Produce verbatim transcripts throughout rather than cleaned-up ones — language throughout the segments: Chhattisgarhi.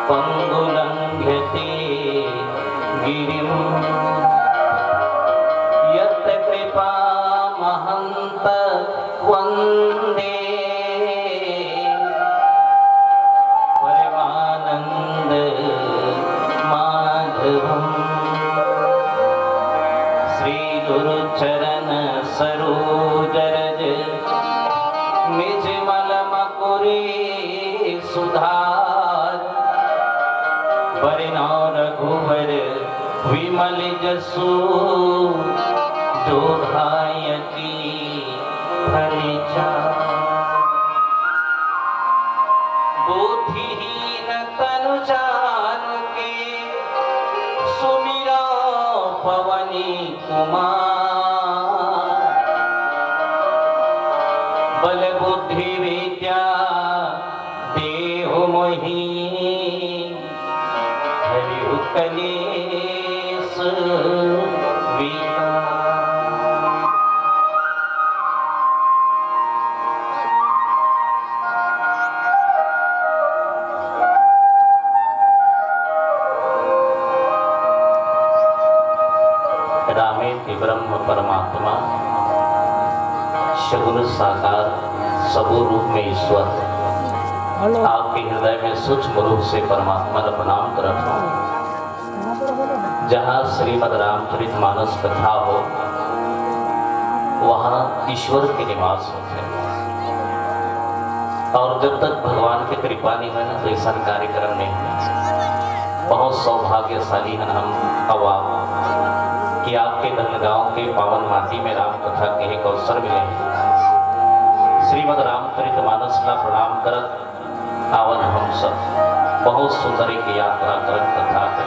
पङ्गुलङ्घ्यते गिरिं यत्कृपामहं तद्वन्दे परमानन्दमाधवम्। श्री गुरुचरण सरोज रज निज मल मकुरी सुधार। बरनउँ रघुबर विमल जसु जो धायक फल चार। बुद्धिहीन तनु जान के सुमिरउँ पवन कुमार। बल बुद्धि विद्या देहु मोहि हरिउ कलेस विकार। रामेति ब्रह्म परमात्मा, सगुण साकार, सबो रूप में ईश्वर। आपके हृदय में सूक्ष्म रूप से परमात्मा ला प्रणाम करत हूँ। जहाँ श्रीमद् रामचरित मानस कथा हो, वहाँ ईश्वर के निवास होथे। और जब तक भगवान के कृपा नहीं होय ना, तो ऐसा कार्यक्रम नहीं होय। बहुत सौभाग्यशाली हन हम अउ आप कि आपके धनगांव के पावन माटी में राम कथा के एक अवसर मिले हे। श्रीमद् रामचरित मानस ला प्रणाम करत आवन हम सब। बहुत सुंदर एक यात्रा करत कथा के।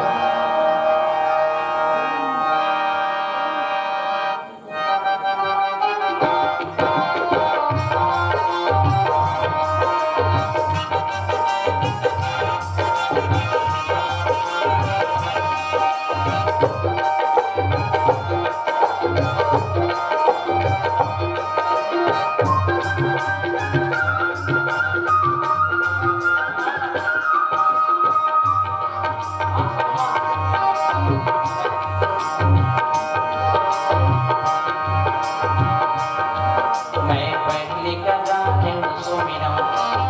मैं पहली का जाने सुमिरन,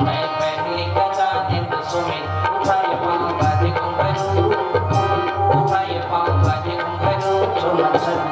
मैं पहली का जाने सुमिरन, उठाए पाँव बाजे घुंघरू, उठाए पाँव बाजे घुंघरू, झूमर सर।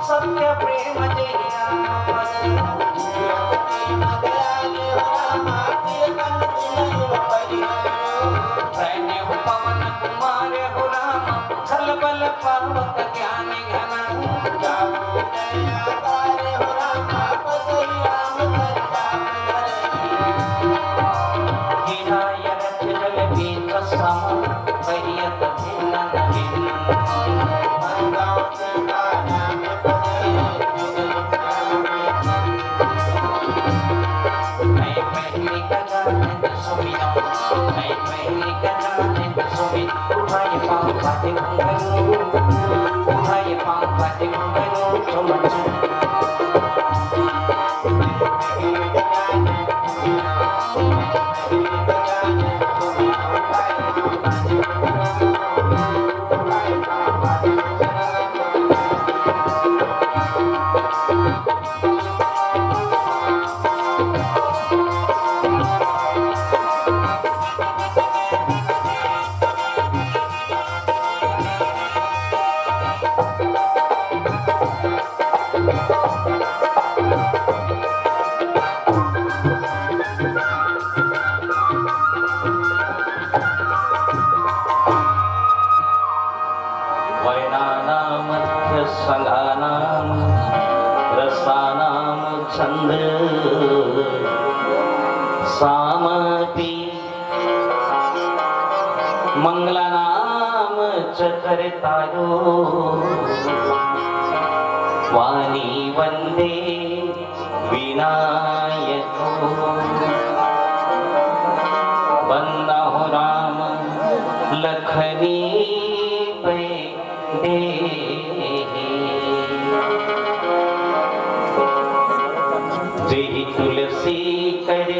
सत्य प्रेम जय राम पद। प्रणय पवन कुमार हो राम, खलबल पावक ज्ञान घन। गिराय रथ जल बीच सम, कहियत भिन्न भिन्न। वर्णानामध्यसंघानां रसानां छंद सामपि मंगलानाम च करतारो वाणी वंदे विनायको। वंदहु राम लखनी पे देहि। जेहि तुलसी कर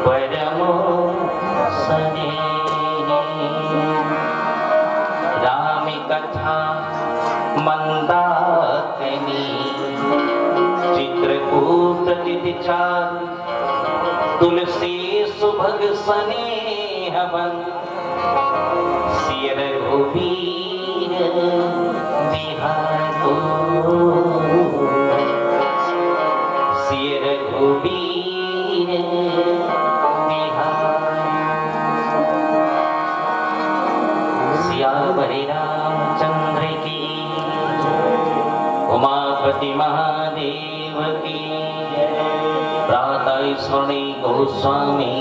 परम स्नेही। राम कथा मंदाकिनी। चित्रकूट अदिति चारु। तुलसी सुभग स्नेह बन। सिय रघुबीर बिहारो। सिय रघुबीर बिहारो। सियावर रामचंद्र की, उमापति महादेव की। प्रातः स्मरणी गोस्वामी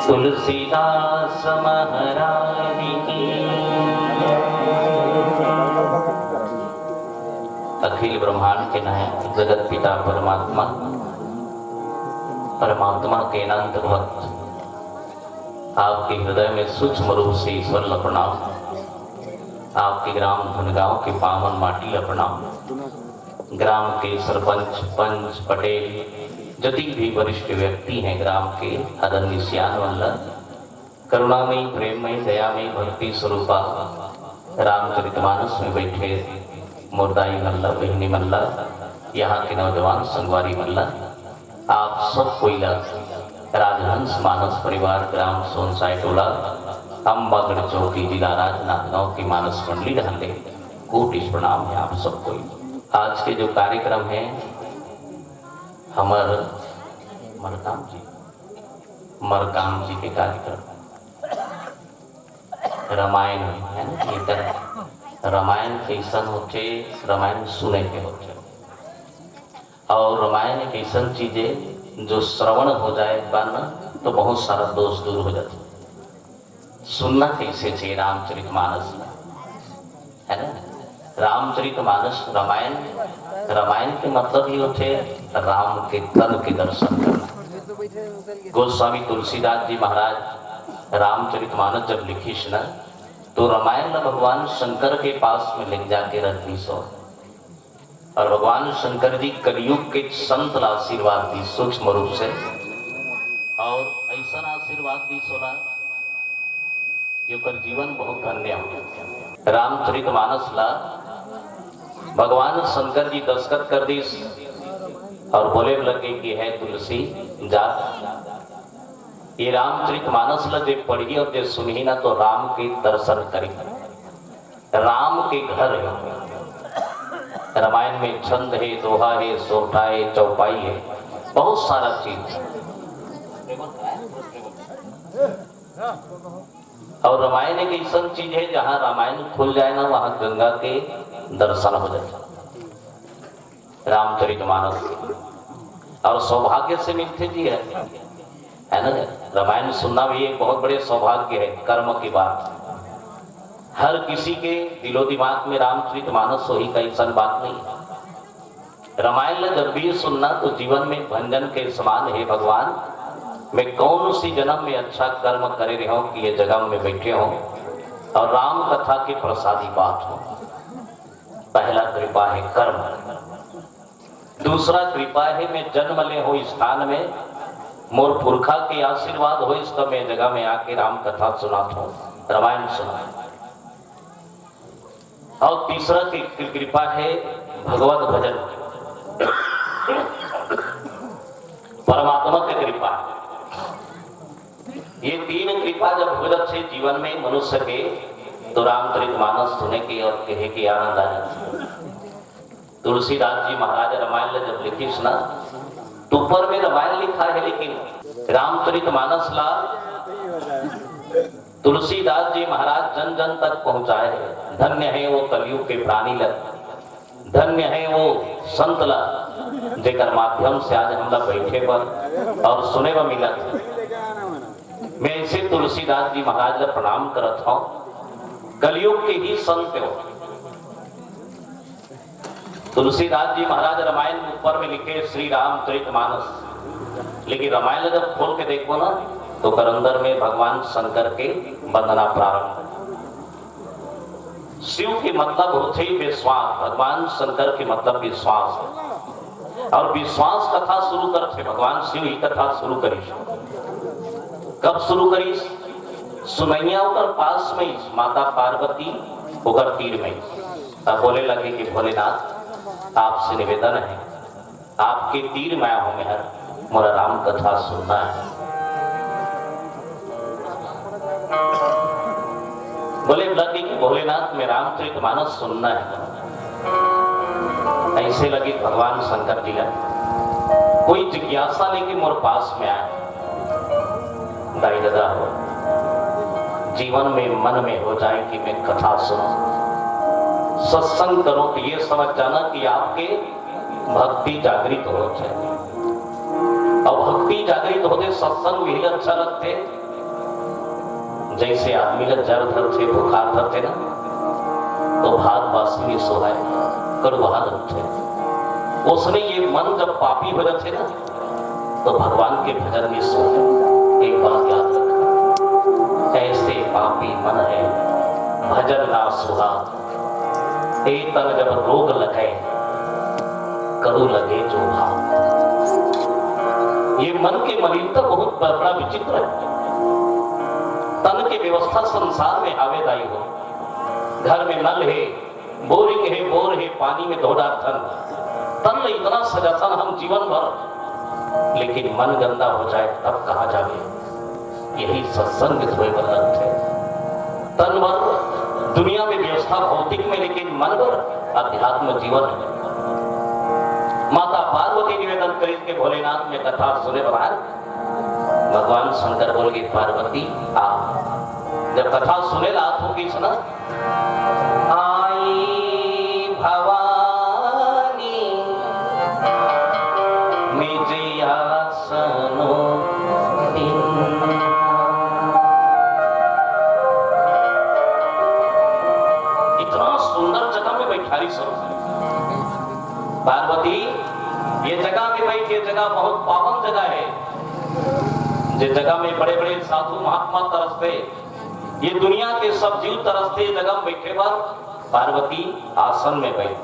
तुलसीदास महाराज की। अखिल ब्रह्मांड के नायक जगत पिता परमात्मा, परमात्मा के अनंत भक्त, आपके हृदय में सूक्ष्म रूप से ईश्वर ल प्रणाम। आपके ग्राम धनगांव के पावन माटी ल प्रणाम। ग्राम के सरपंच, पंच, पटेल, जतिक भी वरिष्ठ व्यक्ति हैं ग्राम के, आदरणीय सियान मन ल, करुणामयी, प्रेममयी, दयामयी, भक्ति स्वरूपा रामचरितमानस में बैठे मोर दाई मन ल, बहिनी मन ल, यहाँ के नौजवान संगवारी मन ल, आप सब कोई ला राजहंस मानस परिवार, ग्राम सोनसाय टोला, अम्बागढ़ चौकी, जिला राजनांदगांव की मानस मंडली रहले कोटि प्रणाम है आप सब कोई। आज के जो कार्यक्रम है हमर मरकाम जी, मरकाम जी के कार्यक्रम रामायण है ना, एकर रामायण कैसन होथे, रामायण सुने के होथे। और रामायण एक ऐसन चीज है, जो श्रवण हो जाए एक बार ना, तो बहुत सारा दोष दूर हो जाता है। सुनना कैसे चाहिए रामचरितमानस में, है ना? रामचरितमानस, रामायण, रामायण के मतलब ही होथे राम के तन के दर्शन करना। गोस्वामी तुलसीदास जी महाराज रामचरितमानस जब लिखिस न, तो रामायण ला भगवान शंकर के पास में ले जाके रख दीस। और भगवान शंकर जी कलयुग के संत ला आशीर्वाद दी सूक्ष्म रूप से, और ऐसा आशीर्वाद दी सोला कि ओकर जीवन बहुत धन्य हो। रामचरित मानस ला भगवान शंकर जी दस्तखत कर दीस और बोले लगे कि "हे तुलसी, जा, ये रामचरित मानस ला जे पढ़ी और जे सुनही ना, तो राम के दर्शन करी।" राम के घर है। रामायण में छंद है, दोहा है, सोरठा है, चौपाई है, बहुत सारा चीज है। और रामायण एक ऐसा चीज है, जहाँ रामायण खुल जाए ना, वहाँ गंगा के दर्शन हो जाए। रामचरित मानस के। और सौभाग्य से मिलते जी है, है ना? रामायण सुनना भी एक बहुत बड़े सौभाग्य है, कर्म की बात। हर किसी के दिलो दिमाग में रामचरित मानस होही का ऐसा बात नहीं है। रामायण ला जब भी सुनना तो जीवन में भंजन के समान है, भगवान, मैं कौन सी जन्म में अच्छा कर्म करे रहे हूँ कि ये जगह में बैठे हूँ और राम कथा के प्रसादी बात हो। पहला कृपा है कर्म। दूसरा कृपा है, मैं जन्म ले हो स्थान में मोर पुरखा के आशीर्वाद हो, इस तो मैं जगह में आके राम कथा सुनात हूँ, रामायण सुना। और तीसरा की कृपा है भगवत भजन, परमात्मा की कृपा। ये तीन कृपा जब हो जाते जीवन में मनुष्य के, तो रामचरित मानस सुने के और कहे के आनंद आ जाता है। तुलसीदास जी महाराज रामायण ला जब लिखिस ना, तो ऊपर में रामायण लिखा है, लेकिन रामचरित मानस ला तुलसीदास जी महाराज जन जन तक पहुंचाए हैं। धन्य है वो कलयुग के प्राणी ला, धन्य है वो संत ला, जेकर माध्यम से आज हमला बैठे बर और सुने बर मिलत। मैं ऐसे तुलसीदास जी महाराज ला प्रणाम करत हूँ, कलयुग के ही संत हो। तुलसीदास जी महाराज रामायण ऊपर में लिखे श्री रामचरित मानस, लेकिन रामायण जब खोल के देखो ना, तो ओकर अंदर में भगवान शंकर के वंदना प्रारंभ। शिव के मतलब होथे विश्वास, भगवान शंकर के मतलब विश्वास है। और विश्वास कथा शुरू करथे, भगवान शिव ही कथा शुरू करिस। कब शुरू करिस? सुनैया ओकर पास में, माता पार्वती ओकर तीर में। अब बोले लगे कि भोलेनाथ, आपसे निवेदन है, आपके तीर में आया हूं मैं, मोला राम कथा सुनना है। बोले लगे कि भोलेनाथ, मैं रामचरित मानस सुनना है। ऐसे लगे भगवान शंकर जी ला कोई जिज्ञासा लेके मोर पास में आए। दाई ददा हो, जीवन में मन में हो जाए कि मैं कथा सुनूं, सत्संग करूं, तो ये समझ जाना कि आपके भक्ति जागृत हो जाए। और भक्ति जागृत होते सत्संग भी अच्छा लगते। जैसे आदमी ला जर धरथे, बुखार धरथे ना, तो भात बासी में सोहाय, कड़ुवाहा लगथे। उसने ये मन जब पापी हो जाथे ना, तो भगवान के भजन में सोहाय। एक बात याद रखना, ऐसे पापी मन है, भजन ना सुहा। ए तन जब रोग लगे, कड़ू लगे जो भाव। ये मन के मलिनता बहुत ब-, बड़ा विचित्र है। तन के व्यवस्था संसार में हावे दाई हो, घर में नल है, बोरिंग है, बोर है, पानी में धो डारथन, तन में इतना सजाथन हम जीवन भर, लेकिन मन गंदा हो जाए तब कहाँ जावे? यही सत्संग धोए बर लगथे। तन बर दुनिया में व्यवस्था भौतिक में, लेकिन मन बर अध्यात्म जीवन है। माता पार्वती निवेदन करिस के भोलेनाथ मैं कथा सुने बर आए। भगवान शंकर बोल के, "पार्वती, आ।" जब कथा सुने ला आत हो किस ना, आई भवानी निज आसनो दिन। इतना सुंदर जगह में बैठारी सब। पार्वती, ये जगह में बैठ, ये जगह बहुत पावन जगह है। जे जगह में बड़े-बड़े साधु महात्मा तरसथे, ये दुनिया के सब जीव तरसथे, ये जगह में बैठे बर पार्वती आसन में बैठ।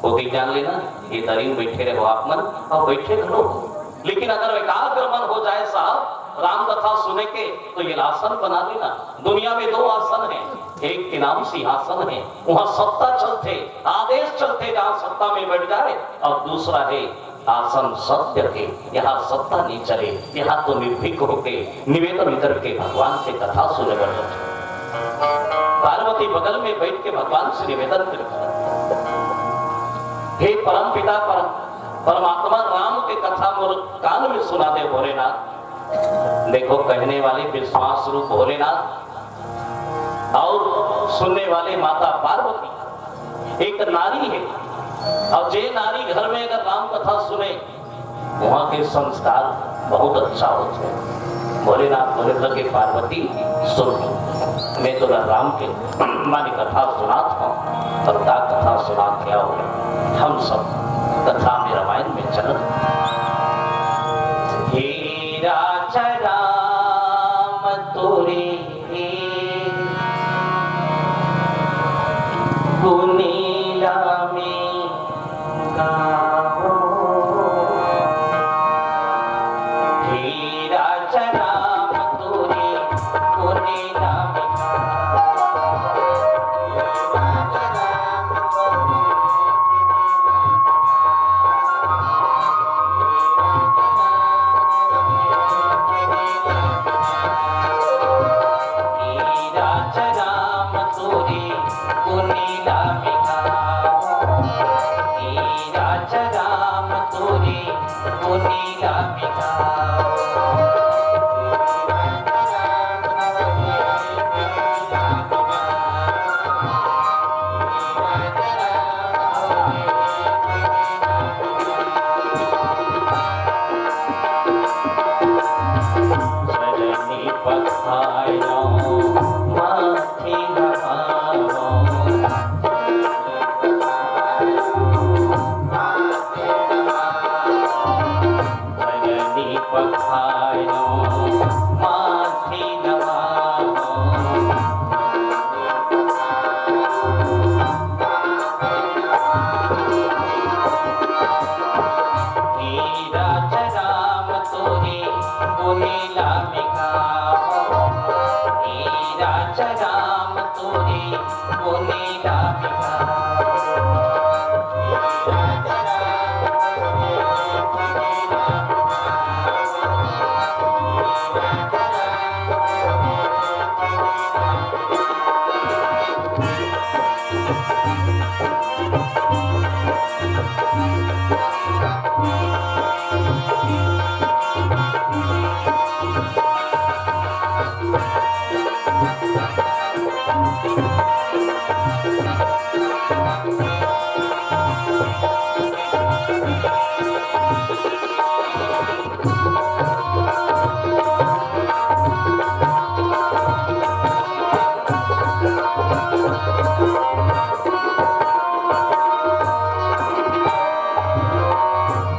वो भी जान लेना, ये दरी में बैठे रहो आप मन, और बैठे रहो। लेकिन अगर एकाग्र मन हो जाए साहब, राम कथा सुने के तो ये आसन बना लेना। दुनिया में दो आसन हैं, एक के नाम सिंहासन है, वहां सत्ता चलथे, आदेश चलथे, जहां सत्ता में बैठ जाए, और दूसरा है आसन सत्य के, यहाँ सत्ता नहीं चले, यहाँ तो निर्भीक होके निवेदन करके भगवान से कथा सुने बर जाथे। पार्वती बगल में बैठ के भगवान से निवेदन करती, हे परम पिता, परम परमात्मा राम के कथा मोर कान में सुना दे भोलेनाथ। देखो, कहने वाले विश्वास रूप भोलेनाथ और सुनने वाले माता पार्वती। एक नारी है, और जे नारी घर में अगर राम कथा सुने, वहाँ के संस्कार बहुत अच्छा होथे। भोलेनाथ बोले लगे, पार्वती, सुन, मैं तोला राम के माने कथा सुनात हूँ, और का कथा सुनात हूँ, हम सब कथा में, रामायण में चलत। हे राजा राम तोरे गुनीला में गावो। हे राजा राम तोरे गुनीला में गावो। हे राजा राम तोरे गुनीला में गावो। हे राजा राम तोरे गुनीला में गावो। चरनी पखारो माथे नमावो। चरनी पखारो माथे नमावो। हे राजा राम तोरे गुनीला में गावो। हे राजा राम तोरे गुनीला में गावो।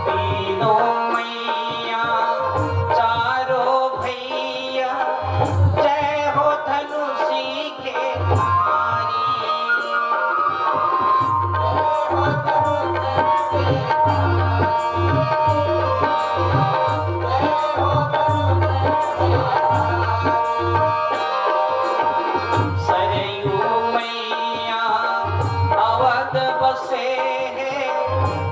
तीनों मैया, चारों भैया, जय हो धनुषी के धारी। सरयू मैया अवध बसे हे,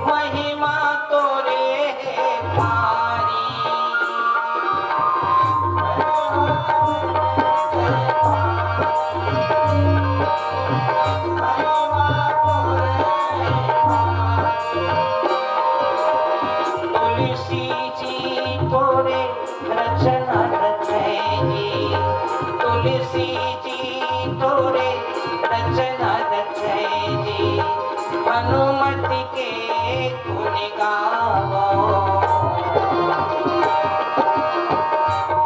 महिमा तोरे हे भारी। तुलसी जी तोरे रचना रचै जी, तुलसी जी तोरे रचना रचै जी, हनुमत के गुण गावो।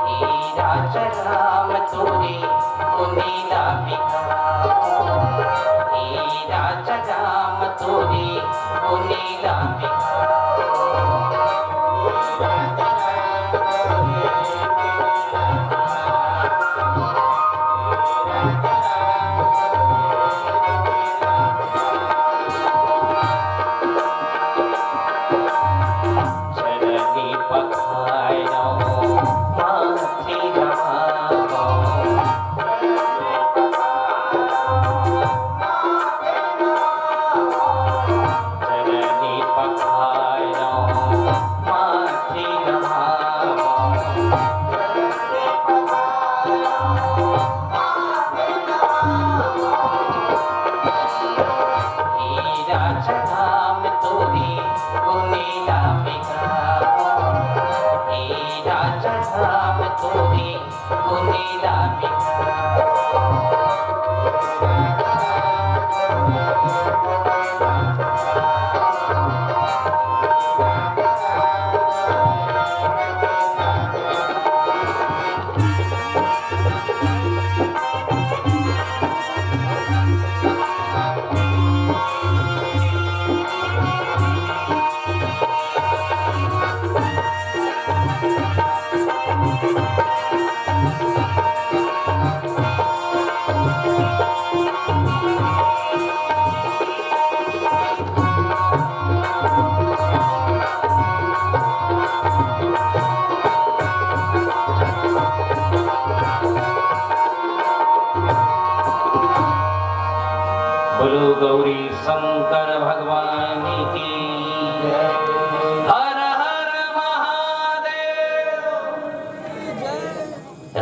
हे राजा राम तोरे गुनीला में गावो। हे राजा राम तोरे गुनीला में गावो। चरनी पखारो माथे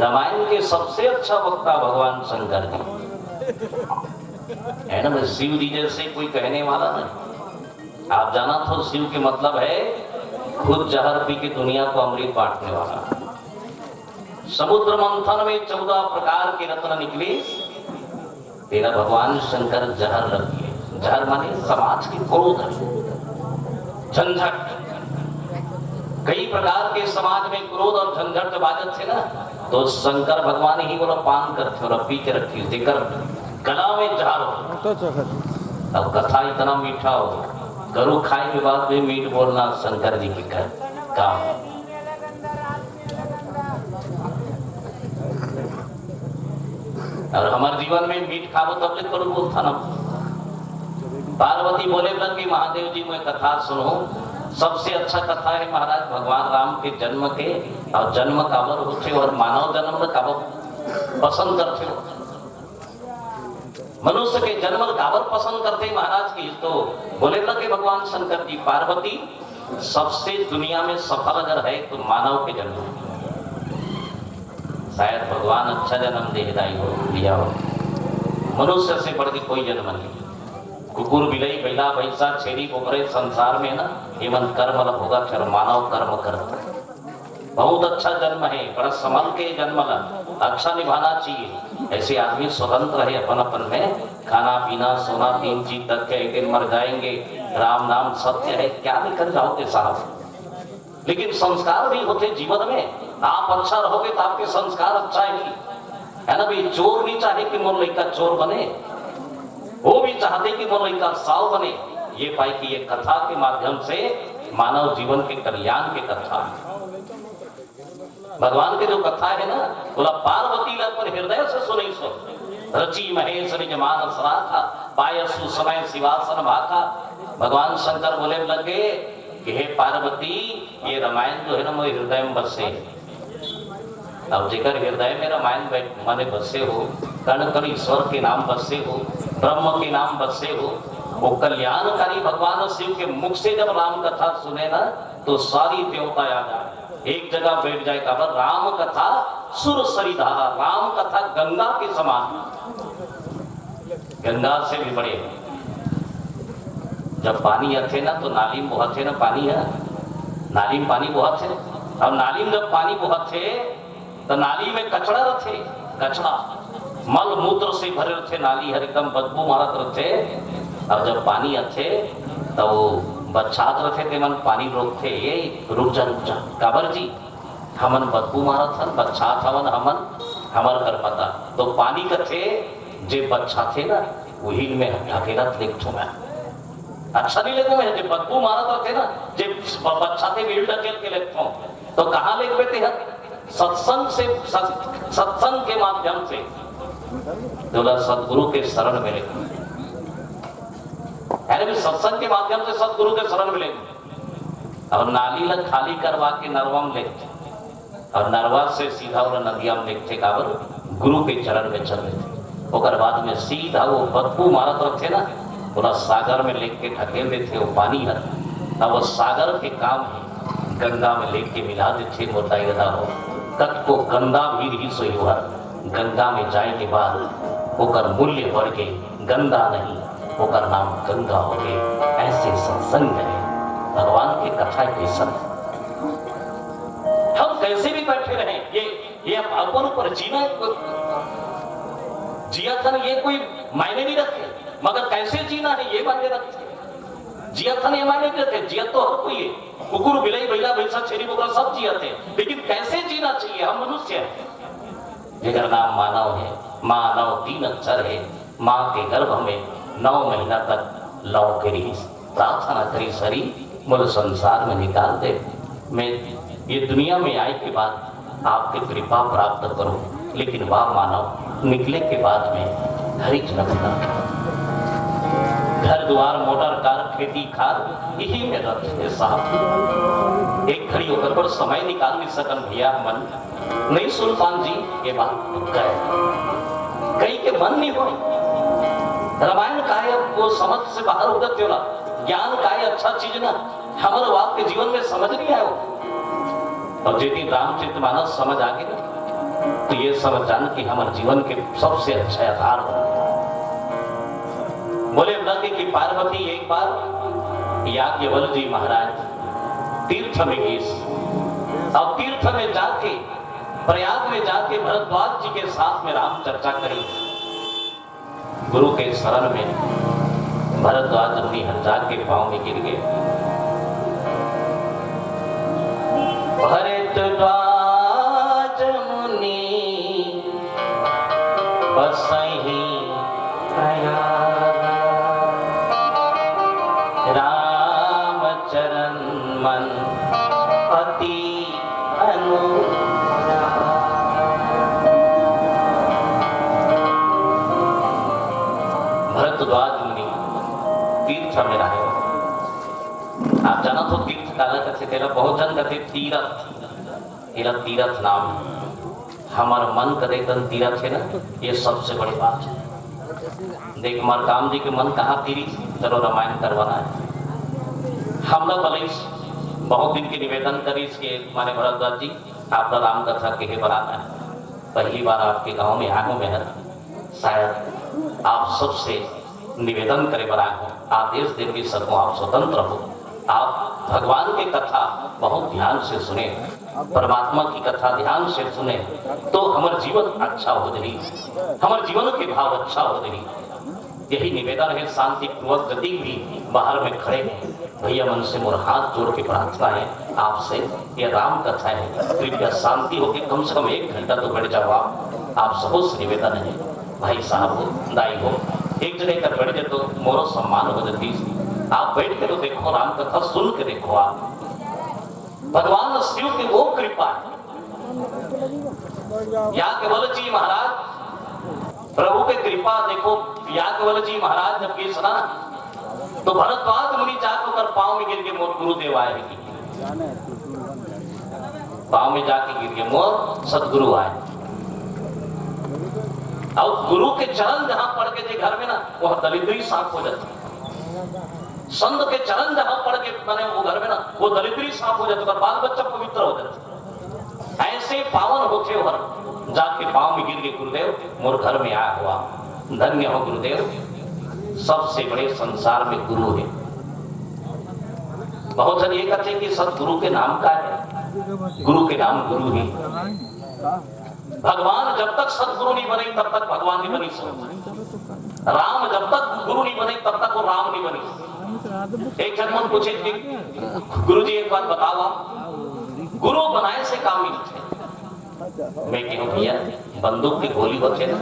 रामायण के सबसे अच्छा वक्ता भगवान शंकर जी है ना। शिव जी जैसे कोई कहने वाला नहीं। आप जाना तो शिव के मतलब है खुद जहर पी के दुनिया को अमृत बांटने वाला। समुद्र मंथन में चौदह प्रकार के रत्न निकले, तेरा भगवान शंकर जहर रख दिए। जहर माने समाज के क्रोध, झंझट। कई प्रकार के समाज में क्रोध और झंझट जब आ जाते ना, तो शंकर भगवान ही बोला पान करते और पी के रखी, जेकर गला में जहर हो। अब कथा इतना मीठा हो, गरु खाए के बाद भी मीठ बोलना शंकर जी के कर, काम। और हमारे जीवन में मीठ खाबो तब ले कड़ू बोलता ना। पार्वती बोले लग कि महादेव जी, मैं कथा सुनो, सबसे अच्छा कथा है महाराज भगवान राम के जन्म के, और जन्म काबर होथे और मानव जन्म काबर पसंद करथे हो। मनुष्य के जन्म काबर पसंद करथे महाराज की। तो बोले लगे भगवान शंकर जी, पार्वती, सबसे दुनिया में सफल अगर है तो मानव के जन्म। शायद भगवान अच्छा जन्म दे दाई हो, दिया हो। मनुष्य से बढ़ के कोई जन्म नहीं। कुकुर, बिलई, बैला, भैंसा, छेरी, बोकरे संसार में ना, एमन कर्म ला भोगत हे, मानव कर्म करत हे। बहुत अच्छा जन्म है, बड़ा संभल के जन्म ला, अच्छा निभाना चाहिए। ऐसे आदमी स्वतंत्र है अपन अपन में, खाना पीना सोना तीन चीज तक है, एक दिन मर जाएंगे। राम नाम सत्य है, क्या लेकर जाओगे साहब? लेकिन संस्कार भी होते जीवन में। आप अच्छा रहोगे तो आपके संस्कार अच्छा ही है ना भाई। चोर नहीं चाहे कि मोर लड़का चोर बने, वो भी चाहते कि मोर लड़का साव बने। ये पाई कि ये कथा के माध्यम से मानव जीवन के कल्याण के कथा है। भगवान के जो कथा है ना, बोला पार्वती ला अपन हृदय से सुनई सो। रचि महेश निज मानस राखा, पायस सुसमय सिवासन भाखा। भगवान शंकर बोले लगे कि हे पार्वती, ये रामायण जो है ना, मोर हृदय में बसे। अब जेकर हृदय में रामायण बैठ-, माने बसे हो, कण कण ईश्वर के नाम बसे हो, ब्रह्म के नाम बसे हो, वो कल्याणकारी भगवान शिव के मुख से जब राम कथा सुने ना, तो सारी देवता आ जाए, एक जगह बैठ जाए। काबर? राम कथा सुर सरी धारा, राम कथा गंगा के समान, गंगा से भी बड़े। जब पानी आथे ना तो नाली में बहथे ना पानी है, नाली में पानी बहथे। और नाली में जब पानी बहथे तो नाली में कचड़ा रथे, कचड़ा मल मूत्र से भरे रथे, नाली हर एकदम बदबू मारत रथे। और जब पानी आथे तो वो बच्छात रथे, ते मन पानी रोकथे, ये रुक जा, रुक जा, काबर जी? हमन बदबू मारत हन, बच्छात हवन हमन, हमर कर्मता। तो पानी कथे, जे बच्छाथे ना, उही में ढकेलत देखथों मैं। अच्छा नहीं लगे मैं, जे बदबू मारत रथे ना, जे ब-, बच्छाथे, उही ढकेल के लेथों। तो कहाँ लेगबे ते हर? सत्संग से, सत-, सत्संग के माध्यम से। बोला सतगुरु के शरण में ले। अरे भी सत्संग के माध्यम से सतगुरु के शरण में ले। अब नाली ला खाली करवा के नरवा में ले। और नरवा से सीधा ओला नदिया में लेगथे, काबर? गुरु के चरण में चल देथे। ओकर बाद में सीधा वो बदबू मारत रथे ना, ओला सागर में लेग के ढकेल देथे वो पानी हर। अब वो सागर के काम है, गंगा में लेग के मिला देथे, मोर दाई ददा हो। कतको गंदा भी रहिस होही हर, गंगा में जाए के बाद ओकर मूल्य बढ़ के गंदा नहीं, ओकर नाम गंगा हो गए। ऐसे सत्संग है, भगवान के कथा के संग। हम कैसे भी बैठे रहें, ये, ये अपन ऊपर जीना है, कोई जियत हन ये कोई मायने नहीं रखे, मगर कैसे जीना है ये मायने रखे। जियत हन ये मायने नहीं रखे, जियत तो हर कोई है। कुकुर, बिलाई, बैला, भैंसा, छेरी, बोकरा सब जियत है, लेकिन कैसे जीना चाहिए, हम मनुष्य हैं। जेकर नाम मानव है, मानव तीन अक्षर है, माँ के गर्भ में नौ महीना तक लव के रहिस। प्रार्थना करिस, हरि, मोला संसार में निकाल दे। मैं ये दुनिया में आए के बाद आपके कृपा प्राप्त करूं, लेकिन वाह मानव, निकले के बाद में हरि जनम का घर द्वार, मोटर कार, खेती खार, यही में रत हे साहब। एक घड़ी ओकर बर समय निकाल नहीं सकन भैया हमन। नहीं सुन पान जी, ये बात कहे। कई के मन नहीं होय। रामायण काय अब वो समझ से बाहर हो जाते हो ना। ज्ञान काय अच्छा चीज ना, हमर वाक्य जीवन में समझ नहीं आयो। और जे दिन रामचरित मानस समझ आ गए ना, तो ये समझ जान कि हमर जीवन के सबसे अच्छा आधार हो। बोले लगे कि पार्वती एक बार याज्ञवल्क्य जी महाराज तीर्थ में गीस, और तीर्थ में जाके, प्रयाग में जाके भरद्वाज जी के साथ में राम चर्चा करी। गुरु के शरण में भरद्वाज मुनि हर जाके पाँव में गिर गए। भरद्वाज मुनि बसहि प्रयाग, राम चरण मन अति अनुराग। भरद्वाज मुनि तीर्थ में रहे। आप जानत हो तीर्थ काला कथे, तेला बहुत जन कथे तीरथ, तेला तीरथ नाम। हमर मन कते कन तीरथ है ना, ये सबसे बड़ी बात है। देख, मरकाम जी के मन कहाँ तीरिस, चलो रामायण करवाना है। हमला बलइस बहुत दिन के निवेदन करिस के माने भरद्वाज जी, आपका राम कथा कहे बर आना है। पहली बार आपके गांव में आए हूँ मैं, शायद आप सबसे निवेदन करे बर आए हूँ, आदेश देंगे सबको, आप स्वतंत्र हो। आप भगवान की कथा बहुत ध्यान से सुने, परमात्मा की कथा ध्यान से सुने, तो हमर जीवन अच्छा हो जाही, हमर जीवन के भाव अच्छा हो जाही। यही निवेदन है, शांति पूर्वक जति भी बाहर में खड़े हैं, भैया मन से मोर हाथ जोड़ के प्रार्थना है आपसे, ये राम कथा है, कृपया शांति होके कम से कम एक घंटा तो बैठ जाओ आप। आप सबों से निवेदन है, भाई साहब हो, दाई हो, एक जने कर बैठ जाए तो मोरो सम्मान हो जाती। आप बैठ के तो देखो, राम कथा सुन के देखो आप। भगवान शिव की वो कृपा है। याज्ञवल्क्य जी महाराज, प्रभु के कृपा देखो, याज्ञवल्क्य जी महाराज जब गीस ना, तो भरद्वाज मुनि जाके ओकर पाँव में गिर के मोर गुरुदेव आए हैं कि पाँव में जाके गिर के मोर सदगुरु आए। और गुरु के चरण जहाँ पड़ के जे घर में ना, वहाँ दलिद्री साफ हो जाती। संत के चरण जहाँ पड़ के माने वो घर में ना, वो दलिद्री साफ हो जाती, ओकर बाल बच्चा पवित्र हो जाता। ऐसे पावन होथे हर, जाके पाँव में गिर के गुरुदेव मोर घर में आया हुआ, धन्य हो गुरुदेव, सबसे बड़े संसार में गुरु है। बहुत जन ये कहते हैं कि सदगुरु के नाम का है, गुरु के नाम गुरु ही। भगवान जब तक सदगुरु नहीं बने तब तक भगवान नहीं बनी सो। राम जब तक गुरु नहीं बने तब तक वो राम नहीं बनी। एक जन मन पूछे कि गुरु जी एक बात बताओ आप, गुरु बनाए से काम नहीं। मैं कहूँ भैया, बंदूक की गोली बचे ना,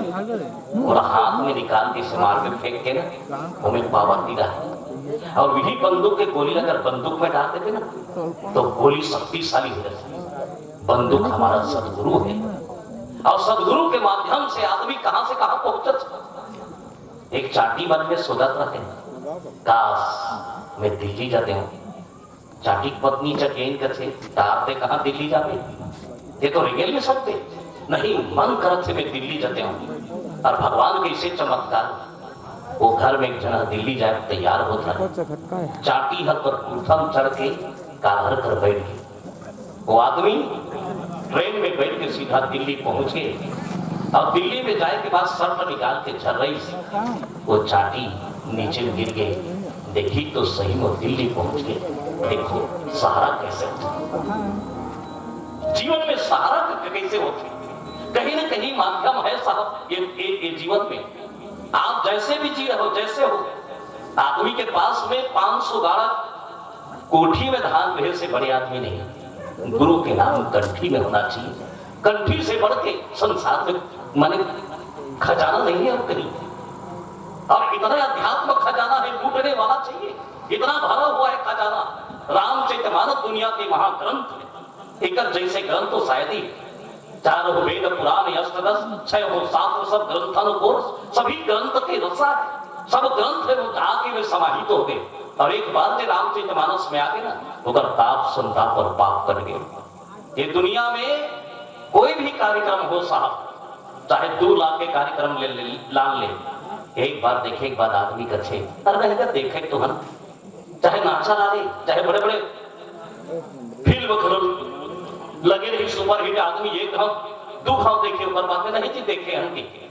और हाथ में निकाल के इसे मार के फेंक के ना, वो में पावर दी रहा है। और वही बंदूक के गोली अगर बंदूक में डाल देते ना, तो गोली शक्तिशाली हो जाती। बंदूक हमारा सदगुरु है, और सदगुरु के माध्यम से आदमी कहाँ से कहाँ पहुंचत। एक चाटी मन में सोचत रहे, काश मैं दिल्ली जाते हूँ। चाटी के पत्नी चकेन कथे, तार ते कहाँ दिल्ली जाबे, ये तो रेंगे नहीं सकते। नहीं, मन करत हे मैं दिल्ली जाते हूँ। और भगवान के इसे चमत्कार, वो घर में एक जना दिल्ली जाए तैयार होता है। चाटी हर पर उठम चढ़ के कालर कर बैठ गई। वो आदमी ट्रेन में बैठ के सीधा दिल्ली पहुंच गए। अब दिल्ली में जाए के बाद शर्ट निकाल के झर्रई से वो चाटी नीचे गिर गए। देखी तो सही में दिल्ली पहुंच गए। देखो सहारा कैसे होता है। जीवन में सहारा क-, कैसे होते, कहीं ना कहीं माध्यम है साहब। ये, ये, ये जीवन में आप जैसे भी जी रहे हो, जैसे हो, आदमी के पास में पाँच सौ गाड़ा कोठी में धान रहे से बड़े आदमी नहीं। गुरु के नाम कंठी में होना चाहिए। कंठी से बढ़ के संसार में माने खजाना नहीं है और कहीं। और इतना अध्यात्म खजाना है, लूटने वाला चाहिए। इतना भरा हुआ है खजाना। रामचरितमानस दुनिया के महाग्रंथ है, एक जैसे ग्रंथ तो शायद ही चारों वेद पुराण अष्टदश छह हो सात हो, सब ग्रंथन को सभी ग्रंथ के रसा है, सब ग्रंथ है वो जाके वे समाहित हो गए। और एक बार जे रामचरितमानस में आ गए ना, ओकर ताप संताप और पाप कट गए। ये दुनिया में कोई भी कार्यक्रम हो साहब, चाहे दो लाख के कार्यक्रम ले, ले लान ले, एक बार देखे के बाद आदमी कथे, अरे नहीं देखे तो हम, चाहे नाचा ला ले, चाहे बड़े बड़े फिल्म घलो लगे रही, सुपरहिट आदमी एकदम दू घांव देखे, ओकर बाद में नहीं जी देखे हन कहिके।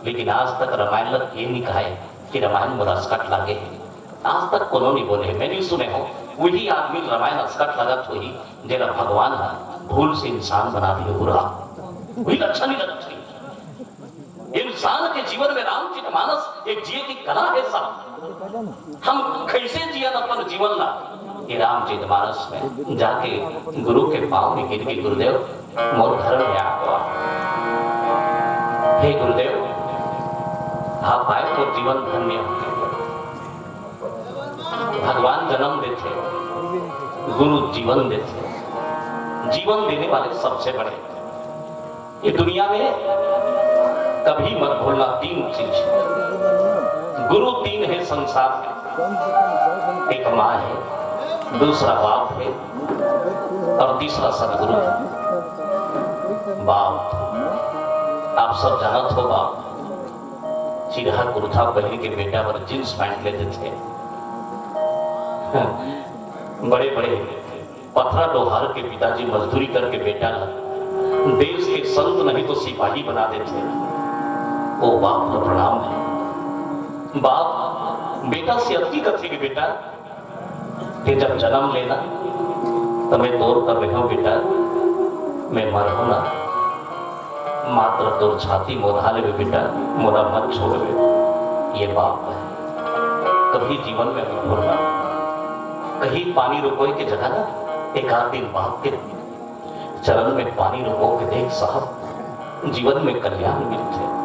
लेकिन आज तक रामायण ल ये नहीं कहे कि रामायण मोर असकट लागे। आज तक कोनो नहीं बोले, मैं नहीं सुने हो। वही आदमी ल रामायण असकट लगत होही, जेला भगवान ह भूल से इंसान बना दिए बुरा। वही अच्छा नहीं लगत होही। इंसान के जीवन में रामचरित मानस एक जिए की कला है साहब। हम कैसे जियन अपन जीवन ला? ये रामचरित मानस में जाके गुरु के पाँव में गिर के, "गुरुदेव, मोर घर में आप आओ। हे गुरुदेव, आप आए तो जीवन धन्य हो।" भगवान जन्म देथे, गुरु जीवन देथे। जीवन देने वाले सबसे बड़े ये दुनिया में कभी मत भूलना तीन चीज। गुरु तीन है संसार में, एक माँ है, दूसरा बाप है और तीसरा सदगुरु है। बाप, आप सब जानत हो बाप, चिरहा कुर्ता पहन के बेटा बर जींस पैंट ले देथे। बड़े बड़े पथरा डोहार के पिताजी मजदूरी करके बेटा ला देश के संत नहीं तो सिपाही बना देथे। ओ बाप ला प्रणाम है। बाप बेटा से अतकी कथे कि बेटा, ते जब जन्म लेना तो मैं तोर कर रहे हूँ बेटा, मैं मरहूँ ना, मात्र तोर छाती मोधा लेबे बेटा, मोला मत छोड़बे। ये बाप है, कभी जीवन में मत भूलना। कहीं पानी रोकोय के जगह ना, एक आध दिन बाप के चरण में पानी रोको के देख साहब, जीवन में कल्याण मिलथे।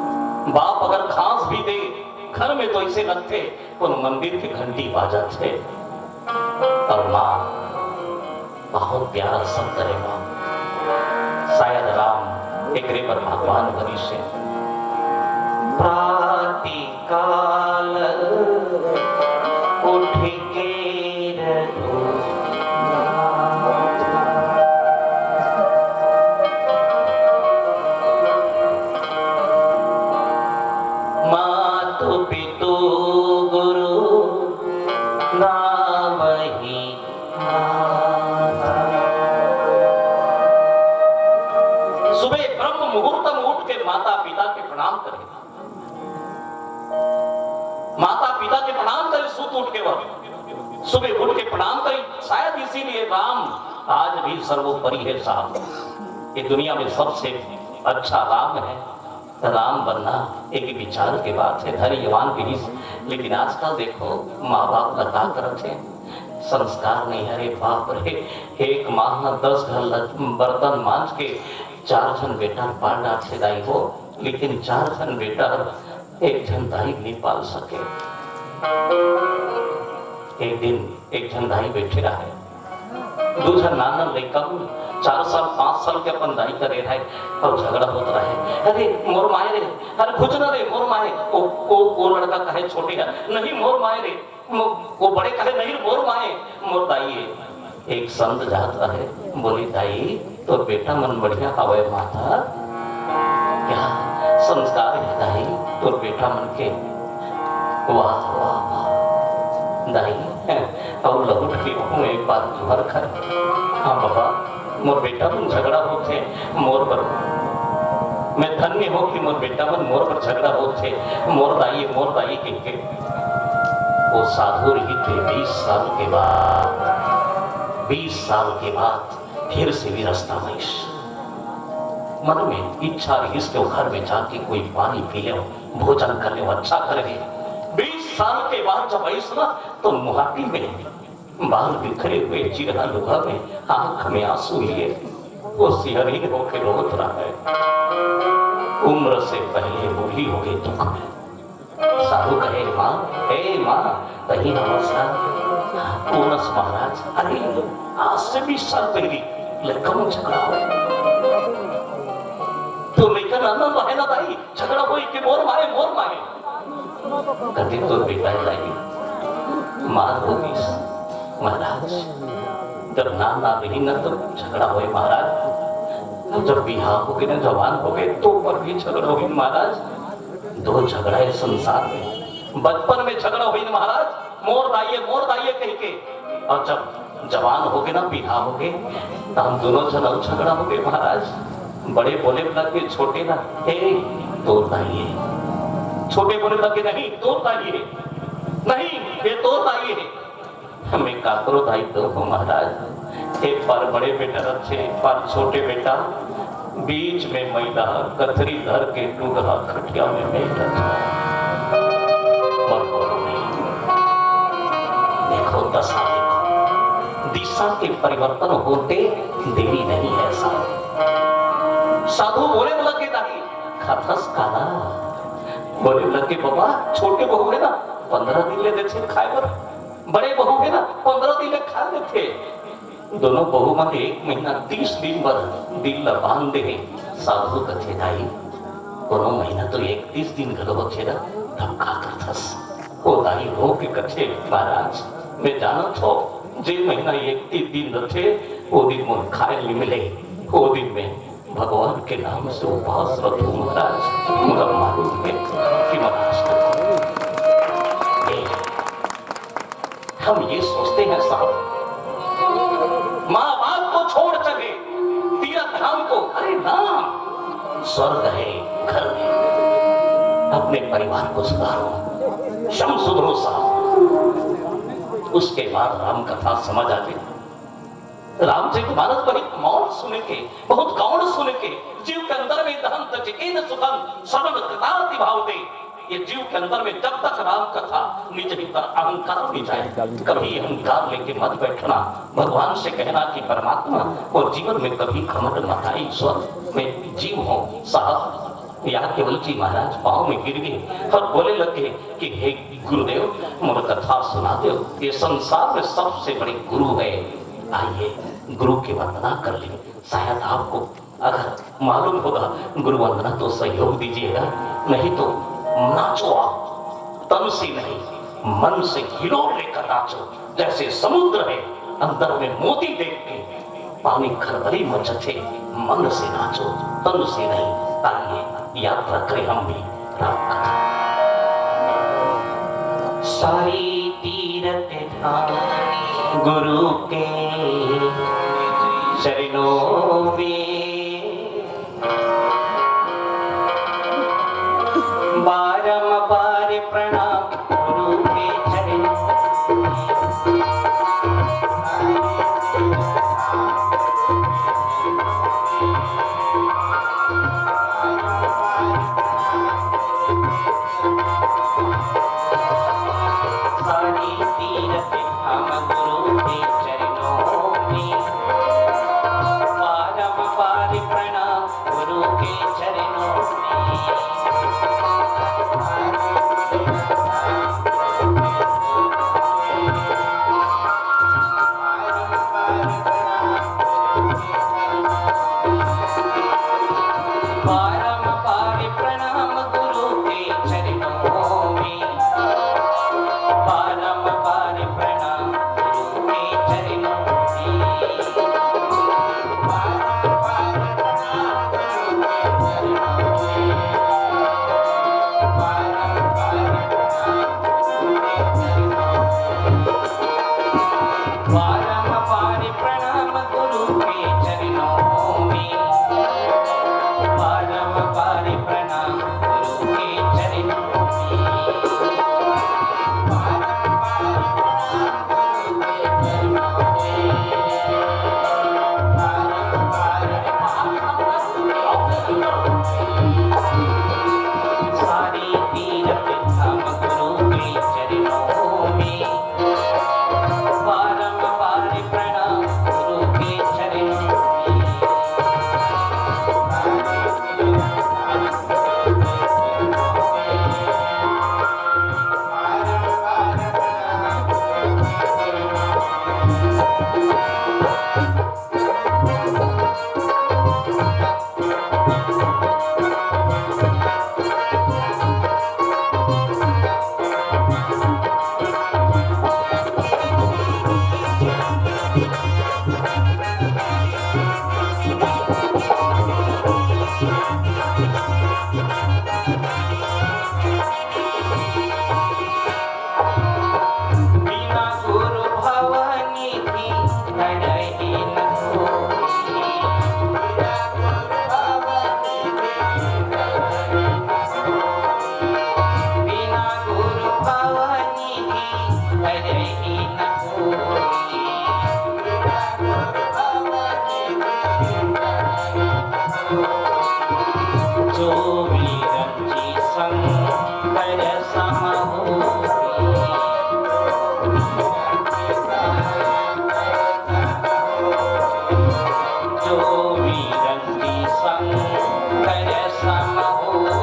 बाप अगर खांस भी दे, घर में तो ऐसे लगथे कोनो मंदिर के घंटी बाजत हे। और माँ, बहुत प्यारा शब्द है माँ। शायद राम एकरे पर भगवान बनिस हे। प्रातःकाल उठ के रघु मातु पितु गुरु नाम ही माता। सुबह ब्रह्म मुहूर्त में उठ के माता पिता के प्रणाम करे, माता पिता के प्रणाम करे, सुत उठ के वह सुबह उठ के प्रणाम करे। शायद इसीलिए राम आज भी सर्वोपरि है साहब। ये दुनिया में सबसे अच्छा राम है। राम बनना एक विचार के बात है, धैर्यवान विधि से। लेकिन आजकल देखो, माँ बाप ला का करत हे, संस्कार नहीं। अरे बाप रे, एक माँ ह दस घर ल-, बर्तन मांज के चार झन बेटा ल पाल डारथे दाई हो, लेकिन चार झन बेटा एक झन दाई नहीं पाल सके। एक दिन एक झन दाई बैठे रहे, दू झन नान नान लइका मन, चार साल, पाँच साल के अपन दाई करे रहे, अउ झगड़ा होत रहे। "अरे मोर माय रे, अरे खुजना रे मोर माय।" ओ, ओ, ओ लड़का कहे छोटे ह, "नहीं मोर माय रे।" मो-, ओ बड़े कहे, "नहीं मोर माय, मोर दाई हे।" एक संत जात रहे, बोले, "दाई, तोर बेटा मन बढ़िया हवय माता।" क्या संस्कार हे दाई तोर बेटा मन के। वाह, वाह, वाह। दाई, अउ लहुट के कहूँ एक बार तुहर घर। हाँ बाबा, मोर बेटा मन झगड़ा होथे मोर बर। मैं धन्य हो कि मोर बेटा मन मोर बर झगड़ा होथे, मोर दाई, मोर दाई कहिके। वो साधु रहिथे बीस साल के बाद, बीस साल के बाद फिर से विरस्ता मइस। मन में इच्छा रहिस के वो घर में जाके कोई पानी पी ले, भोजन कर ले, अच्छा कर ले। बीस साल के बाद जब आइस ना, तो मुहाटी में बाल बिखरे हुए, चिरहा लुगा में, आंख में आंसू लिए वो सिहरिन होके रोत रहे। उम्र से पहले बूढ़ी हो गई दुख में। साधु कहे, "माँ, ए माँ, तही नमस्कार।" "कोन अस महाराज?" "अरे, आज से बीस साल पहले लड़का मन झगड़ा हो, तो लड़का नाना रहे ना दाई, झगड़ा होई के मोर माय, मोर माय।" कथे, "तोर बेटा दाई मार हो गइस महाराज, जब नान नान रही ना तो झगड़ा होए महाराज, जब बिहाव हो गए ना, जवान हो गए, तो पर भी झगड़ा होई महाराज।" दो झगड़ा है संसार में, बचपन में झगड़ा होई महाराज, "मोर दाई हे, मोर दाई हे" कहिके, और जब जवान हो गए ना, बिहाव हो गए, तो हम दोनों झन अउ झगड़ा हो गए महाराज। बड़े बोले लगे छोटे ला, "हे, तोर दाई हे।" छोटे बोले लगे, "नहीं, तोर दाई हे।" "नहीं, ये तोर दाई हे।" मैं काकरो दाई तो हूँ महाराज। एक बार बड़े बेटा रथे, एक बार छोटे बेटा, बीच में मैला कथरी धर के टूटहा खटिया में मैं रथा। मर बोलो नहीं। देखो दशा देखो, दिशा के परिवर्तन होते देरी नहीं है साहब। साधु बोले लगे दाई, "खाथस काला?" बोले लगे, "बाबा, छोटे बहू हे ना, पंद्रह दिन ले देथे खाए बर।" बड़े बहू हे ना, पंद्रह दिन ले खा लेथे। दोनों बहू मन एक महीना तीस दिन बर दिल ला बांध दे हे। साधु कथे, "दाई, कोनो महीना तो इकतीस दिन घलो होथे ना, तब का करथस?" ओ दाई रो के कथे, "महाराज, मैं जानत हो, जे महीना इकतीस दिन रथे, ओ दिन मोर खाए ल मिले, ओ दिन में भगवान के नाम से उपास रखूं महाराज, मोला मालूम हे कि महाराज।" हम ये सोचते हैं साहब, माँ बाप को छोड़ चले तीर्थ धाम को, अरे ना, स्वर्ग है घर में, अपने परिवार को सुधारो, श्रम सुधरो साहब। उसके बाद राम कथा समझ आ गई। रामचरित मानस बड़ी मौन सुने के, बहुत गौण सुने के, जीव के अंदर में दहन तज एन सुखम श्रवण कृताति भावते। ये जीव के अंदर में जब तक राम कथा नहीं चली, पर अहंकार नहीं जाए। कभी अहंकार लेके मत बैठना। भगवान से कहना कि परमात्मा, वो जीवन में कभी घमंड मत आए, ईश्वर, मैं जीव हूँ साहब। याज्ञवल्क्य महाराज पाँव में गिर गए और बोले लगे कि हे गुरुदेव, मोर कथा सुना दो। ये संसार में सबसे बड़े गुरु है, आइए गुरु की वंदना कर लें। शायद आपको अगर मालूम होगा, गुरु वंदना तो सहयोग दीजिएगा, नहीं तो नाचो आप, तन से नहीं, मन से हिलोर लेकर नाचो। जैसे समुद्र है, अंदर में मोती देख के पानी खलबली मचथे, मन से नाचो, तन से नहीं। आइए, यात्रा करें हम भी राम कथा। सारी तीरथ धाम गुरु के चरणों में, बारंबार प्रणाम गुरु के चरणों में। सारी तीरथ धाम गुरु के चरणों में, बारंबार प्रणाम गुरु के चरणों में। बारंबार प्रणाम गुरु के चरणों में, बारंबार प्रणाम गुरु के चरणों में। बारंबार प्रणाम गुरु के चरणों में, बारंबार प्रणाम गुरु के चरणों में। सारी तीरथ धाम गुरु के चरणों में, बारंबार प्रणाम गुरु के चरणों में। जो विरंती शंकर सम होई।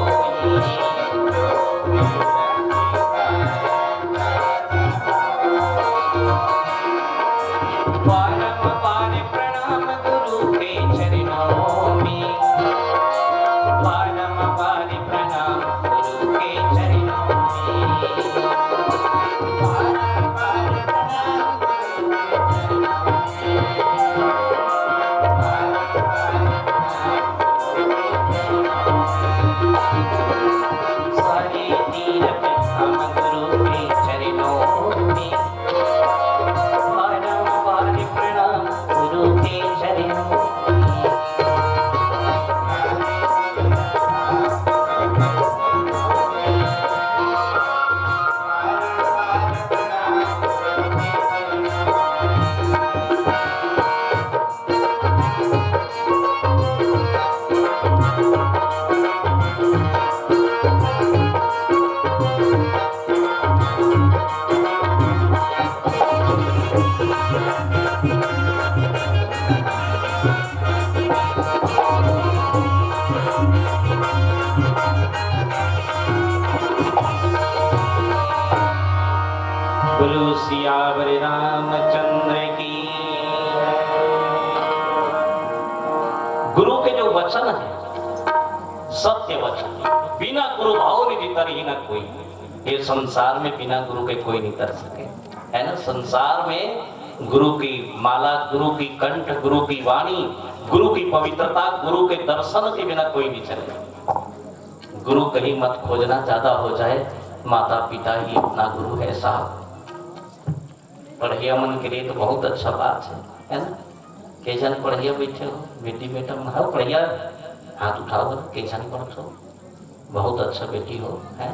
परम बार प्रणाम गुरु के चरणों में, परम बार प्रणाम गुरु के चरणों में, परम बार प्रणाम गुरु के चरणों में। सारे तीरथ हम गुरु के चरणों में, बारंबार प्रणाम गुरु के चरणों में। बोलो सियावर रामचंद्र की। गुरु के जो वचन है, सत्य वचन, बिना गुरु भाव निधि तरही न कोई। ये संसार में बिना गुरु के कोई नहीं तर सके, है ना? संसार में गुरु की माला, गुरु की कंठ, गुरु की वाणी, गुरु की पवित्रता, गुरु के दर्शन के बिना कोई नहीं चले। गुरु कहीं मत खोजना, ज्यादा हो जाए, माता पिता ही अपना गुरु है साहब। पढ़िया मन के लिए तो बहुत अच्छा बात है, है ना? कई झन पढ़िया बैठे हो, बेटी बेटा मन हो पढ़िया, हाथ उठाओ, कई झन पढ़त हो, बहुत अच्छा बेटी हो, है।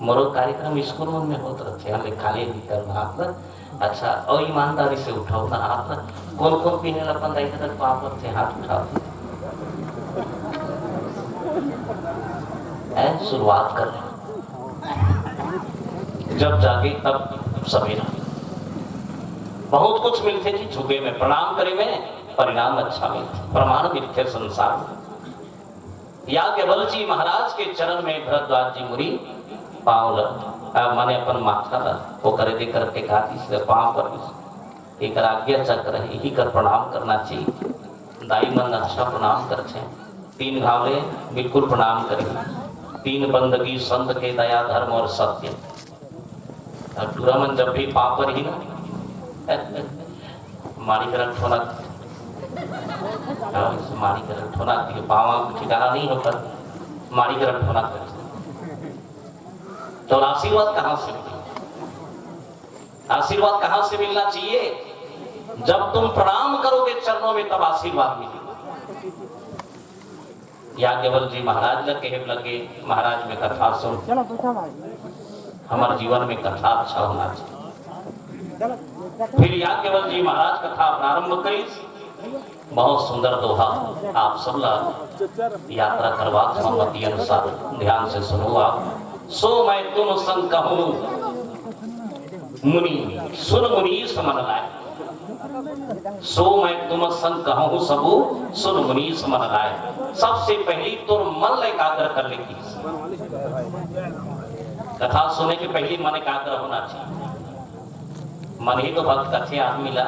मोरो कार्यक्रम स्कूल मन में होत रहथे, हम खाली नहीं कर हाथ ला। अच्छा, और ईमानदारी से उठाओ ना हाथ ला। कौन कौन पीने ला अपन दाई तक पाँव पर से हाथ उठाओ, है, शुरुआत कर रहे। जब जागे तब सवेरा। बहुत कुछ मिलथे जी, झुके में, प्रणाम करे में परिणाम अच्छा मिलथे, प्रमाण मिलथे संसार में। याज्ञवल्क्य जी महाराज के चरण में भरद्वाज जी मुनि पाँव ल, आ, माने अपन माथा ल, ओकर दे करके गाती से पाँव पर एकर आज्ञा चक्र है, यही कर प्रणाम करना चाहिए। दाई मन अच्छा प्रणाम करथे, तीन घाव ले बिल्कुल प्रणाम करे। तीन बंदगी संत के दया, धर्म और सत्य। और टूरा मन जब भी पाँव पर ही ना, माड़ी कर ठोनक, हाँ, माड़ी कर ठोनक, ये पाँव ठिकाना नहीं होता, माड़ी कर ठोनक। तो आशीर्वाद कहाँ से मिले? आशीर्वाद कहाँ से मिलना चाहिए? जब तुम प्रणाम करोगे चरणों में, तब आशीर्वाद मिलेगा। याज्ञवल्क्य जी महाराज ल कहे लगे, महाराज में कथा सुन, चलो, बैठा भाई। हमारे जीवन में कथा अच्छा होना चाहिए। फिर याज्ञवल्क्य जी महाराज कथा प्रारंभ करिस। बहुत सुंदर दोहा, आप सब ला यात्रा करवा, सहमति अनुसार ध्यान से सुनो आप। सो मैं तुम संग कहूँ मुनि, सुन मुनीस मन लाए। सो मैं तुम संग कहूँ सबू, सुन मुनीस मन लाए। सबसे पहली तोर मन ला एकाग्र कर लेती। कथा सुने के पहली मन एकाग्र होना चाहिए। मन ही तो भक्त कथे आदमी ला,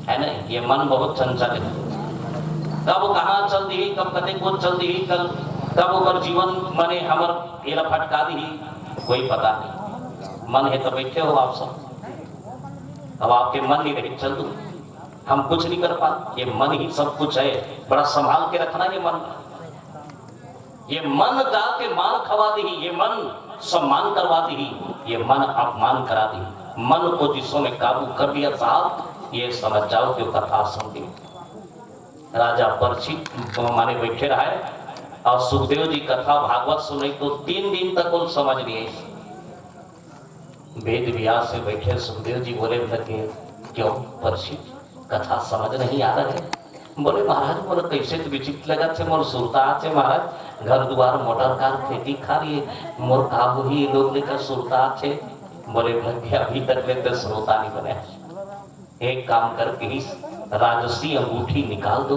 है ना? ये मन बहुत चंचल है, कब कहाँ चल दी, कब कते को चल दी, कल कब ओकर जीवन मने हमर एला फटका दी, कोई पता नहीं। मन है तो बैठे हो आप सब, अब आपके मन नहीं रही, चल दो, हम कुछ नहीं कर पा। ये मन ही सब कुछ है, बड़ा संभाल के रखना ये मन। ये मन जाके मान खवा दी, ये मन सम्मान करवा दी, ये मन अपमान करा दी। मन को जिसों ने काबू कर लिया साहब, ये समझ जाओ कि वो कथा सुन ली। राजा परीक्षित माने बैठे रहे और सुखदेव जी कथा भागवत सुने तो तीन दिन तक वो समझ नहीं आई। वेद व्यास से बैठे सुखदेव जी बोले लगे, क्यों परीक्षित, कथा समझ नहीं आ रहा है? बोले, महाराज, मोला कैसे तो विचित्र लगा थे, मोर सुरता आथे महाराज, घर दुआर मोटर कार खेती खार ये मोर का होही, ये लोग लेकर सुरता आथे। बोले, भैया, अभी तक ले तो श्रोता नहीं बने। एक काम कर, कहिस, राजसी अंगूठी निकाल दो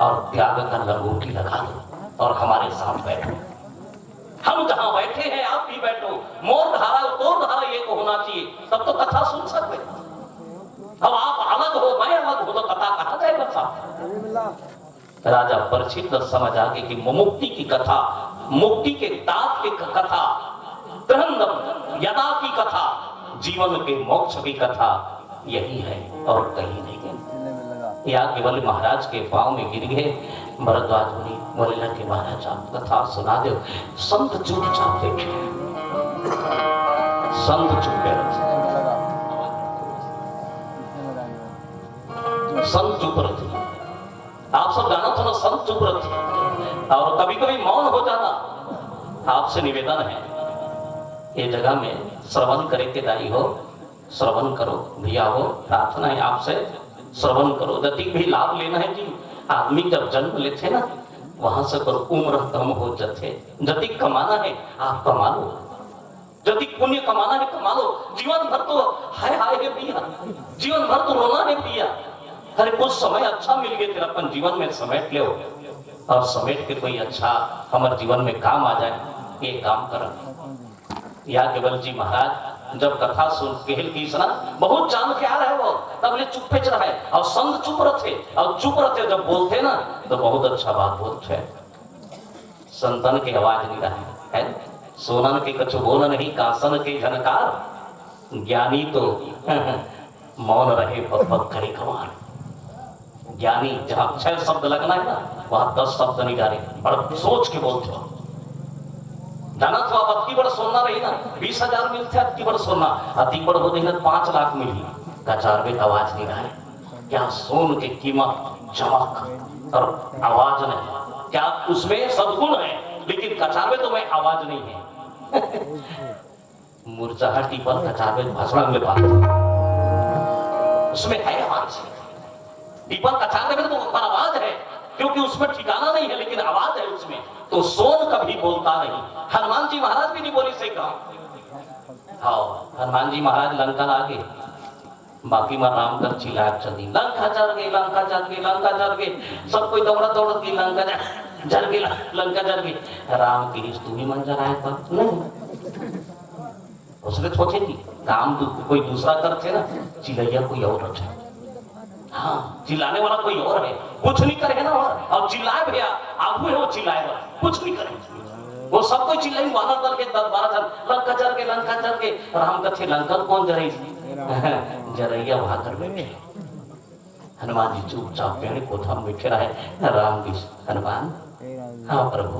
और त्याग का लंगोटी लगा दो और हमारे साथ बैठो। हम जहां बैठे हैं, आप भी बैठो। मोर धारा और तोर धारा एक होना चाहिए, तब तो कथा सुन सकते हैं। अब आप अलग हो, मैं अलग हूं, तो कथा कहा जाएगा साहब? राजा परीक्षित ल समझ आगे कि मुक्ति की कथा, मुक्ति के तात की क-, कथा, ग्रहण यदा की कथा, जीवन के मोक्ष की कथा यही है और कहीं नहीं है। या केवल महाराज के पांव में गिर गए। भरद्वाज मुनि बोले, "ला कि महाराज, आप कथा सुना दो।" संत चुपचाप बैठे हैं, संत चुप बैठे, संत चुप रहे। आप सब जानत हो ना, संत चुप रथे। और कभी-कभी मौन हो जाना। आपसे निवेदन है, ये जगह में श्रवण करे के दाई हो, श्रवण करो, भैया हो, प्रार्थना है आपसे, श्रवण करो। जतिक भी लाभ लेना है जी, आदमी जब जन्म लेथे ना, वहां से पर उम्र कम हो जाथे। जतिक कमाना है, आप कमा लो। जतिक पुण्य कमाना है, कमा लो। जीवन भर तो हाय हाय है भैया, जीवन भर तो रोना है भैया। अरे, कुछ समय अच्छा मिल गया तेरा, अपन जीवन में समेट ले, और समेट के कोई अच्छा हमारे जीवन में काम आ जाए, ये काम कर। या केवल जी महाराज जब कथा सुन केहल की सुना, बहुत जान के आ रहे वो, तब ले चुप्पे च रहे, और संत चुप रहते, और चुप रहते जब बोलते ना, तो बहुत अच्छा बात बोलते हैं। संतन के आवाज नहीं रहे, है? सोनन के कछु बोल नहीं, कांसन के झनकार। ज्ञानी तो मौन रहे, पग पग करे गवार। ज्ञानी जहां छह शब्द लगना है ना, वहां दस शब्द नहीं डाले, बड़ा सोच के बोलते हो। जाना तो आप अति बड़ सोना रही ना, बीस हजार मिलते अति बड़ सोना, अति बड़ हो देना पांच लाख मिली, कचार में आवाज नहीं डाले। क्या सोन की कीमत, चमक और आवाज नहीं, क्या उसमें सद्गुण है, लेकिन कचार में तो मैं आवाज नहीं है। मुरझाहट की पर कचार में भाषण में बात, उसमें है आवाज। पीपल कचार में तो ऊपर आवाज है, क्योंकि उसमें ठिकाना नहीं है, लेकिन आवाज है उसमें। तो सोन कभी बोलता नहीं, हनुमान जी महाराज भी नहीं बोली से कहा। हाँ, हनुमान जी महाराज लंका ला गए, बाकी में राम कर चिल्लाए चल दी, "लंका जर गे, लंका जर गे, लंका जर गे।" सब कोई दौड़ा दौड़ा की, "लंका जर, जर गे, लंका जर गे।" राम की रिस तू ही मन जराए पर नहीं। उसने सोचे कि काम दू-, कोई दूसरा करते ना, चिल्लैया कोई और रखे। हाँ, चिल्लाने वाला कोई और है, कुछ नहीं करे ना, और, और चिल्लाए भैया, आप हुए हो चिल्लाए वाला, कुछ नहीं करे। वो सब कोई चिल्लाई, बानर दल के दस बारह जन, "लंका जर गे, लंका जर गे।" राम कथे, "लंका कौन जरे?" जरैया वहां कर बैठे। हनुमान जी चुपचाप पेड़ कोठा में बैठे रहे। राम भी, "हनुमान।" "हाँ प्रभु।"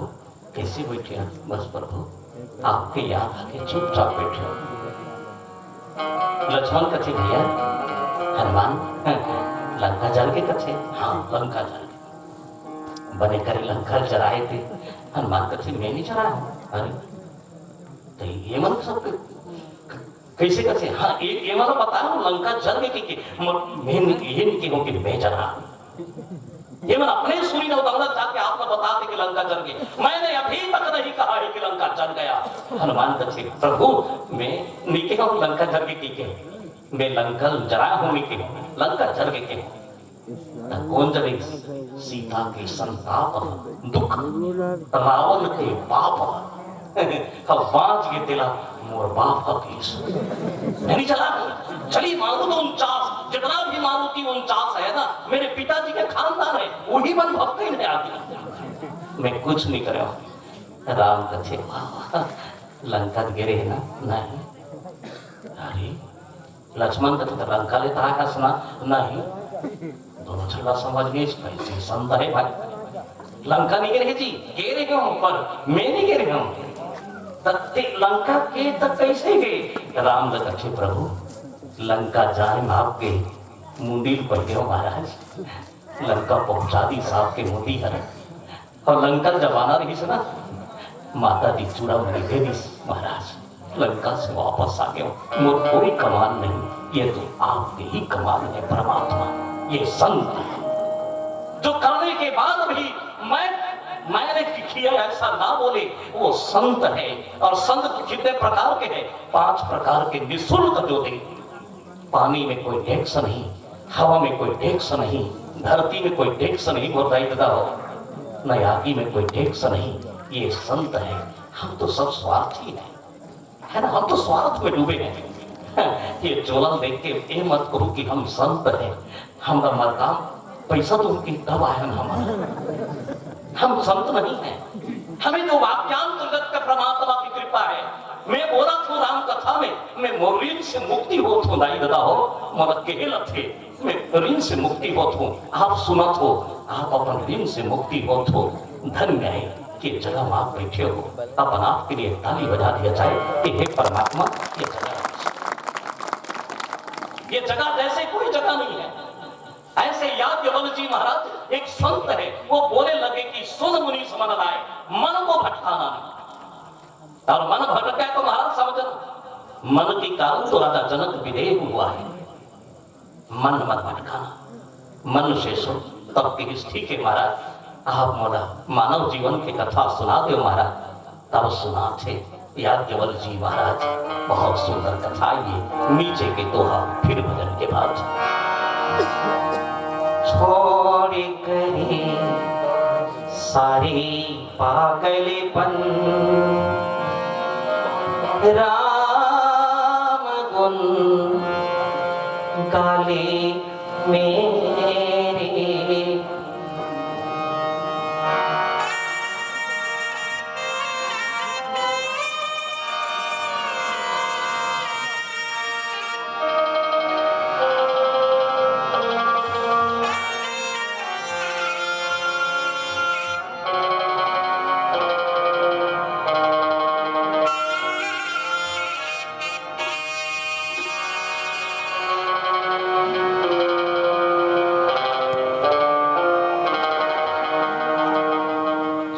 "कैसे बैठे हैं?" "बस प्रभु, आपके याद आके चुपचाप बैठे हैं।" लक्ष्मण कथे, "भैया, हनुमान, लंका जर गे?" कथे, "हाँ, लंका जर गे।" "बने करे लंका जराए थे।" हनुमान कथे, "मैं नहीं जराया हूँ।" "अरे, तो ये मन सब कैसे कथे?" "हाँ, ये, ये मन बता रहा हूँ, लंका जर गे के, के, म-, मैं नहीं, ये नहीं कहूँ कि मैं जरा हूँ। ये मन अपने सूरी ने उतावला जाके आप ना बता दे कि लंका जर गे। मैंने अभी तक नहीं कहा है कि लंका जर गया।" हनुमान कथे, "प्रभु, मैं नहीं कहूँ लंका जर गे के, के, मैं लंका जरा हूँ नहीं कहूँ, लंका जर गे के।" त कौन जरे? सीता के संताप दुख, रावण के पाप। अब बांच के तेला मोर बाप का केस। नहीं चला, चली मारुत उनचास, जितना भी मारुति उनचास है ना, मेरे पिताजी के खानदान है, वही मन भक्ति में आगे। मैं कुछ नहीं करे। राम कथे, "वाह, वाह, लंका गे रहे ना?" "नहीं।" "अरे, लक्ष्मण कथे तो लंका ले ताय हंसना नहीं।" दोनों झगड़ा समझ गए, इसका इसी संत है भाई। "लंका नहीं गे रहे जी?" "गे रहे हूँ, पर मैं नहीं गे रहे हूँ।" "तत्ते लंका के तक कैसे गए?" राम कथे, "प्रभु, लंका जाए में आपके मुंडी पड़ गए महाराज, लंका पहुंचा दी साहब के मुंडी हर।" और लंका जब आना रहिस ना, माता जी चूड़ामणि दे दिस, महाराज, लंका से वापस आ गया। मोर कोई कमाल नहीं, ये तो आपके ही कमाल है परमात्मा, ये संत है। जो करने के बाद भी मैं, मैंने किया ऐसा ना बोले, वो संत है। और संत कितने प्रकार के हैं? पांच प्रकार के निशुल्क जो दे, पानी में कोई टैक्स नहीं, हवा में कोई टैक्स नहीं, धरती में कोई टैक्स नहीं, मोर दाई ददा हो, न आगी में कोई टैक्स नहीं। ये संत है, हम तो सब स्वार्थी हैं, है ना, हम तो स्वार्थ में डूबे हैं। ये चोला देख के ये मत कहो कि हम संत हैं, हमरा मरकाम पैसा तो उनके तब आयन हम, हम संत नहीं हैं। हमें जो वाक्यांत जगत का परमात्मा की कृपा है, मैं बोला थू राम कथा में, मैं मोर ऋण से मुक्ति हो थू, दाई ददा हो, मोला कहे लथे, मैं ऋण से मुक्ति हो थू, आप सुनत हो, आप अपन ऋण से मुक्ति हो थू। धन्य है कि जगह में आप बैठे हो, अपन आप के लिए ताली बजा दिया जाए कि हे परमात्मा, ये जगह, ये जगह जैसे कोई जगह नहीं है। ऐसे याज्ञवल्क्य जी महाराज एक संत है, वो बोले लगे कि सुन मुनीश मन लाए, मन को भटकाना नहीं। और मन भटका है तो महाराज समझना, मन के कारण तो राजा जनक विदेह हुआ है। मन मत भटकाना, मन से सुन। तब कहिस, ठीक है महाराज, आप मोला मानव जीवन की कथा सुना दो महाराज। तब सुनाथे याज्ञवल्क्य जी महाराज, बहुत सुंदर कथा ये। नीचे के दोहा फिर भजन के बाद। छोड़ करे सारी पागलपन, राम गुण गाले मेरे।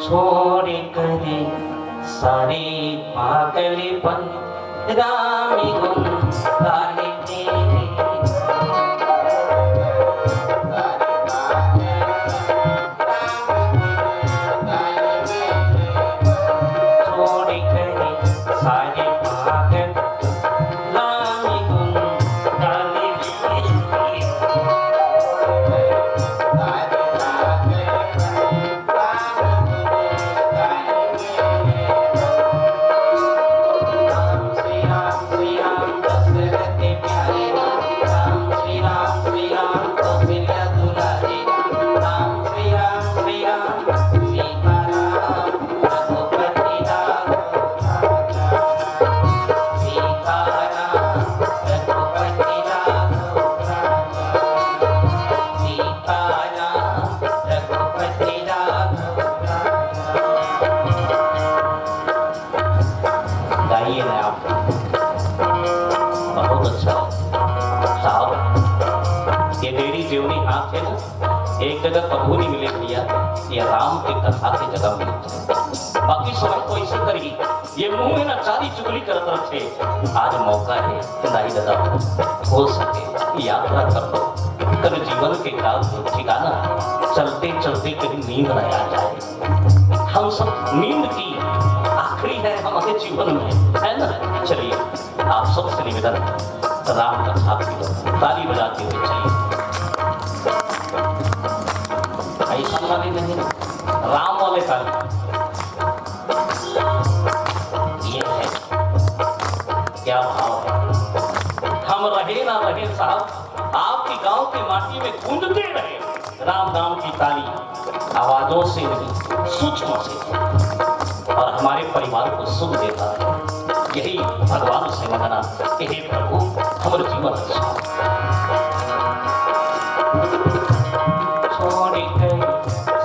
छोड़ करे सारी पागलपन, राम गुण गाले तेरे। छोड़ करे सारी पागल, राम गुण गाले तेरे। सीताराम रघुपति राघव राम। गाइए ना आप, बहुत अच्छा। साहब, ये डेढ़ी जेवनी हाथ है ना, एक जगह कभू नहीं मिले भैया, ये राम के कथा के जगह मिलथे। बाकी समय तो ऐसे करी, ये मुंह में ना चारी चुगली करत रथे। आज मौका है, दाई ददा, हो सके यात्रा कर लो। कर जीवन के काल को ठिकाना, चलते चलते कहीं नींद न आ जाए। हम सब नींद की आखिरी है हमारे जीवन में, है ना? चलिए, आप सबसे निवेदन, राम कथा की ताली बजाते हुए चलिए। ऐसा वाले नहीं, राम वाले ताली। ये है, क्या भाव है। हम रहे ना रहे साहब, आपके गांव की माटी में गूंजते रहे राम नाम की ताली, आवाजों से नहीं, सूक्ष्म से, और हमारे परिवार को सुख देता है। यही भगवान से मांगना कि हे प्रभु, हमर जीवन अच्छा हो। छोड़ के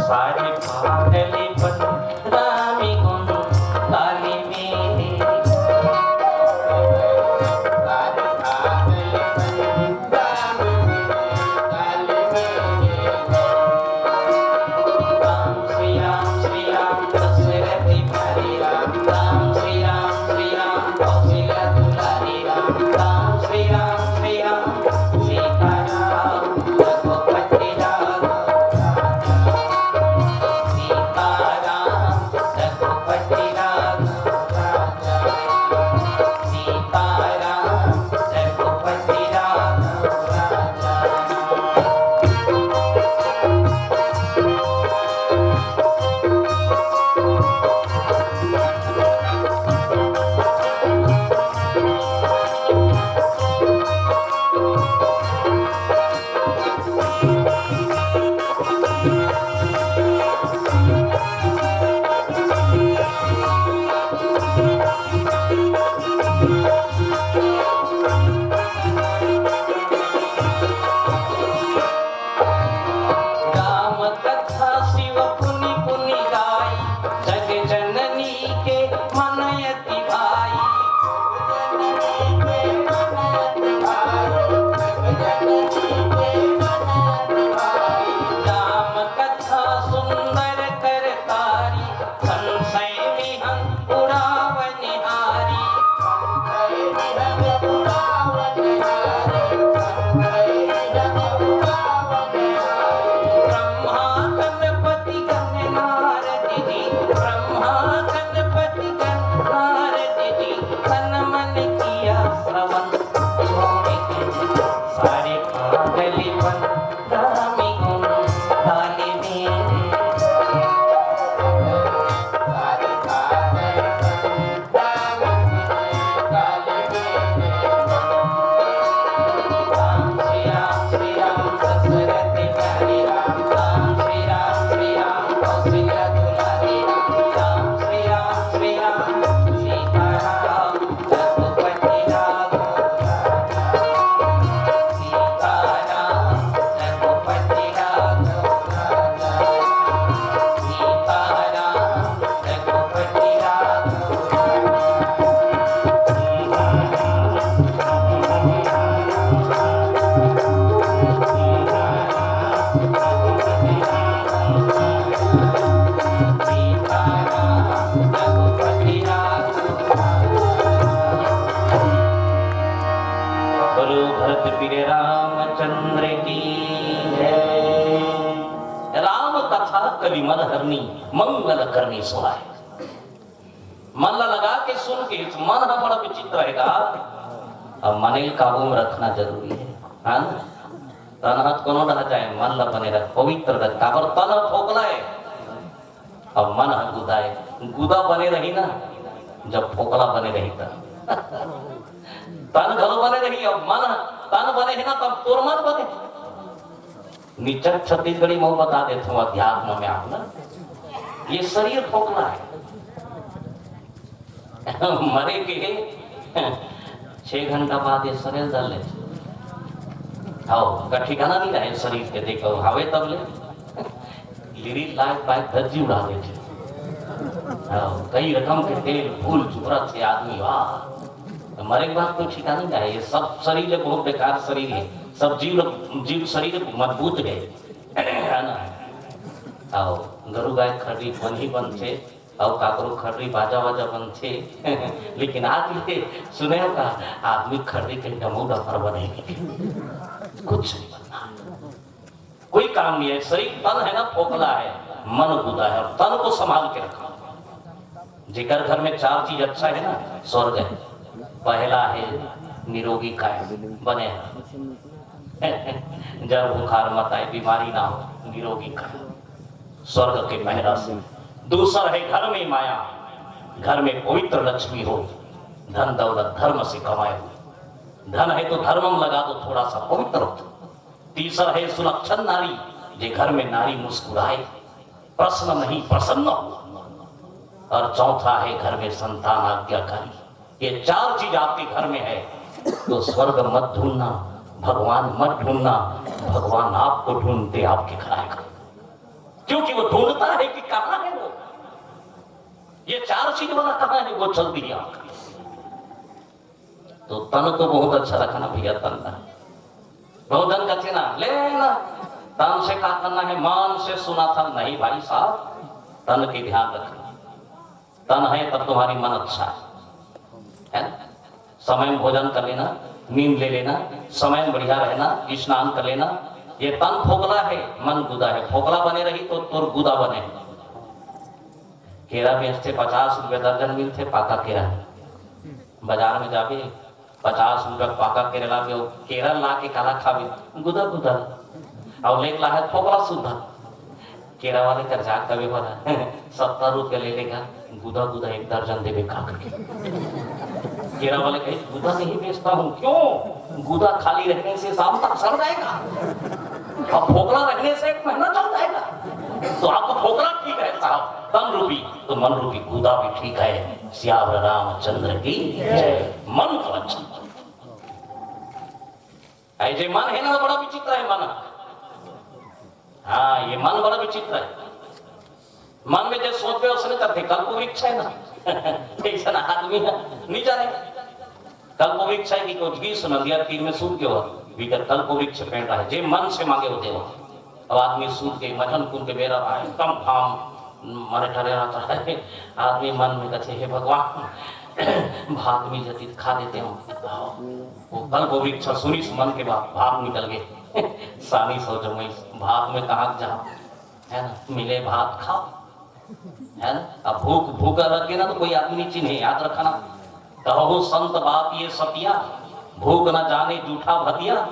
सारे पागलपन, राम गुण गाले मेरे। बोलो भरत वीर रामचंद्र की जय। राम कथा कलि मल हरनी, मंगल करनी सुहाए। मन ला लगा के सुन के, मन ह बड़ा विचित्र हे गा। अब मन ल काबू में रखना जरूरी हे, हाँ ना? तन ह कोनो डहा जाए, मन ला बने रख, पवित्र रख। काबर तन ह फोकला हे, अब मन ह गुदा हे। गुदा बने रही ना, जब फोकला बने रही तब। तन घलो बने रही, अब मन ह, तन बने हे ना, तब तोर मन बने। निचट छत्तीसगढ़ी में बता देत हूँ अध्यात्म में आप ना, ये शरीर फोकला हे। मरे के छह घंटा बाद ये शरीर धर ले। हव, का ठिकाना नहीं रहे शरीर के, देखो, हवे तब ले। लिरी लाग पाए धज्जी उड़ा देथे। हव, कई रकम के तेल फूल चुपरत हे आदमी, वाह। तो मरे के बाद कोई ठिकाना नहीं रहे। ये सब शरीर बहुत बेकार शरीर हे। सब जीव, जीव शरीर मजबूत हे। हे ना? अउ गरु गाय खर्री बनही बनथे, अउ काकरो खर्री बाजा वाजा बनथे। लेकिन आज ये सुने हो का, आदमी खर्री कहीं डमऊ डफर बने, कुछ नहीं बनना, कोई काम नहीं हे। शरीर तन हे ना, फोकला हे, मन गुदा हे, अउ तन को संभाल के रखा। जेकर घर में चार चीज अच्छा हे ना, स्वर्ग हे। पहला हे निरोगी काय, बने हे। जर बुखार मत आए, बीमारी ना हो, निरोगी काय, स्वर्ग के पहला से। दूसर हे घर में माया, घर में पवित्र लक्ष्मी हो, धन दौलत धर्म से कमाए हो। धन हे तो धर्म में लगा दो, थोड़ा सा पवित्र हो। तीसर हे सुलक्षण नारी, जे घर में नारी मुस्कुराए, प्रश्न नहीं, प्रसन्न हो। और चौथा हे घर में संतान आज्ञाकारी। ये चार चीज आपके घर में हे तो स्वर्ग मत ढूंढना, भगवान मत ढूंढना, भगवान आपको ढूंढते आपके घर आएगा। क्योंकि वो ढूंढता हे कि कहाँ हे वो, ये चार चीज वाला कहाँ हे, वो जल्दी ही आपका। तो तन तो बहुत अच्छा रखना भैया, तन ला। बहुत झन कथे ना, ले ना, तन से का करना हे, मन से सुना था। नहीं भाई साहब, तन के ध्यान रखना। तन हे तब तुम्हारी मन अच्छा हे, हे ना? समय में भोजन कर लेना, नींद ले लेना, समय में बढ़िया रहना, स्नान कर लेना। ये तन फोकला हे, मन गुदा हे। फोकला बने रही तो तोर गुदा बने। केरा बेचथे, पचास रुपया दर्जन मिलथे, पाका केरा। बाजार में जाबे, पचास रुपया पाका केरा लाबे, अउ केरा ला के काला खाबे, गुदा गुदा। अउ लेके लाहे फोकला सुद्धा। केरा वाले कर जाके कबे बोला, "सत्तर रुपया ले लेगा, गुदा गुदा एक दर्जन देबे का करके।" केरा वाले कहे, "गुदा नहीं बेचता हूँ।" "क्यों?" "गुदा खाली रहने से शाम तक सड़ जाएगा, अब फोकला रहने से एक महीना चल जाएगा।" तो आपका फोकला ठीक हे साहब, तन रूपी, तो मन रूपी गुदा भी ठीक हे। सियावर रामचंद्र की जय। मन को अच्छा। अउ जे मन हे ना, बड़ा विचित्र हे मन। हाँ, ये मन बड़ा विचित्र हे। मन में जे सोचबे, उसने करथे। कल्प वृक्ष हे ना, अइसन आदमी हे, नहीं जाने। कल्प वृक्ष हे कि कुछ गीस नदिया तीर में सूत गयो, भीतर कल्प वृक्ष पेड़ रहे, जे मन से मांगे वो देवा। अब आदमी सूत के, मझन कुन के बेरा रहा, एकदम घाम मारे ठरे रहता हे। आदमी मन में कथे, "हे भगवान, भात मिल जाती तो खा लेते हम।" वो कल्प वृक्ष सुनिस मन के बात, भात निकल गए। सानी सो जमइस, भात में कहाँ जा, हे ना, मिले भात खाओ, हे ना। अब भूख, भूख लग गई ना तो कोई आदमी नहीं चिन्हे, याद रखना। कहो संत बात ये सतिया, भूख ना जाने जूठा भतिया,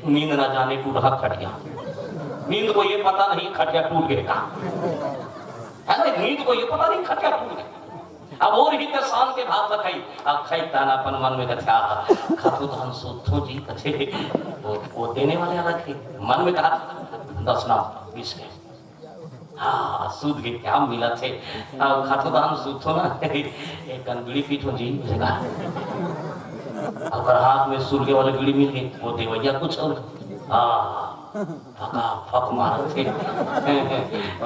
नींद ना जाने टूटहा खटिया। नींद को ये पता नहीं खटिया टूट गए का, है ना? नींद को ये पता नहीं खटिया टूट गए। अब और ही ते शान के भात ल खाई, अब खाई तान अपन मन में कथे, "आहा, खाथो त हम सूतथो जी," कथे। वो, वो देने वाले अलग थे, मन में कहा, "दस ना, बीस के।" हाँ, सूत के क्या मिला थे? अब खाथो त हम सूतथो ना, एक कन बीड़ी पीथो जी, जगह। अगर हाथ में सुलगे वाले बीड़ी मिल गए, वो देवैया कुछ और। हाँ, फका फक मारत हे।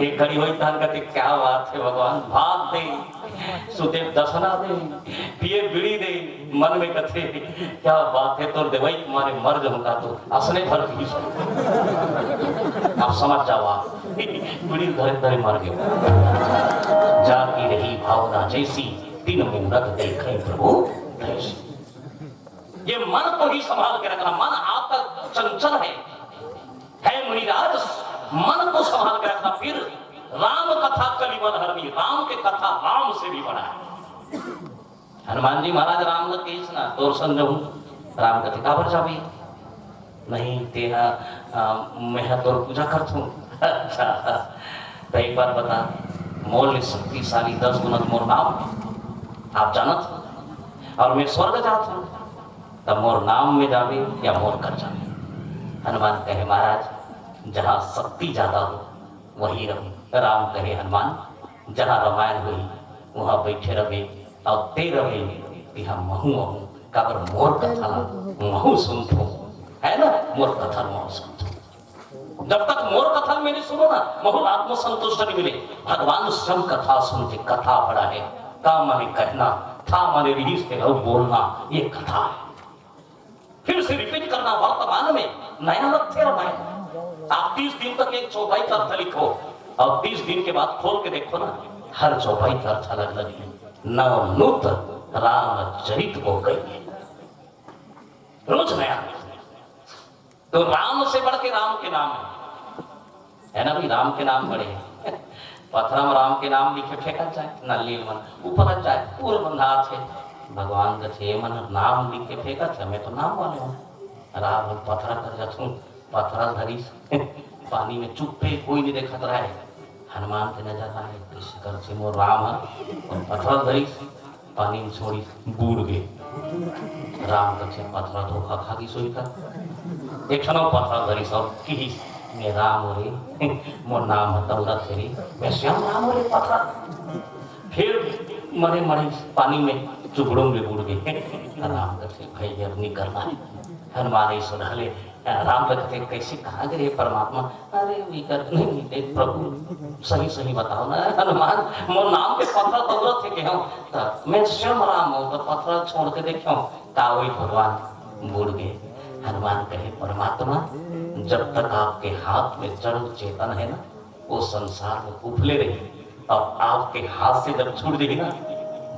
एक घड़ी होई तहन कहते, "क्या बात है भगवान, भात दे, सुते दसना दे, पिए बीड़ी दे।" मन में कथे, "क्या बात है, तोर देवई के मारे मर जाऊं का तो, असने भर पीस।" आप समझ जाओ आप, बीड़ी धरे धरे मर गए। जागी रही भावना जैसी, दिन मूरत देखे प्रभु तैसी। ये मन को ही संभाल के रखना। मन आपका चंचल है, है मुनिराज, मन को संभाल के रखना। फिर राम कथा कलिमल हरनी, राम के कथा राम से भी बड़ा है। हनुमान जी महाराज राम ल कहिस ना, "तोर संग जाहूं।" राम कथे, "काबर जाबे?" "नहीं, तेहा, अ, मेहा तोर पूजा करथूं।" "अच्छा, त एक बात बता, मोर ले शक्तिशाली दस गुना मोर नाम आप जानत हो, और मैं स्वर्ग जात हूं, त मोर नाम में जाबे या मोर कर जाबे?" हनुमान कहे, "महाराज, जहां शक्ति ज्यादा हो, वहीं रहूं।" राम कहे, "हनुमान, जहां रामायण होही, वहां बैठे रहे, और ते रहे, तिहां महू आहूं, काबर मोर कथा ला महू सुनथूं, है ना, मोर कथा महू सुनथूं। जब तक मोर कथा में नहीं सुनो ना, महू आत्मसंतुष्ट नहीं मिले।" भगवान स्वयं कथा सुनते, कथा बड़ा है, का माने कहना, था माने रिहिस ते अउ बोलना, ये कथा है। फिर से रिपीट करना, वर्तमान में नया लक्ष्य रमायण। आप तीस दिन तक एक चौपाई का अर्थ लिखो और तीस दिन के बाद खोल के देखो ना, हर चौपाई का अर्थ अलग अलग है। नवनूत रामचरित को कहिए, रोज नया। तो राम से बढ़ के राम के नाम है, है ना भाई? राम के नाम बड़े हैं। पथरा में राम के नाम लिखे फेंकत जाए, नल्ली मन ऊपर जाए, पूरा बंधा थे। भगवान कथे, "ये मन नाम लिख के फेंकत है, मैं तो नाम वाले हूँ।" राम हम पथरा कर जाथूं, पथरा धरिस, पानी में चुप्पे, कोई नहीं देखत रहे। हनुमान के नजर आए, "किसी कर से मोर राम है।" और पथरा धरिस, पानी में छोड़ी, बूड़ गे। राम कथे, "पथरा धोखा खा गिस होही का?" एक ठन अउ पथरा धरिस अउ किहिस, "मैं राम हो रे, मोर नाम ह दौलत हे रे, मैं स्वयं राम हो रे पथरा।" फिर मरे मरे पानी में चुबड़ुम ले बूड़ गे। राम कथे, "भाई, अब नहीं करना है।" हनुमान ऐसो ढाले, राम ल कथे, "कैसे कहाँ गे रे परमात्मा?" "अरे, विकट नहीं, देख प्रभु, सही सही बताओ ना हनुमान, मोर नाम के पथरा दौड़त हे के हूँ, त मैं स्वयं राम हूँ, त पथरा छोड़ के देखे हूँ, का होई भगवान?" बूड़ गे। हनुमान कहे, "परमात्मा, जब तक आपके हाथ में जड़ चेतन है ना, वो संसार में उफले रही, और आपके हाथ से जब छूट जाही ना,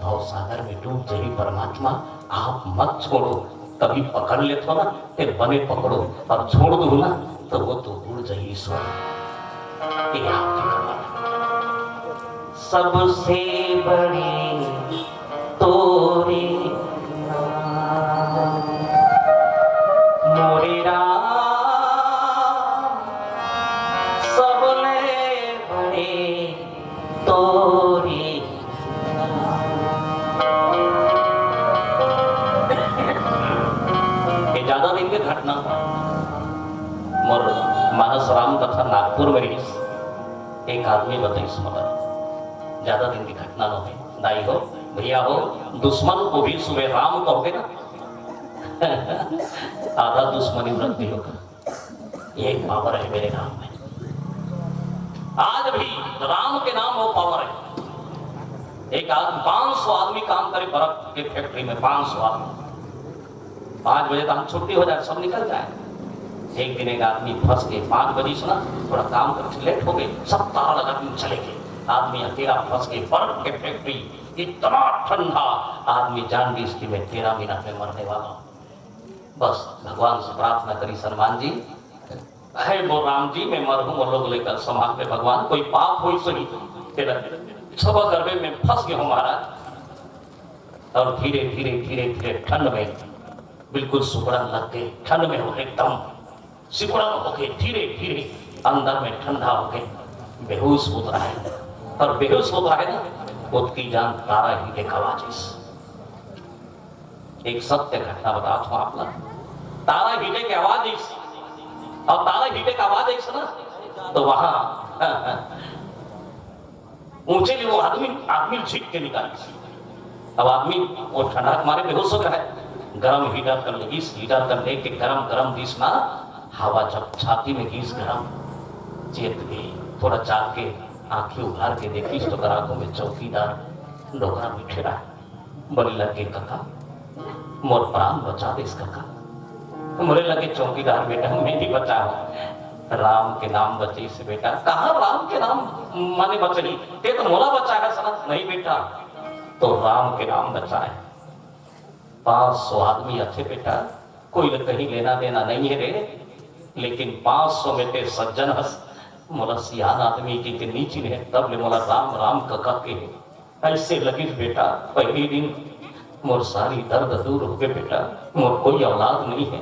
भवसागर में डूब जाही। परमात्मा, आप मत छोड़ो।" कभी पकड़ लेथो ना, ते बने पकड़ो, और छोड़ दो ना, तो वो तो उड़ जाही ईश्वर। ये आपकी कमाल है। सबसे बड़ी तोरी नाम, मोरे राम, सबले बड़े तोरी। ये ज्यादा दिन के घटना, मोर मानस राम कथा नागपुर में रहिस, एक आदमी बताइस मोला, ज्यादा दिन की घटना नो है। दाई हो, भैया हो, दुश्मन को भी सुबह राम कहोगे ना, आधा दुश्मनी रख दियो। ये पावर है मेरे नाम में। आज भी राम के नाम वो पावर है। एक आदमी, पाँच सौ आदमी काम करे बर्फ के फैक्ट्री में, पाँच सौ आदमी। पाँच बजे तो हम छुट्टी हो जाए, सब निकल जाए। एक दिन एक आदमी फंस के पाँच बजे से ना थोड़ा काम करके लेट हो गए, सब ताला लगा के चले गए। आदमी अकेला फंस के बर्फ के फैक्ट्री, इतना ठंडा। आदमी जान गई इसकी, मैं तेरह मिनट में मरने वाला हूँ। बस भगवान से प्रार्थना करी, "हनुमान जी, हे वो राम जी, मैं मर हूं, वो लोग लेकर संभाल में भगवान, कोई पाप होई सही, तेरा क्षमा करबे, मैं फंस गया हूं महाराज।" और धीरे धीरे धीरे धीरे ठंड में बिल्कुल सुकड़न लग गे, ठंड में होके एकदम सिकुड़न होके धीरे धीरे अंदर में ठंडा होके बेहोश होत रहे। अउ बेहोश होत रहे ना, ओतकी जान तारा हिटे के आवाज आइस। एक सत्य घटना बतात हूँ आप ला। तारा हिटे के आवाज आइस, अउ तारा हिटे के आवाज आइस ना, तो वहां ऊंचे ले वो आदमी, आदमी झिक के निकालिस। अब आदमी वो ठंडा के मारे बेहोश हो गे हे। गरम हीटर कर लेगिस, हीटर कर लेके गरम गरम दिस ना, हवा जब छाती में गिस गरम, चेत गे, थोड़ा जाग के आंखी उघार के देखिस तो ओकर आगू में चौकीदार डोकरा बइठे रहे। बोले लगे, "कका, मोर प्राण बचा देस कका।" बोले लगे चौकीदार, "बेटा, मैं नहीं बचाहूं, राम के नाम बचाइस बेटा।" "कहां राम के नाम माने बचाही? तें तो मोला बचाहस ना।" "नहीं बेटा, तोर राम के नाम बचाहूं।" पांच सौ आदमी आथे बेटा, कोई ले कहीं लेना देना नहीं हे रे, लेकिन पांच सौ में तें सज्जन हस, मोला सियान आदमी कहिके नइ चिन्हे, तब ले मोला राम राम कका कहे। अइसे लगिस बेटा, पहली दिन मोर सारी दर्द दूर होगे बेटा, मोर कोई औलाद नहीं हे।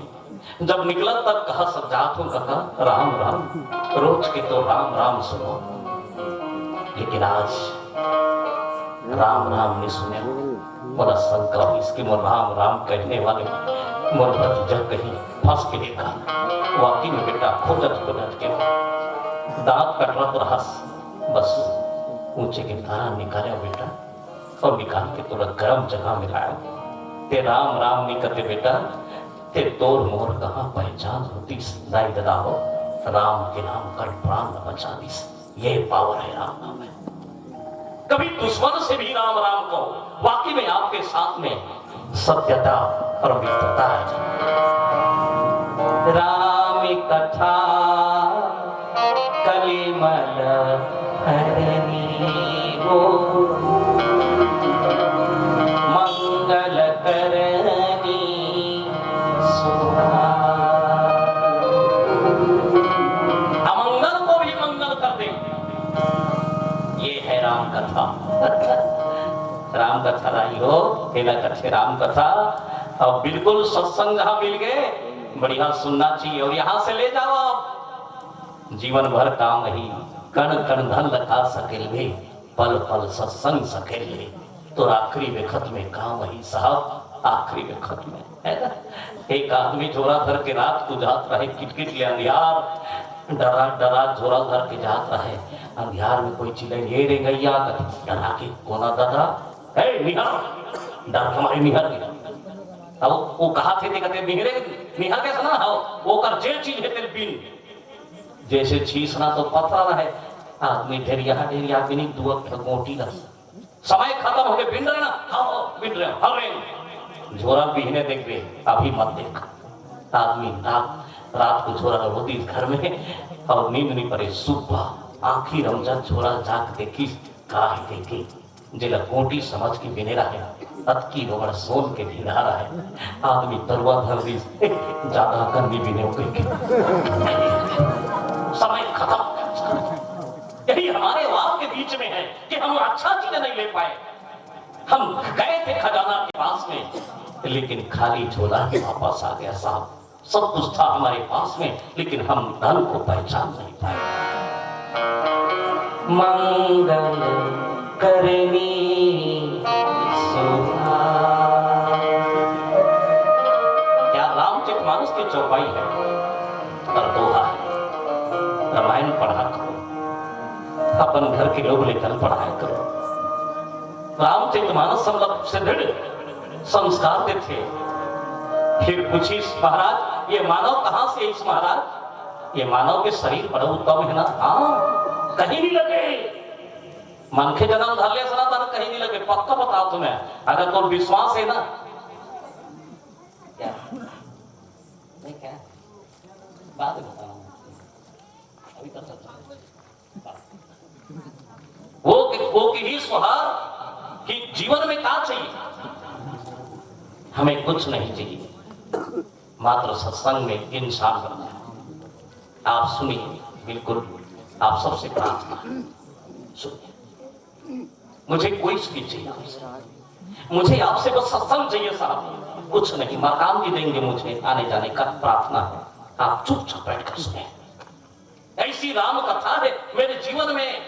जब निकलत तब कहस जात हूं कका, राम राम, रोज के तो राम राम सुनों, लेकिन आज राम राम नइ सुनेंव। मोला शंका होइस कि मोर राम राम कहने वाले मोर भतीजा कहीं फंस गे हे का। वाकई में बेटा, खोजत खोजत के दांत कटरत रहस, बस ऊंचे के तारा निकालेंव बेटा, अउ निकाल के तोला गरम जगह में लाएंव। तें राम राम नइ कते बेटा, तें तोर मोर कहां पहचान होतिस दाई ददा हो, राम के नाम कर प्राण ल बचा दिस। ये पावर है राम नाम में। कभी दुश्मन से भी राम राम कहो, वाकई में आपके साथ में सत्यता और मित्रता है। राम कथा कलिमल हरनी हो, मंगल करनी सुहार। अमंगल को भी मंगल कर दे, ये है राम कथा। राम कथा राई हो, तेला कथे राम कथा। अब बिल्कुल सत्संग जहां मिल गे, बढ़िया सुनना चाहिए और यहां से ले जाओ आप। जीवन भर काम ही, कण कण धन लखा सकेल भी, पल पल सत्संग सकेल भी। तो आखिरी बेखत में काम ही साहब, आखिरी बेखत में, है ना? एक आदमी झोरा धर के रात को जात रहे, किटकिट ले अंधियार, डरा डरा झोरा धर के जात रहे। अंधियार में कोई चिल्लाए, "ए रेंगइया," कथे, डरा के, "कोन ददा?" "ए निहार," डर के मारे निहार के। अब वो कहाथे ते कथे, "निहरे, निहार के सुना हो, वो कर जे चीज है तेल बिन।" जैसे छीसना तो पथरा रहे, आदमी ढेरिया ढेरिया बिनी दुआ के गोटी रस। समय खतम होगे, बिन रहे ना, हाँ, हाँ, बिन रहे, हर रहे। झोरा बिहने देखबे, अभी मत देख। आदमी रात, रात को झोरा रोती घर में, अउ नींद नहीं पड़े। सुबह आंखी रमजा झोरा जाके देखी, का ही देखी, जेला गोटी समझ के बिने रहे, अतकी बड़ सोन के ढिंढारा हे। आदमी तरुआ धर दिस, ज्यादा कन नइ बिनेंव कहिके। समय खतम। यही हमारे और आपके बीच में है कि हम अच्छा चीज नहीं ले पाए। हम गए थे खजाना के पास में, लेकिन खाली झोला ही वापस आ गया साहब। सब कुछ था हमारे पास में, लेकिन हम धन को पहचान नहीं पाए। मंगल करनी सुहार। क्या रामचरित मानस की चौपाई है और दोहा है। रामायण पढ़ा करो, अपन घर के लोग लेकर पढ़ाया करो। रामचरित मानस मतलब सुदृढ़ संस्कार देथे। फिर पूछिस, "महाराज, ये मानव कहाँ से आइस महाराज? ये मानव के शरीर बड़ा उत्तम है ना?" हाँ, कहीं नहीं लगे। मनखे जन्म धर ले सनातन, कहीं नहीं लगे, पक्का बतात हूं मैं, अगर तोर विश्वास है ना। क्या? नहीं क्या? बाद में बताऊंगा। अभी कर सकता हूं। वो कि, वो किही सुहार कि जीवन में क्या चाहिए? हमें कुछ नहीं चाहिए, मात्र सत्संग में इंसान बनना है। आप सुनिए, बिल्कुल आप सबसे प्रार्थना है, सुनिए। मुझे कोई चीज चाहिए आपसे, मुझे आपसे बस सत्संग चाहिए साहब। कुछ नहीं, माँ राम जी देंगे मुझे आने जाने का प्रार्थना है। आप चुपचाप बैठकर सुने। ऐसी राम कथा है मेरे जीवन में।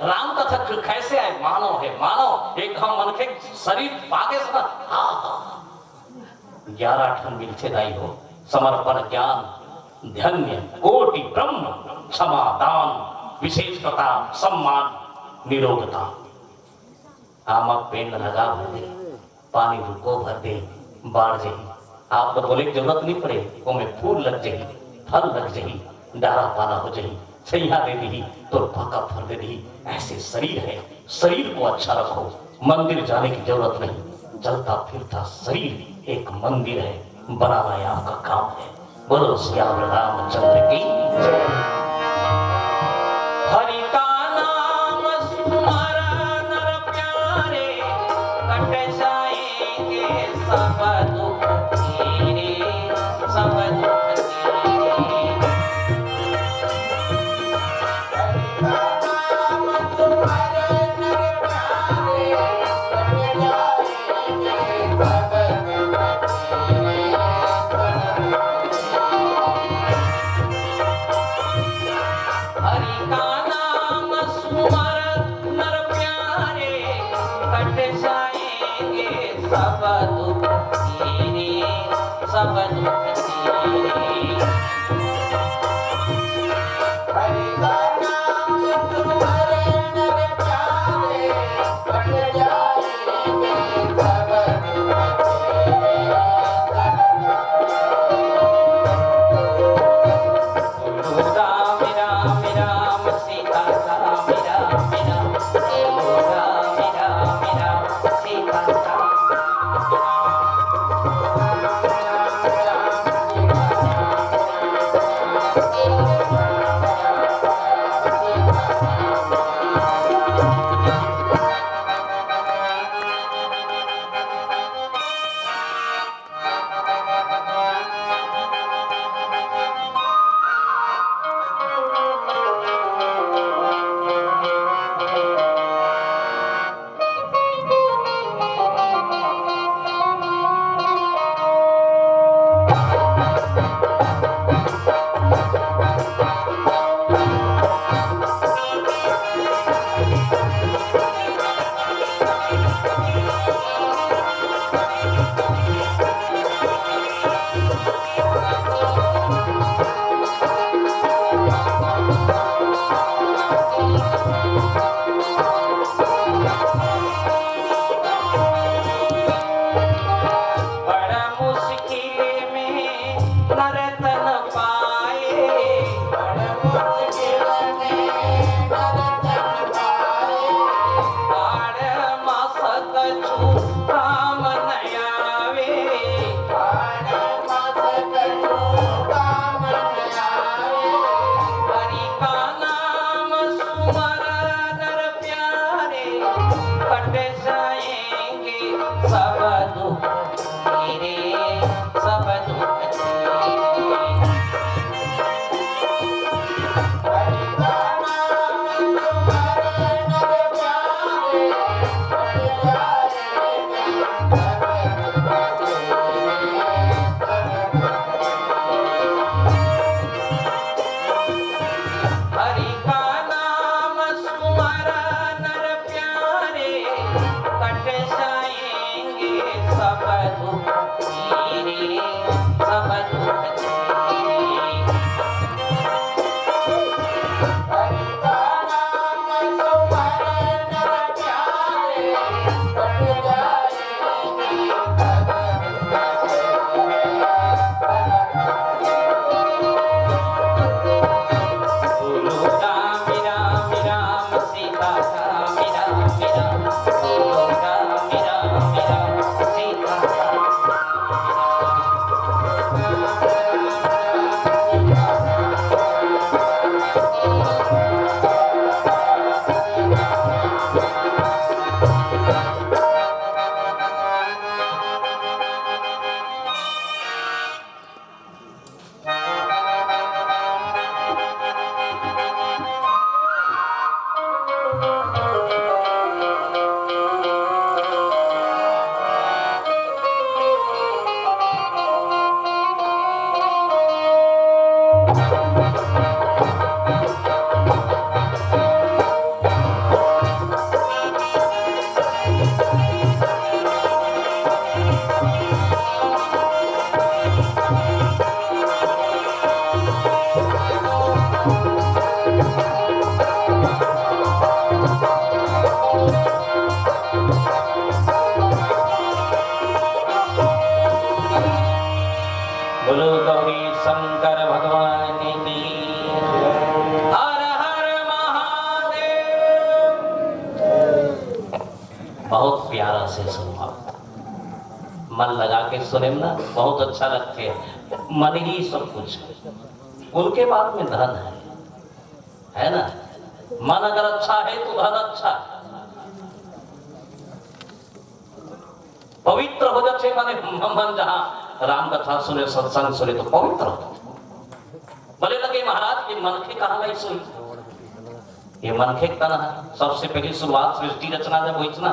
राम कथा क-, कैसे आए? मानव है, मानव। एक घांव मनखे शरीर पागे से ना, हाँ, हाँ, हाँ। ग्यारह ठन मिलथे दाई हो, समर्पण, ज्ञान, धन्य, कोटि ब्रह्म, क्षमा, दान, विशेषता, सम्मान, निरोगता। आमा पेड़ लगा भर दे, पानी रुको भर दे, बाढ़ जही। आप तो बोले के जरूरत नहीं पड़े, ओमे फूल लग जही, फल लग जही, डारा पाला हो जही, सैया दे दही, तो पक्का फल दे दही। ऐसे शरीर है, शरीर को अच्छा रखो, मंदिर जाने की जरूरत नहीं। चलता फिरता शरीर एक मंदिर है, बनाना ये आपका काम है। बोलो सियावर रामचंद्र की जय। हरि का नाम सुमर नर प्यारे, कट जाएंगे सब दुख तेरे, सब दुख तेरे। हरि का नाम सुमर नर प्यारे, कट जाएंगे सब दुख तेरे, सब दुख तेरे। हरि का नाम सुमर नर प्यारे, कट जाएंगे सब दुख तेरे, सब दुख तेरे। हरि का नाम सुमर नर प्यारे, कट जाएंगे सब दुख तेरे, सब दुख तेरे। बोलो राम राम राम सीता राम राम राम। बोलो राम राम राम सीता राम राम राम। बड़ा मुश्किल में नर तन पाए, बड़ा मुश्किल में नर तन पाए। बाढ़ मास कछु काम न आवे, बाढ़ मास कछु काम न आवे। हरि का नाम सुमरन से सुनवाओ। मन लगा के सुने ना, बहुत अच्छा लगथे। मन ही सब कुछ है, उनके बाद में धन है, है ना? मन अगर अच्छा है तो धन अच्छा। पवित्र हो जाथे, माने मन जहाँ राम कथा सुने, सत्संग सुने तो पवित्र हो जाथे। बोले लगे महाराज, ये मनखे कहाँ लाइस होही? ये मनखे के तन है। सबसे पहली शुरुआत सृष्टि रचना जब होइस ना,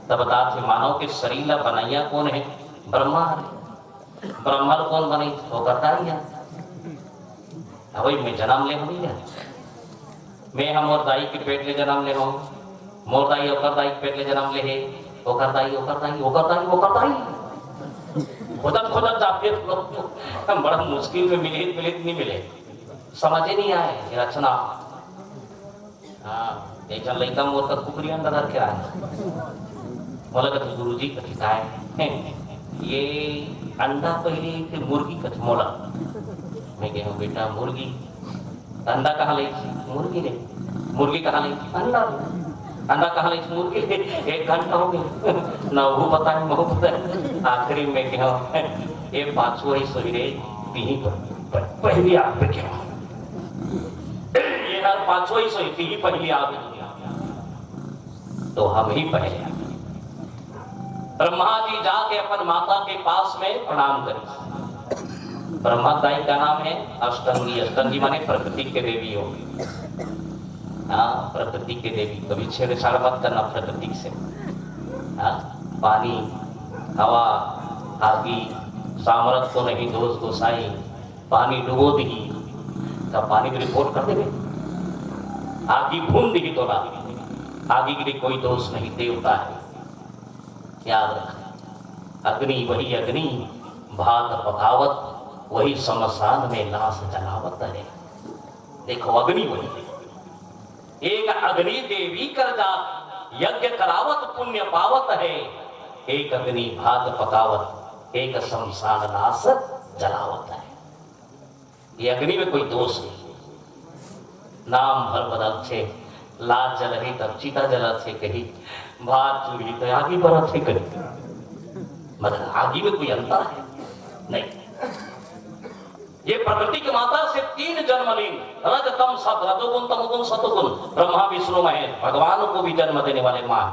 तब बतात हे मानव के शरीर ला बनइया कोन है? ब्रह्मा है। ब्रह्मा ल कोन बनइस? ओकर दाई है। अबे मैं जन्म ले होही है। मैं ह मोर दाई के पेट ले जन्म ले हों, मोर दाई ओकर दाई के पेट ले जन्म ले हे, ओकर दाई, ओकर दाई, ओकर दाई, ओकर दाई। खोजत खोजत जाथे लोग। बड़ा मुश्किल में मिलही, मिलही नहीं मिले, समझे नहीं आए ये रचना। हाँ, एक झन लइका मोर कर कुकरी अंडा धर के आए। मोला कथे, "गुरुजी," कथे, "काय?" "ये अंडा पहले के मुर्गी," कथे मोला। मैं कहे, "बेटा, मुर्गी।" "अंडा कहाँ ले?" "मुर्गी ले।" "मुर्गी कहाँ ले?" "अंडा ले।" "अंडा कहाँ ले?" "मुर्गी ले।" एक घंटा हो गया, ना वो पता है, वो पता है। आखिरी में कहे, "ये पाछू ही सोई रे, तिही पर, पर, पहली आग पे क्या?" ये हर पाछू ही सोई, तिही पहली आग पे। तो हम ही पहले। ब्रह्मा जी जाके अपन माता के पास में प्रणाम करिस। ब्रह्मा दाई का नाम है अष्टंगी। अष्टंगी माने प्रकृति के देवी हो। हाँ, प्रकृति के देवी, कभी छेड़छाड़ मत करना प्रकृति से। हाँ, पानी, हवा, आगी, सामरथ को नहीं दोष गोसाई, पानी डुबो दिही, त पानी में रिपोर्ट कर देबे। आगी भून दिही तोला, आगी के लिए कोई दोष नहीं, देवता है। याद रख, अग्नि वही अग्नि, भात पकावत, वही शमशान में लाश जलावत है। देखो, अग्नि वही है। एक अग्नि देवी कर जात, यज्ञ करावत पुण्य पावत है। एक अग्नि भात पकावत, एक शमशान लाश जलावत है। ये अग्नि में कोई दोष नहीं। नाम भर बदलथे, लाज जलही तब चिता जलथे कही, भात चूल्ही तो आगी बरथे कही, मगर आगी में कोई अंतर है नहीं। ये प्रकृति की माता से तीन जन्म लीन, रज तम सत, रजोगुण तमोगुण सतोगुण, ब्रह्मा विष्णु महेश, भगवान को भी जन्म देने वाले माँ।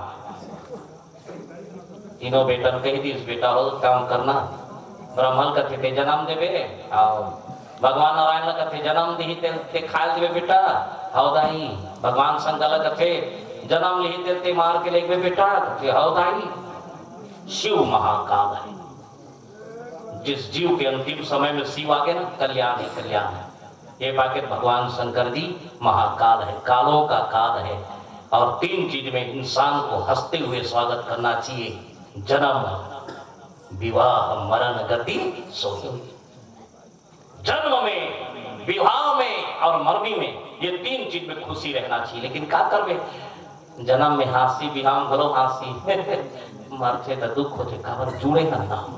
तीनों बेटन कही दिस, बेटा हो काम करना, ब्रह्मल कथे ते जन्म देबे, आओ भगवान नारायण ला कथे जन्म दिही ते, ते खाए देबे बेटा, हव दाई। भगवान शंकर ला कथे जन्म लिही ते, ते मार के लेगबे बेटा, कथे हव दाई। शिव महाकाल है। जिस जीव के अंतिम समय में शिव आगे ना, कल्याण ही कल्याण है। ये पाके भगवान शंकर जी महाकाल है, कालों का काल है। और तीन चीज में इंसान को हंसते हुए स्वागत करना चाहिए, जन्म, विवाह, मरण, गति, सोई। जन्म में, विवाह में और मरनी में, ये तीन चीज में खुशी रहना चाहिए। लेकिन का करबे, जन्म में हाँसी, विहाम घलो हाँसी। मरथे त दुख होथे, काबर जुड़े ना नाम।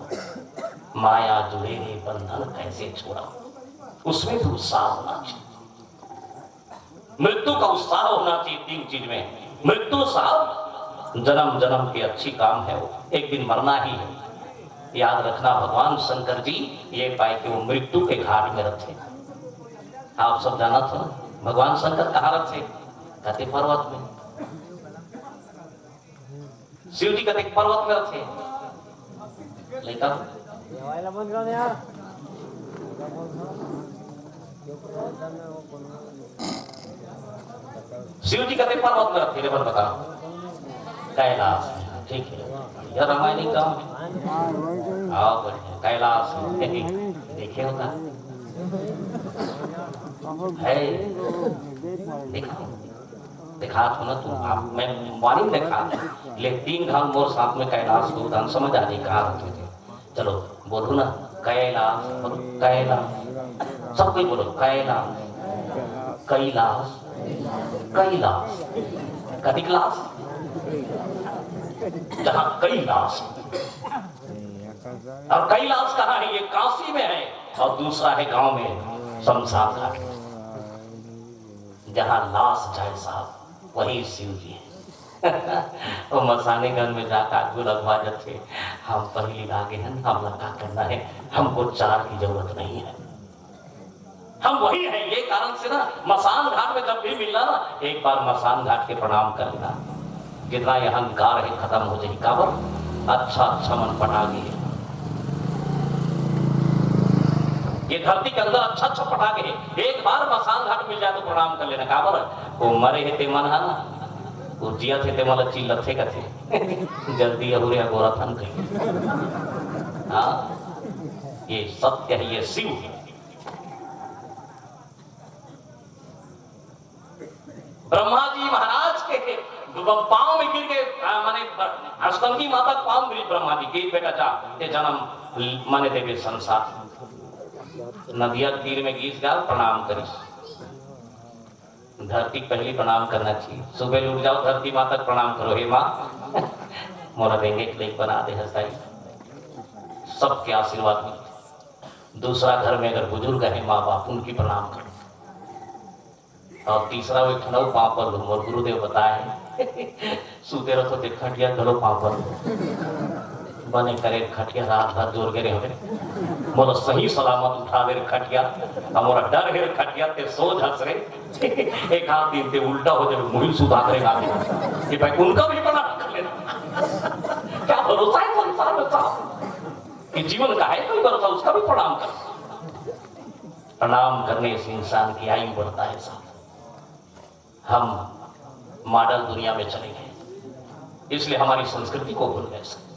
माया जुड़े रे बंधन कैसे छोड़ा, उसमें भी उत्साह होना चाहिए। मृत्यु का उत्साह होना चाहिए तीन चीज में। मृत्यु साहब जन्म जन्म के अच्छी काम है, वो एक दिन मरना ही है। याद रखना, भगवान शंकर जी ये पाए कि वो मृत्यु के घाट में रहते। आप सब जानत हो ना, भगवान शंकर कहाँ रथे? कते पर्वत में। शिव जी कते पर्वत में रथे? लइका, शिव जी कते पर्वत में रथे? रे बन बताओ। कैलाश। ठीक है, बढ़िया रामायणी काम है। आओ बढ़िया, कैलाश। देखे होगा है, देखा, दिखात हो ना तुम, आप, मैं वाणी में दिखात हूँ। ले तीन घाल मोर साथ में कैलाश को उदान समझ आ जाए कहाँ रखे थे। चलो बोलो ना, कैलाश बोलो, कैलाश। सब कोई बोलो, कैलाश, कैलाश, कैलाश। कभी क्लास जहाँ कैलाश। और कैलाश कहाँ है? ये काशी में है। और दूसरा है गांव में शमशान घाट में, जहाँ लाश जाए साहब, वही शिव जी है। वो मसाने घर में जाकर आगू लगवा जाते। हम पहली आगे हैं, हमला का करना है, हमको चार की जरूरत नहीं है। हम वही हैं। ये कारण से ना, मसान घाट में जब भी मिलना ना, एक बार मसान घाट के प्रणाम कर लेना। जितना ये अहंकार है, खत्म हो जाए। काबर? अच्छा अच्छा मन पटा गए। ये धरती के अंदर अच्छा अच्छा पटा गए। एक बार मसान घाट मिल जाए तो प्रणाम कर लेना। काबर? वो मरे है ते मन है ना, वो जिया थे ते मन चिल्लत थे कथे। जल्दी अहुरे गोरा थन कही। हाँ, ये सत्य है, ये शिव है। ब्रह्मा जी महाराज के पांव में गिर गए, आ, माने ब-, अष्टंगी माता के पांव में गिर, ब्रह्मा जी के, "बेटा जा, ये जन्म माने देवे संसार।" नदिया के तीर में गिर गया, प्रणाम करिस। धरती के पहली प्रणाम करना चाहिए। सुबह उठ जाओ, धरती माता के प्रणाम करो, "हे माँ, मोला रेंगे के लायक बना दे हस दाई।" सबके आशीर्वाद मिलते। दूसरा घर में अगर बुजुर्ग है, माँ बाप, उनकी प्रणाम करो। और तीसरा वो एक ठन अउ पाँव पर लो, मोर गुरुदेव बताए, सूते रहो तो खटिया घलो पाँव पर लो। बने करे खटिया रात भर जोर के रहे, मोला सही सलामत उठा दे रे खटिया, अब मोला डर हे रे खटिया, ते सो झस रे। एक आध दिन ते उल्टा हो जाए, मुहिल सुधा करे ना। ये भाई उनका भी प्रणाम कर लेना। क्या भरोसा है संसार में साहब? ये जीवन का है कोई भरोसा, उसका भी प्रणाम कर। प्रणाम करने से इंसान की आयु बढ़ता है साहब। हम मॉडर्न दुनिया में चले गए, इसलिए हमारी संस्कृति को भूल गए साहब।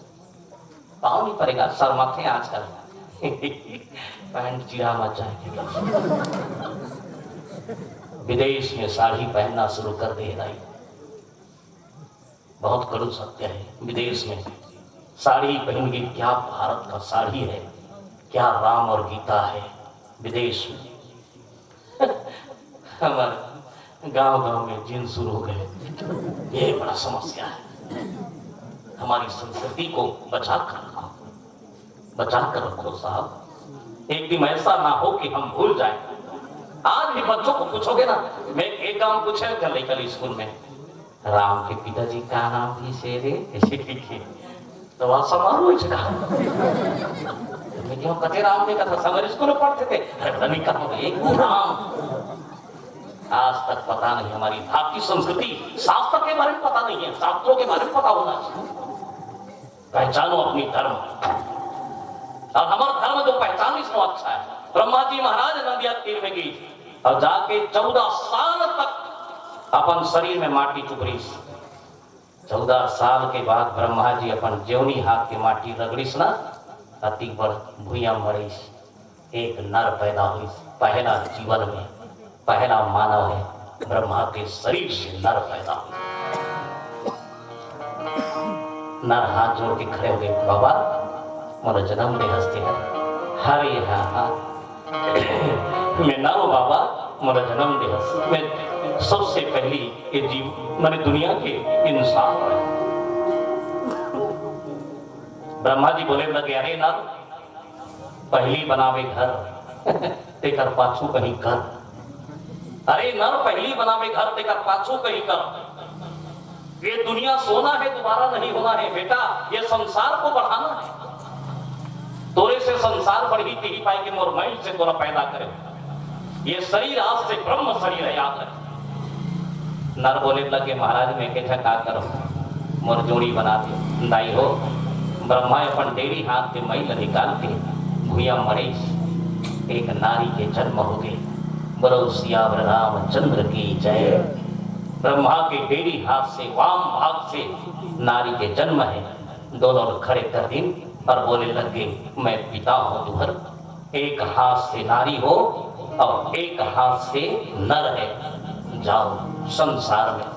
पाँव नहीं पड़ेगा, शर्माते हैं आजकल। पैंट चिरा मत जाए। विदेश में साड़ी पहनना शुरू कर दे भाई, बहुत कड़ू सत्य है। विदेश में साड़ी पहन के क्या भारत का साड़ी है, क्या राम और गीता है विदेश में। हमारे गांव गांव में जींस शुरू हो गए, ये बड़ा समस्या है। हमारी संस्कृति को बचा कर रखो, बचा कर रखो साहब। एक दिन ऐसा ना हो कि हम भूल जाए। आज भी बच्चों को पूछोगे ना, मैं एक गांव पूछे थे लेकर स्कूल में, राम के पिताजी का नाम भी शेर है, ऐसे लिखे। तो वहाँ समारोह है इसका। मैं क्यों कहते राम ने कहा, समर स्कूल में पढ़ते थे, अरे पता नहीं कहाँ गए, एक वो राम। आज तक पता नहीं, हमारी भारतीय संस्कृति, शास्त्र के बारे में पता नहीं है, शास्त्रों के बारे में पता होना चाहिए। पहचानो अपनी धर्म, और हमारा धर्म जो पहचान इसमें अच्छा है। ब्रह्मा जी महाराज नदिया तीर में गई और जाके चौदह साल तक अपन शरीर में माटी चुपरीस। चौदह साल के बाद ब्रह्मा जी अपन जेवनी हाथ के माटी रगड़ीस ना, अति बड़ भुइयां मड़ीस, एक नर पैदा हुईस। पहला जीवन में पहला मानव है, ब्रह्मा के शरीर से नर पैदा हुआ। नर हाथ जोड़ के खड़े हो गए, बाबा, मोला जन्म दे हस्ते है। हरे हा हा। मैं ना हो बाबा, मोला जन्म दे हस। मैं सबसे पहली ये जीव, मैंने दुनिया के इंसान है। ब्रह्मा जी बोले लगे, अरे नर, पहली बनावे घर, तेकर पाछू कहीं कर। अरे नर, पहली बनावे घर, तेकर पाछू कहीं कर। ये दुनिया सोना है, दोबारा नहीं होना है बेटा, ये संसार को बढ़ाना है। तोरे से संसार बढ़ी, तिही पाई के मोर मैल से तोला पैदा करे। ये शरीर आज से ब्रह्म शरीर है, याद रख। नर बोले लगे, महाराज, मैं के का करूं, मोर जोड़ी बना दे। दाई हो, ब्रह्मा अपन डेरी हाथ के मैल निकाल के भुइयां मड़ीस, एक नारी के जन्म हो गए। बोलो सियावर रामचंद्र की जय। ब्रह्मा के डेरी हाथ से वाम भाग से नारी के जन्म है। दोनों खड़े कर दिन और बोले लगे, मैं पिता हूं तुम्हार, एक हाथ से नारी हो और एक हाथ से नर है। जाओ संसार में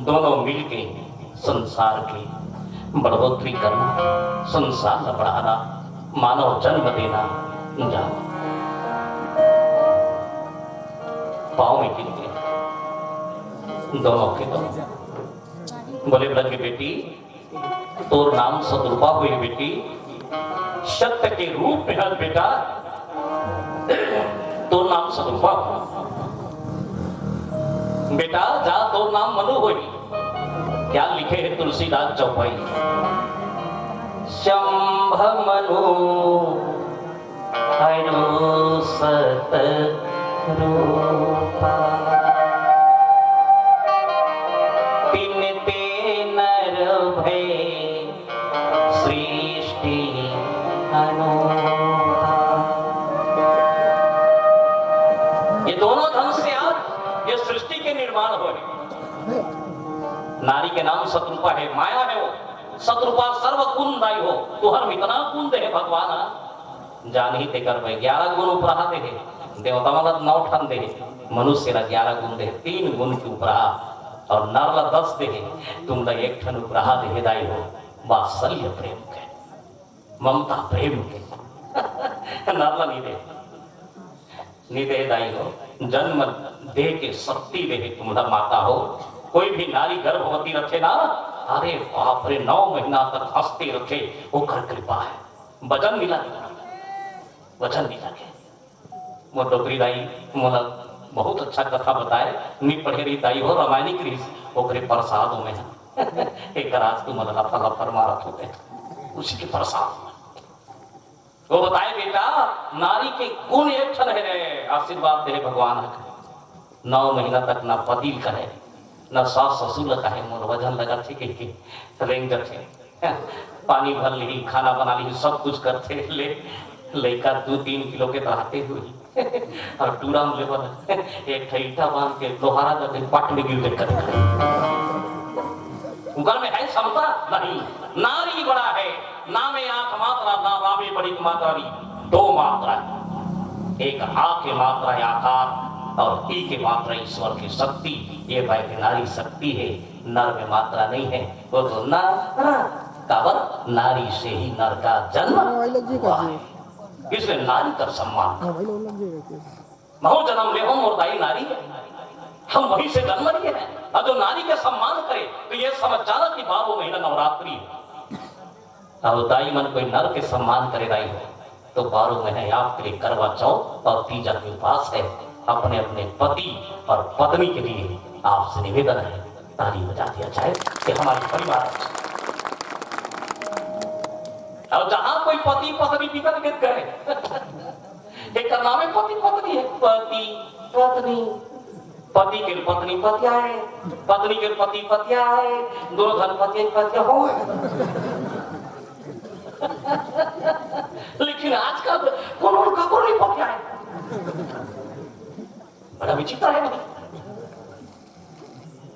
दोनों मिलके संसार की बढ़ोतरी करना, संसार में बढ़ाना, मानव जन्म देना। जाओ, पाँव में गिर गए दोनों के दोनों। बोले, ब्रज की बेटी, तोर नाम सतरूपा हुई बेटी, सत्य के रूप में हर बेटा, तोर नाम सतरूपा हुई। बेटा जा, तोर नाम मनु होई। क्या लिखे हे तुलसीदास चौपाई? शंभ मनु अरु सत रूपा, तिनते नर भए सृष्टि अनूपा। ये दोनों धन से आज ये सृष्टि के निर्माण होय। नारी के नाम सतरूपा हे, माया हे वो। सतरूपा सर्व गुण दाई हो, तुहर में इतना गुण दे हे भगवान, जान ही ते कर भाई, ग्यारह गुण उपराहा दे हे, देवता वाला नौ ठन दे हे, मनुष्य ला ग्यारह गुण दे हे, तीन गुण के उपराहा, और नर ला दस दे हे, तुम ला एक ठन उपराहा दे हे दाई हो, वात्सल्य प्रेम के, ममता प्रेम के। नर ला नहीं दे, नहीं दे दाई हो, जन्म दे के शक्ति दे हे तुमला माता हो। कोई भी नारी गर्भवती रथे ना, अरे बाप रे, नौ महीना तक हंसते रथे, ओकर कृपा हे। वजन नहीं लगे, वजन नहीं लगे। मोर डोकरी दाई मोला बहुत अच्छा कथा बताए, नहीं पढ़े रही दाई हो, रामायणी कृष, ओकरे प्रसाद में हे। एक रात तुम लफर लफर मारत हो गए, उसी के प्रसाद में। वो बताए, "बेटा, नारी के गुण एक ठन हे रे, आशीर्वाद दे भगवान ह।" नौ महीना तक ना पति ल कहे, ना सास ससुर ल कहे, "मोर वजन लगत हे," कह के रेंग जथे। पानी भर ली, खाना बना ली, सब कुछ करथे, ले लइका दू तीन किलो के रहते हुए और टूरा में लेवल एक ठे ईटा बांध के लोहारा करके पट में गिर देकर। उनकर में है क्षमता? नहीं। नारी बड़ा है, ना में आंख मात्रा, ना रामे बड़ी मात्रा री, दो मात्रा। एक आ के मात्रा है आकार और ई के मात्रा ईश्वर की शक्ति। ये वैद्य नारी शक्ति है, नर में मात्रा नहीं है। वो तो नर, काबर नारी से ही नर का जन्म हाँ, वही लग जी हुआ का है। इसलिए नारी का सम्मान करो। हाँ, वही लग जी का। महू जन्म ले हो मोर दाई नारी है, हम वहीं से जन्म लिए हैं। और जो नारी के सम्मान करे तो ये समझ जाना कि बारह महीना नवरात्रि है। और दाई मन कोई नर के सम्मान करे दाई हो तो बारह महीना आपके लिए करवा चौथ और तीजा के उपास है। अपने अपने पति और पत्नी के लिए आपसे निवेदन है, ताली बजा दिया जाए कि हमारे परिवार अच्छा। और जहां कोई पति पत्नी बिगड़ के गए, एक नाम है पति पत्नी है, पति पत्नी, पति के पत्नी पतिया है, पत्नी के पति पतिया है, दोनों धन पति पतिया हो। लेकिन आजकल कोनो का कोनो नहीं पतिया है। बड़ा विचित्र है भाई।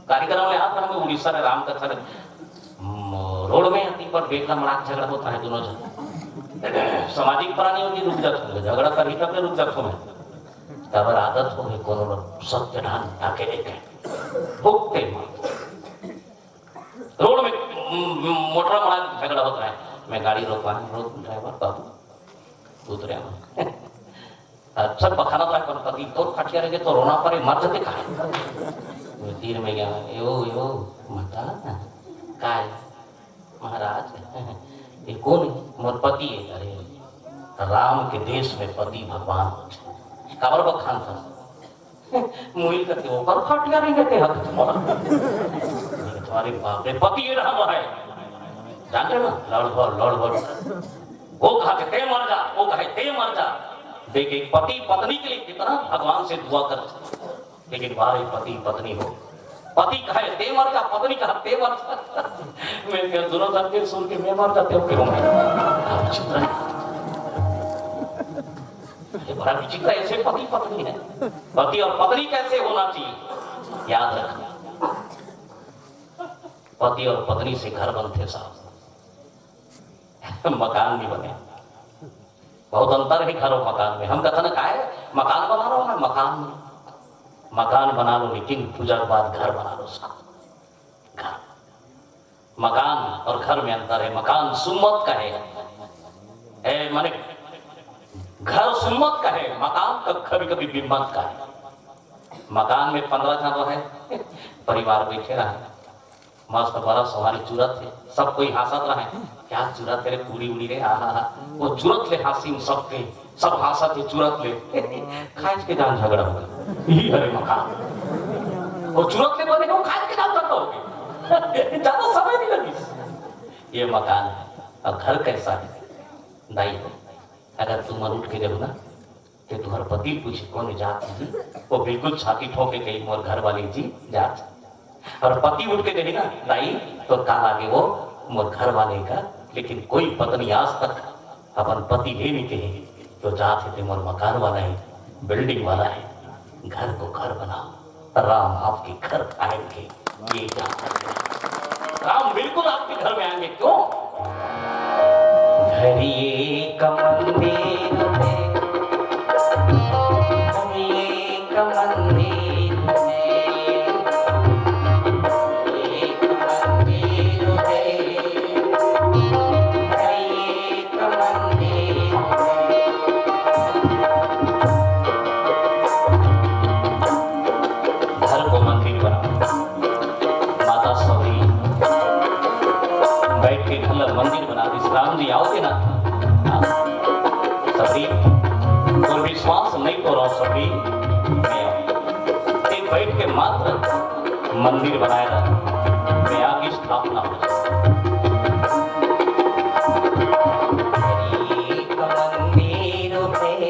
कार्यक्रम में आप हम उड़ीसा रे राम कथा रे, म, रोड में आती पर बेटा मड़ाक झगड़ा होता है दोनों जन। सामाजिक प्राणी होगी, रुक जात होंगे, झगड़ा करी तब रुक जात होंगे। काबर आदत होगी कोनो लोग सत्य ढान ताके लेके भुगते मत। रोड में म, म, मोटरा मड़ाक झगड़ा होता है, मैं गाड़ी रोकवा, रोक ड्राइवर बाबू उतरे हम। अच्छा बखाना था पर पति तोर खटिया रह गए तो रोना पड़े, मर जाते कहा। तीर में गया, यो यो माता काय महाराज, ये कौन है? मोर पति है। अरे राम के देश में पति भगवान होते। काबर बखान था? मुइल करके ऊपर खटिया रह गए थे हक तुम्हारा। तुम्हारे बाप रे पति ये रहा है, जानते ना, लड़ भर लड़ भर। वो कहा कि ते मर जा, वो कहे ते मर जा। देख, एक पति पत्नी के लिए कितना भगवान से दुआ कर, लेकिन बाहर एक पति पत्नी हो, पति कहे ते मर जा, पत्नी कहा ते मर जा। मैं क्या दोनों धरती सुन के मैं मर जाते हो क्यों? मैं विचित्र है। ये बड़ा विचित्र ऐसे पति पत्नी है। पति और पत्नी कैसे होना चाहिए, याद रखना। पति और पत्नी से घर बनते साहब, मकान नहीं बने। बहुत अंतर है घर और मकान में। हम कथन काय मकान बना रहा हूं ना, मकान नहीं। मकान बना लो लेकिन पूजा के बाद घर बना लो साहब। घर, मकान और घर में अंतर है। मकान सुम्मत का है, ए, माने घर सुम्मत का है, मकान कभी कभी बिम्मत का है। मकान में पंद्रह जन रहे, परिवार बैठे रहे, मस्त बड़ा सोहारी चुरत है, सब कोई हंसत रहे, क्या चुरत है रे पूरी उड़ी रे, आहा हा। वो चुरत ले हंसी में सबके, सब हंसत है चुरत ले। खाइज के जान झगड़ा हो गया, यही हरे मकान। वो चुरत ले बने हो, खाइज के जान झगड़ा हो गया। ज्यादा समय नहीं लगिस। ये मकान है। अब घर कैसा है? दाई हो, अगर तुमन उठ के जहू ना, ते तुंहर पति पूछही कोन जात हे जी, वो बिल्कुल छाती ठोंक के कही, मोर घर वाले जी जात। और पति उठ के जही ना, दाई, तो का लागे वो मोर घर वाले का, लेकिन कोई पत्नी आज तक अपन पति ले नहीं कहे, तो जात हे ते मोर मकान वाला है, बिल्डिंग वाला है, घर को घर बनाओ, राम आपके घर आएंगे। ये जात है, राम बिल्कुल आपके घर में आएंगे। क्यों? घर एक मंदिर है, घर एक मंदिर है, एक मंदिर है, घर एक मंदिर है। घर को मंदिर बनाओ। माता सबरी बैठ के घर ला मंदिर बना दिस। राम जी आओगे ना? हाँ। सबरी, तोर विश्वास नहीं तो रहो सबरी, मैं आऊँ। ते बैठ के मात्र मंदिर बनाए रहा, मैं आगे स्थापना हो जाए। एक मंदिर है,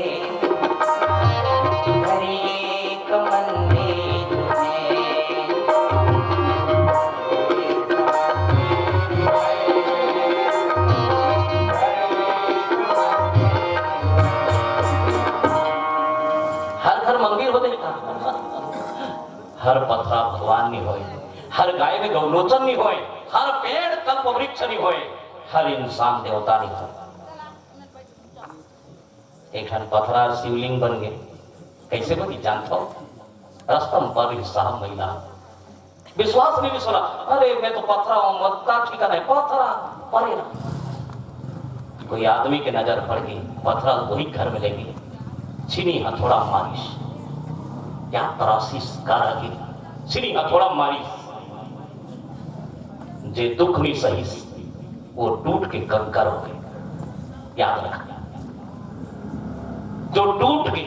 घर एक मंदिर है। हर घर मंदिर हो जाए का? हर पथरा भगवान नहीं होए, हर गाय में गौलोचन नहीं होए, हर पेड़ कल्प वृक्ष नहीं होए, हर इंसान देवता नहीं होए। एक ठन पथरा शिवलिंग बन गए। कैसे बनी जानथव? रस्ता म परे साहब महिला। विश्वास नहीं विश्वास। अरे मैं तो पथरा हूँ, मत का ठिकाना है, पथरा परे ना। कोई आदमी के नजर पड़ गई, पथरा वही घर में ले गई। छीनी हथौड़ा मारिस। क्या तरासीस कारा की। छीनी हथौड़ा मारिस। जे दुख नहीं सहिस, वो टूट के कंकर हो गए। याद रखना, जो टूट के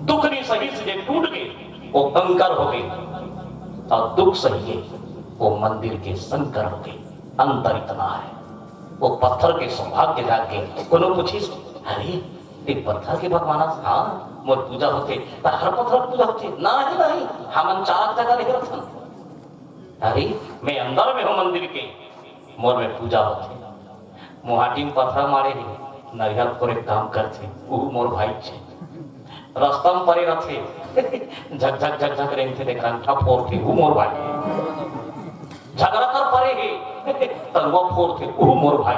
दुख नहीं सहिस, जे टूट के वो कंकर हो गए, और दुख सही है वो मंदिर के शंकर हो गए। अंतर इतना है। वो पत्थर के सौभाग्य जाग के कोनो पूछिस, "अरे, ते पत्थर के भगवान आस?" "हाँ, मोर पूजा होथे।" "त हर पत्थर के पूजा होथे?" "नहीं, नहीं, हमन चार जगह रहे रथन।" "अरे, मैं अंदर में हूँ मंदिर के, मोर में पूजा होथे।" मुहाटी में पथरा मारे हे, नरियर फोरे काम करथे, उहू मोर भाई छे। रस्ता में परे रथे, झक झक झक झक रेंगथे, देखा अंगठा फोरथे, उहू मोर भाई। झगड़ा कर परे हे, तलवा फोरथे, उहू मोर भाई।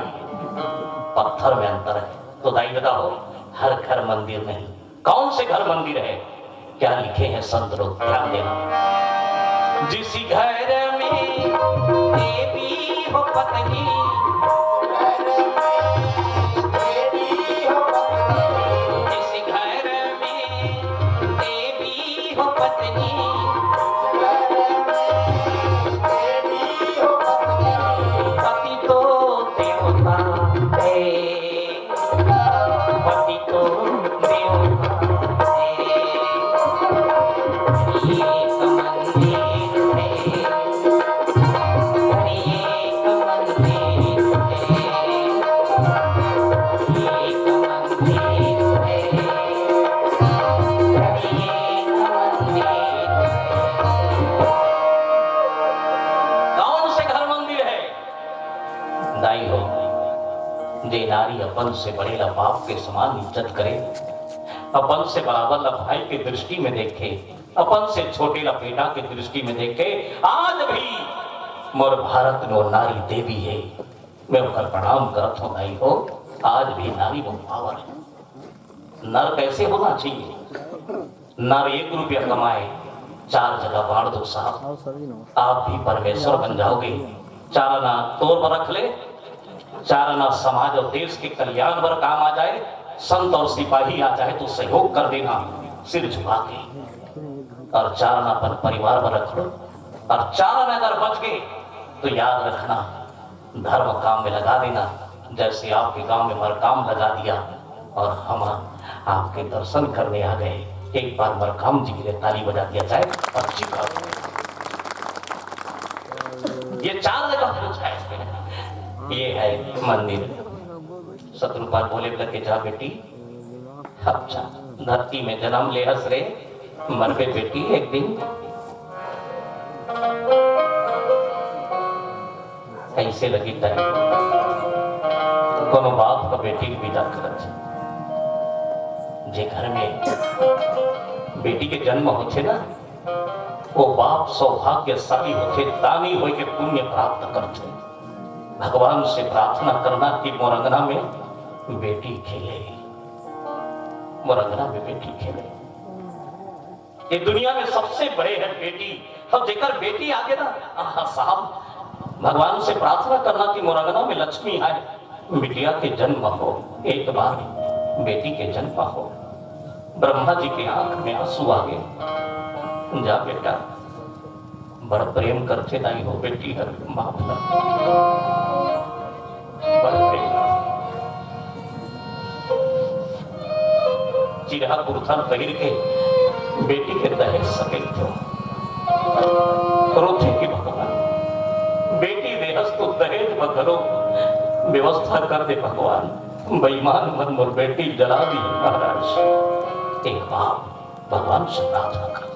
पत्थर में अंतर है। तो दाई ददा हो, हर घर मंदिर नहीं। कौन से घर मंदिर है, क्या लिखे हैं संत लोग, ध्यान देना। जिस घर में देवी हो पत्नी, जिस घर में देवी हो पत्नी, पति तो देवता है। पति तो देवता है। एक मंदिर है, एक मंदिर है, एक मंदिर है, एक मंदिर है। कौन से घर मंदिर है? दाई हो, जे नारी अपन से बड़े ला बाप के समान इज्जत करे, अपन से बराबर ला भाई के दृष्टि में देखे, अपन से छोटे ला बेटा के दृष्टि में देखे, आज भी मोर भारत में वो नारी देवी है। मैं ओकर प्रणाम करत हूँ दाई हो, आज भी नारी में पावर है। नर कैसे होना चाहिए? नर एक रुपया कमाए, चार जगह बांट दो साहब, आप भी परमेश्वर बन जाओगे। चार आना तोर बर रख ले, चार आना समाज और देश के कल्याण बर काम आ जाए, संत और सिपाही आ जाए तो सहयोग कर देना सिर झुका के, और चार आना अपन परिवार बर रख लो, और चार आना अगर बच गए तो याद रखना, धर्म काम में लगा देना। जैसे आपके गांव में मरकाम लगा दिया और हम आपके दर्शन करने आ गए, एक बार मरकाम जी के लिए ताली बजा दिया जाए। अच्छी बात। ये चार जगह पूछा है। ये है मंदिर। सतरूपा बोले लगे, "जा बेटी, अब जा, धरती में जन्म ले हस रे, मरबे बेटी एक दिन।" ऐसे लगी ताई, कोनो बाप का बेटी के विदा करत हे। जे घर में बेटी के जन्म होथे ना, वो बाप सौभाग्यशाली होथे, दानी होय के पुण्य प्राप्त करथे। भगवान से प्रार्थना करना कि मोर अंगना में बेटी खेले, मोर अंगना में बेटी खेले। ये दुनिया में सबसे बड़े है बेटी। अब जेकर बेटी आगे ना, आहा साहब, भगवान से प्रार्थना करना कि मोर अंगना में लक्ष्मी आए, बिटिया के जन्म हो, एक बार बेटी के जन्म हो। ब्रह्मा जी के आंख में आंसू आ गए। जा बेटा, बड़ प्रेम करथे दाई हो बेटी हर बाप ला। बड़ प्रेम। चिरहा कुर्ता पहिर के बेटी के दहेज सकैत हो। रोथे कि भगवान, बेटी देहस तो दहेज म घलो व्यवस्था कर दे भगवान। बेईमान मन मोर बेटी जला दी महाराज। एक बाप भगवान से प्रार्थना कर।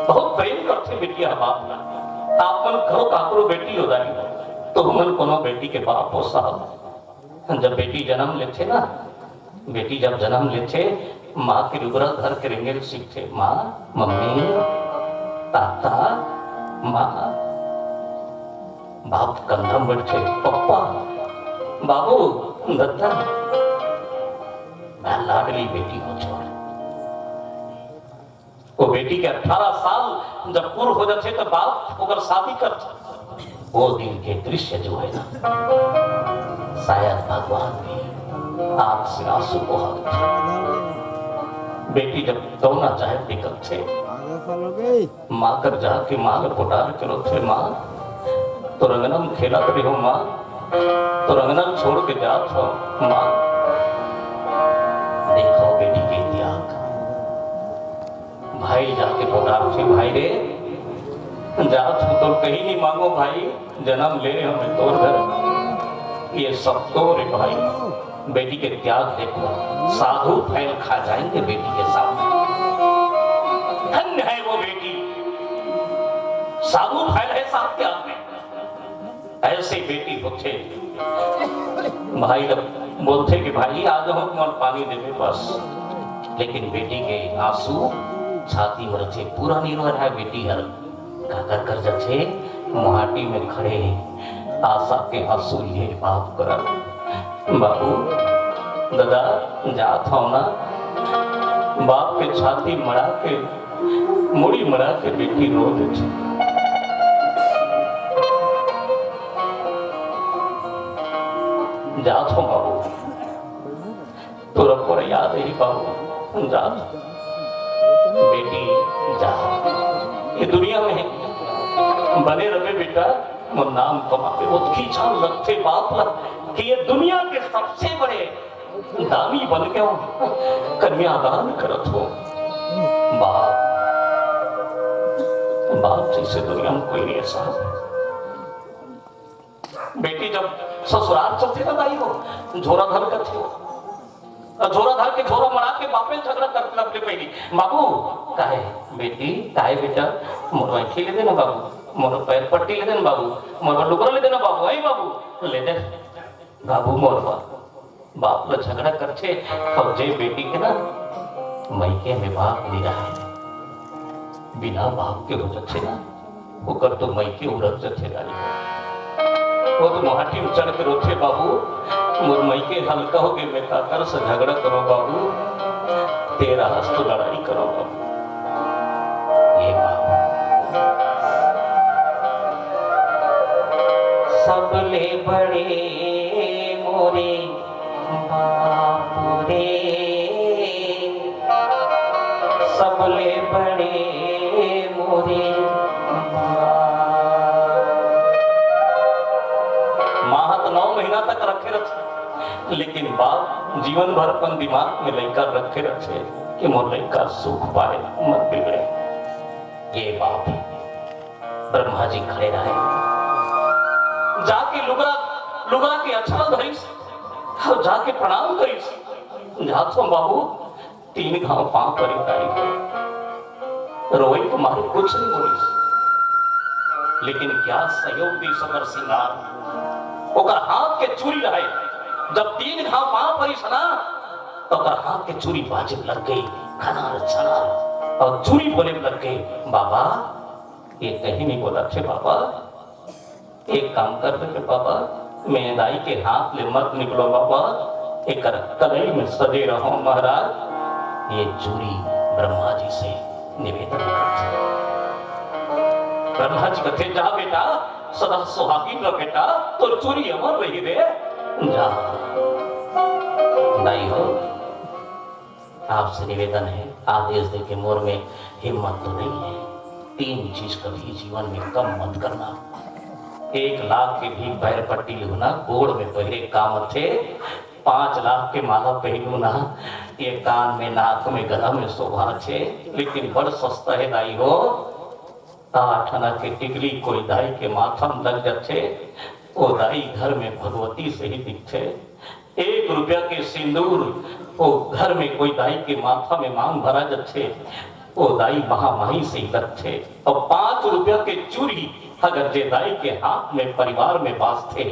बहुत प्रेम करथे बिटिया बाप ला। आप मन कहो काकरो बेटी हो दाई, तो मन कोनो बेटी के बाप हो साहब। जब बेटी जन्म लेथे ना, बेटी जब जन्म लेथे, माँ के लुगरा धर के रेंगे ल सीखथे, "माँ, मम्मी, ताता, माँ।" बाप कंधा म बैठथे, "पप्पा, बाबू, दद्दा।" मैं लाडली बेटी हो छोड़। वो बेटी के अठारह साल जब पूर हो जाथे, तो बाप ओकर शादी करथे। वो दिन के दृश्य जो है ना, शायद भगवान भी आंख से आंसू बहा देथे। बेटी जब दौना चाहे निकलथे, माँ कर जाके माँ ल पुकार के रोथे, "माँ, तोर अंगना म खेलत रहो माँ, तोर अंगना ल छोड़ के जात हो माँ।" देखो बेटी के त्याग। भाई जाके पुकारथे, "भाई रे, जात हो तो कहीं नहीं मांगो भाई, जन्म ले हमें तोर घर, ये सब तोर है भाई।" बेटी के त्याग देखो, साधु फैल खा जाएंगे बेटी के सामने। धन्य है वो बेटी, साधु फैल है साथ त्याग में। ऐसे बेटी होथे। भाई ल बोलथे कि भाई आ जाओ, तुमन पानी देवे बस, लेकिन बेटी के आंसू छाती में रथे, पूरा नहीं रो रहा है बेटी हर। काकर कर जथे, मुहाटी में खड़े आशा के आंसू लिए बाप करा, "बाबू, दादा, जात हव ना?" बाप के छाती मड़ा के, मुड़ी मड़ा के बेटी रो देथे, "जात हव बाबू।" तोर अब्बड़ याद आही बाबू, जा बेटी, जा। ये दुनिया में बने रहे बेटा, मोर नाम कमाबे। ओतकी जान लगथे बाप ला कि ये दुनिया के सबसे बड़े दानी बन के हो, कन्यादान करत हो। बाप, बाप जैसे दुनिया में कोई नहीं है साहब। बेटी जब ससुराल चलथे ना दाई हो, झोरा धर करथे हो। अउ झोरा धर के, झोरा मड़ा के बापे झगड़ा करथे अपने पहिली, "बाबू, काहे बेटी, काहे बेटा, मोर वैठी ले देना बाबू, मोर पैर पट्टी ले देना बाबू, मोर बर लुगरा ले देना बाबू, आई बाबू, ले दे बाबू मोर बर।" बाप ल झगड़ा करथे, अउ जे बेटी के ना मइके में बाप नइ रहय, बिना बाप के हो जथे ना, ओकर तो मइके उरक जथे दाई। वो तो मुहाटी में चढ़ के रोथे, "बाबू, मोर मइके हल्का होगे, मैं काकर से झगड़ा करो बाबू, तेरा हस तो लड़ाई करो बाबू।" ये बाबू। सबले बड़े मोरे बाप रे, सबले बड़े मोरे बाप। माँ ह तो नौ महीना तक रखे रथे, लेकिन बाप जीवन भर अपन दिमाग में लइका रखे रथे कि मोर लइका सुख पाए, मत बिगड़े। ये बाप है। ब्रह्मा जी खड़े रहे, जाके लुगरा, लुगरा के अछरा धरिस, अउ जाके प्रणाम करिस। जात हंव बाबू, तीन घांव पांव परे तारी। रोई के मारे कुछ नहीं बोलिस, लेकिन क्या सहयोग दिस ओकर सिंगार, ओकर हाथ के चूरी रहे। जब तीन घांव पांव परिस ना, तो ओकर हाथ के चूरी बाजे लग गई, खनार छनार, अउ चूरी बोले लग गई, "बाबा, ये कहीं नहीं बोलथे बाबा।" एक काम कर दे रे बाबा, मैं दाई के हाथ ले मत निकलो बाबा, एकर कलई में सजे रहो महाराज। ये चूरी ब्रह्मा जी से निवेदन करथे। ब्रह्मा जी कथे, "जा बेटा, सदा सुहागिन रह बेटा, तोर चूरी अमर रही रे, जा।" दाई हो, आपसे निवेदन है, आदेश दे के मोर में हिम्मत तो नहीं है। तीन चीज कभी जीवन में कम मत करना। एक लाख के भी पैर पट्टी लेहू ना, गोड़ में पहिरे काम आथे। पांच लाख के माला पहिरहू ना, ये कान में, नाक में, गला में शोभाथे, लेकिन बड़ सस्ता है दाई हो। आठ आना के टिकली कोई दाई के माथा में लग जाथे, ओ दाई घर में भगवती से ही दिखथे। एक रुपया के सिंदूर ओ घर में कोई दाई के माथा में मांग भरा जाथे, ओ दाई महामाई से ही लगथे। अउ पांच रुपया के चूरी अगर जे दाई के हाथ में परिवार में बांचथे,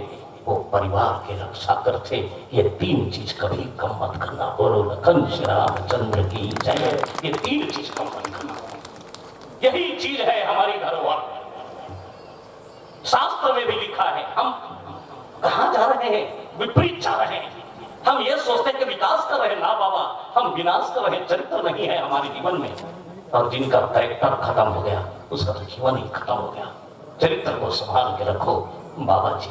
वो परिवार के रक्षा करथे। ये तीन चीज कभी कम मत करना। बोलो लखन श्री रामचंद्र की जय। ये तीन चीज कम मत करना। यही चीज है हमारी धरोहर। शास्त्र में भी लिखा है, हम कहाँ जा रहे हैं? विपरीत जा रहे हैं। हम ये सोचते हैं कि विकास कर रहे हैं, ना बाबा, हम विनाश कर रहे हैं। चरित्र नहीं है हमारे जीवन में। और जिनका कैरेक्टर खत्म हो गया, उसका तो जीवन ही खत्म हो गया। चरित्र को संभाल के रखो। बाबा जी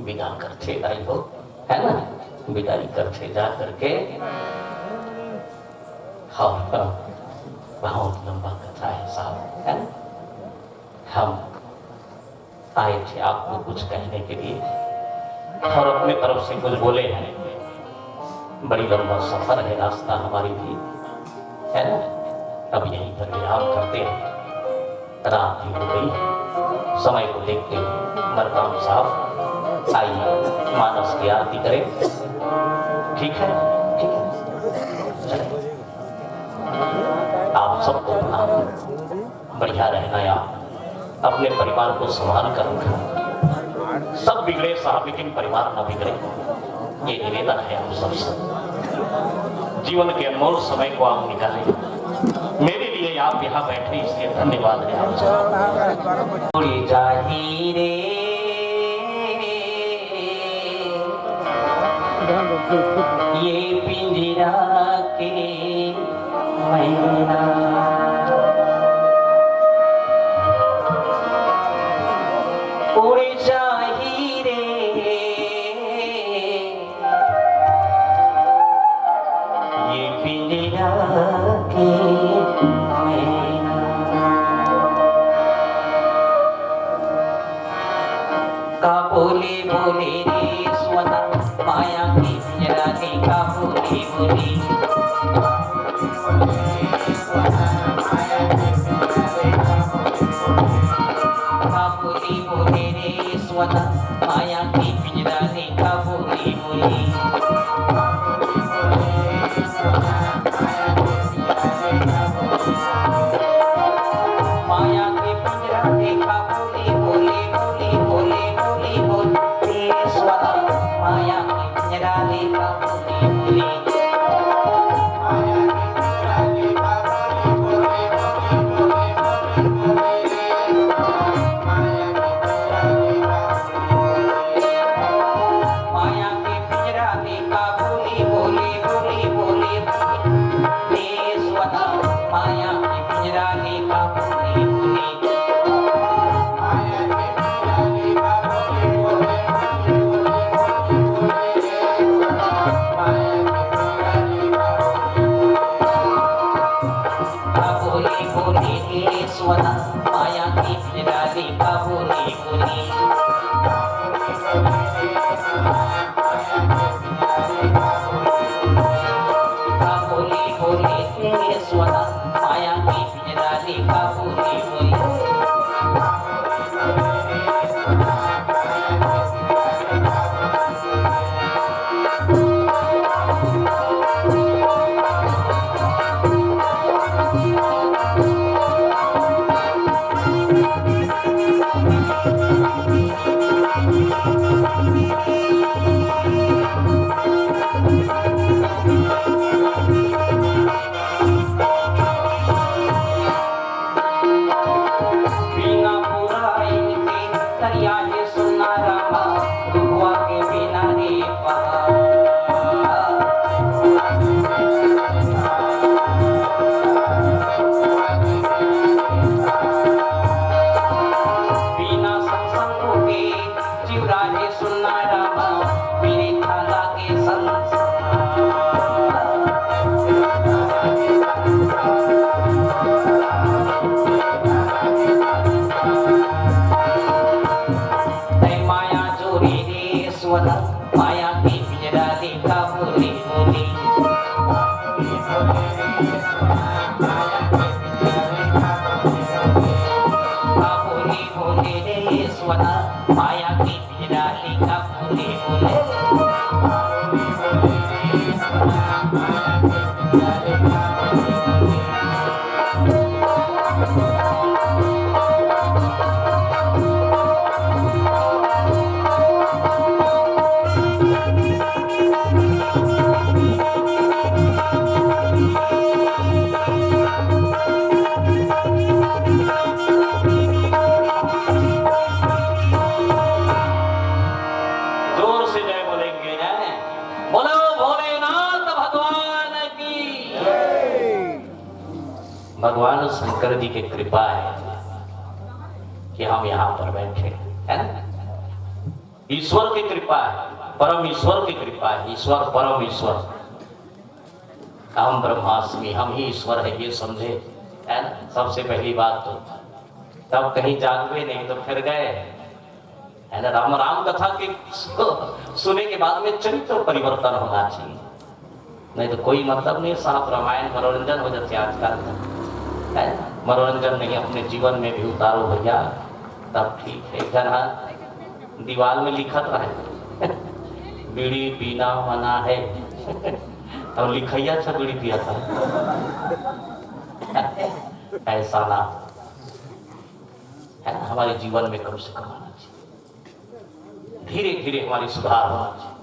विदा करथे दाई हो, है ना, विदाई करथे जा करके। हाँ, हाँ, बहुत लंबा कथा है साहब, है ना। हम आए थे आपको कुछ कहने के लिए और अपने तरफ से कुछ बोले हैं। बड़ी लंबा सफर है, रास्ता हमारी भी, है ना। अब यहीं पर विराम करते हैं, रात भी हो गई। समय को देखते हुए मरकाम साहब, आइए, मानस की आरती करें। ठीक है, ठीक है, चलिए। आप सबको प्रणाम। बढ़िया रहना यार, अपने परिवार को संभाल कर रखना। सब बिगड़े साहब, लेकिन परिवार ना बिगड़े, ये निवेदन है आप सबसे। जीवन के अनमोल समय को आप निकालें, मेरे लिए आप यहाँ बैठे, इसलिए धन्यवाद है आप सबको। उड़ी जाही रे ये पिंजरा के मैना, उड़ जाही रे ये पिंजरा के मैना। का बोले बोले रे सोना, माया के पिंजरा ले का बोले बोले। का बोले बोले रे सोना, माया के पिंजरा ले का बोले बोले। माया के पिंजरा ले का बोले बोले, बोले बोले, बोले बोले, ए सोना, माया के पिंजरा ले का बोले बोले। माया के पिंजरा ले का बोले बोले, बोले बोले, बोले। ए सोना, माया के पिंजरा ले का बोले बोले। का बोले बोले ए सोना, माया के पिंजरा ले का बोले बोले। का बोले बोले ए सोना, माया के पिंजरा ले का बोले बोले। भगवान शंकर जी की कृपा है कि हम यहाँ पर बैठे हैं, है ना? ईश्वर की कृपा है, परम ईश्वर की कृपा है। ईश्वर, परम ईश्वर, अहम ब्रह्मास्मि, हम ही ईश्वर है, ये समझे, है ना? सबसे पहली बात तो, तब कहीं जागवे नहीं तो फिर गए, है ना? राम, राम कथा के सु-, सुने के बाद में चरित्र परिवर्तन होना चाहिए, नहीं तो कोई मतलब नहीं है साहब। रामायण मनोरंजन हो जाते आजकल, है ना? मनोरंजन नहीं, अपने जीवन में भी उतारो भैया, तब ठीक है। एक जना दीवार में लिखत रहे, बीड़ी पीना मना है। और लिखैया अच्छा बीड़ी पिया था। ऐसा ना, है ना? हमारे जीवन में कम से कम आना चाहिए, धीरे धीरे हमारी सुधार होना चाहिए।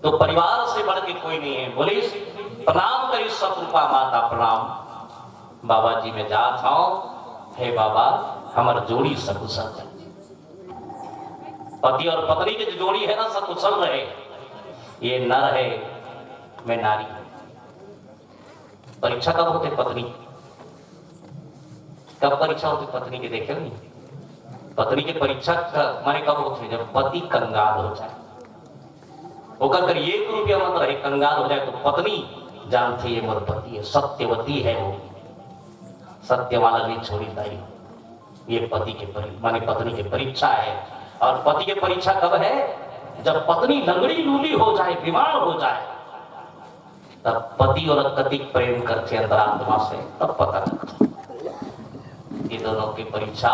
तो परिवार से बढ़ के कोई नहीं है। बोले, प्रणाम करी सतरूपा माता प्रणाम। बाबा जी मैं जात हूँ, हे बाबा, हमर जोड़ी सकुशल रहे। पति और पत्नी की जो जोड़ी है ना, सकुशल रहे। ये नर है, मैं नारी। परीक्षा कब होते पत्नी? कब परीक्षा होती पत्नी की, देखे नहीं? पत्नी की परीक्षा क-, माने कब होती? जब पति कंगाल हो जाए, ओकर कर एक रुपया मत रहे, कंगाल हो जाए, तो पत्नी जानती है, मोर पति है, सत्यवती है वो, सत्य वाला नहीं छोड़ी ताई। ये पति के परि-, माने पत्नी की परीक्षा है। और पति की परीक्षा कब है? जब पत्नी लंगड़ी लूली हो जाए, बीमार हो जाए, तब पति और कति प्रेम करथे अंतरात्मा से, तब पता लगथे। ये दोनों की परीक्षा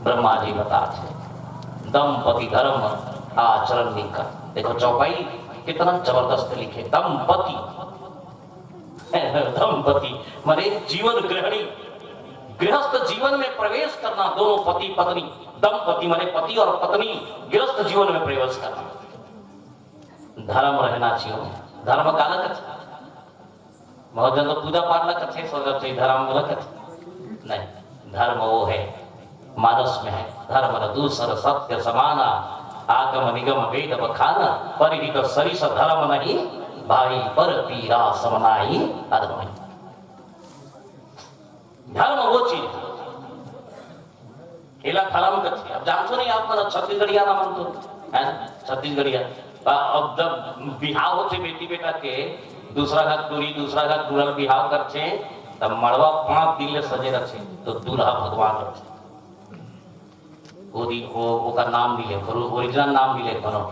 ब्रह्मा जी बताथे, दंपति धर्म आचरण निकर। देखो चौपाई कितना जबरदस्त लिखे, दंपति। दंपति माने जीवन गृहिणी, गृहस्थ जीवन में प्रवेश करना, दोनों पति पत्नी, दंपति माने पति और पत्नी गृहस्थ जीवन में प्रवेश करना। धर्म रहना चाहिए। धर्म काला कथे? बहुत जन तो पूजा पाठ ला कथे, सोचत हे धर्म वाला कथे। नहीं, धर्म वो है, मानस में है। धर्म न दूसर सत्य समाना, आगम निगम वेद बखाना, परहित सरिस धर्म नहीं, भाई पर पीरा सम नाहि अधम नहीं। धर्म वो चीज है। एला धर्म कथे। अब जानथो नहीं आप मन, छत्तीसगढ़िया ना मन तो, है ना? छत्तीसगढ़िया। आ, अब जब बिहाव होथे बेटी बेटा के, दूसरा घर टूरी, दूसरा घर टूरल बिहाव करथे, तब मड़वा पांच दिन ले सजे रथे, तो दूल्हा भगवान रथे। वो दिन वो, ओकर नाम मिले, ओकर original नाम मिले कोनो।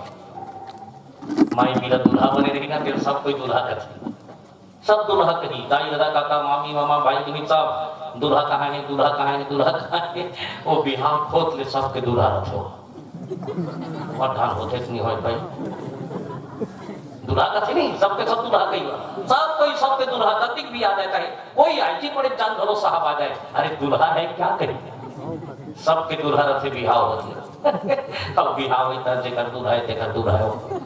माई पीला दूल्हा बने रही ना, फिर सब कोई दूल्हा कथे। सब दूल्हा कही, दाई, दादा, काका, मामी, मामा, भाई, बहिनी, सब दूल्हा कहाँ है, दूल्हा कहाँ है, दूल्हा कहाँ है। वो बिहाव होत ले सबके दूल्हा रथे हो। और धान होथे इतनी होय भाई। दूल्हा कथे नहीं, सबके सब दूल्हा कही। सब कोई सबके दूल्हा, कतिक भी आ जाता है, कोई आईजी पड़े जान भरो साहब आ जाए, अरे दूल्हा है क्या कही, सबके दूल्हा रथे बिहाव होत ले। अब बिहाव होता जेकर दूल्हा है, तेकर दूल्हा है वो।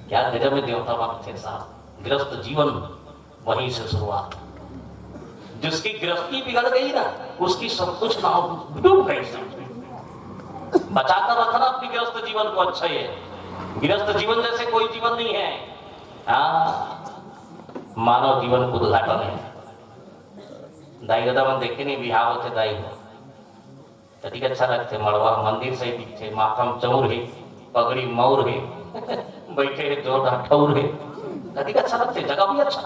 क्या गजब में देवता बाप थे साहब। गृहस्थ जीवन वहीं से शुरुआत। जिसकी गृहस्थी बिगड़ गई ना, उसकी सब कुछ नाव डूब गई सब। बचाकर रखना अपनी गृहस्थ जीवन को, अच्छा है। गृहस्थ जीवन जैसे कोई जीवन नहीं है। हाँ, मानव जीवन उद्घाटन है। दाई ददा मन देखे नहीं, बिहाव होथे दाई हो। कतिक अच्छा लगथे, मड़वा मंदिर सही दिखथे, माथा म चौर हे, पगड़ी मौर हे, बइठे हे जोरदार ठौर हे, कतिक अच्छा लगथे, जगह भी अच्छा।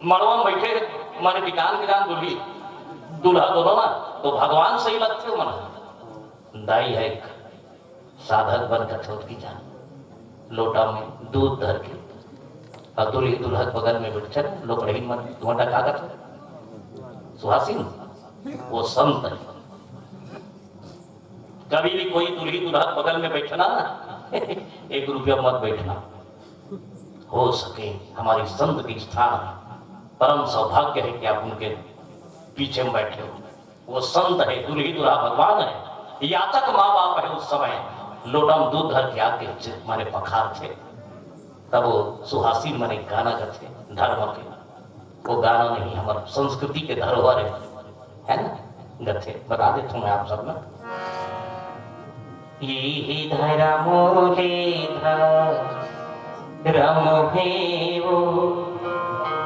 मड़वा म बइठे हे, माने बिकान बिकान दूल्ही, दूल्हा दोनों ना, तो भगवान सही लगथे मन। दाई हे एक साधक बन के छोट की जान, लोटा में दूध धर के, और दूल्ही दूल्हा के बगल में बैठे, लोग रही मत, तुम्हारा का कहते? सुहासिन, वो संत है। कभी भी कोई दूल्ही दूल्हा के बगल में बैठना ना, एक रुपया मत बैठना। हो सके हमारी संत की स्थान है, परम सौभाग्य है कि आप उनके पीछे में बैठे हो। वो संत है, दूल्ही दूल्हा भगवान है, याचक माँ बाप है। उस समय लोटा में दूध धर के आके च-, माने पखारथे, तब वो सुहासिन माने गाना गाथे धर्म के। वो गाना नहीं, हमारे संस्कृति के धरोहर है, है ना? गथे बता देता हूँ मैं आप सब में। ये ही धर्म ले धर धर्म हे वो,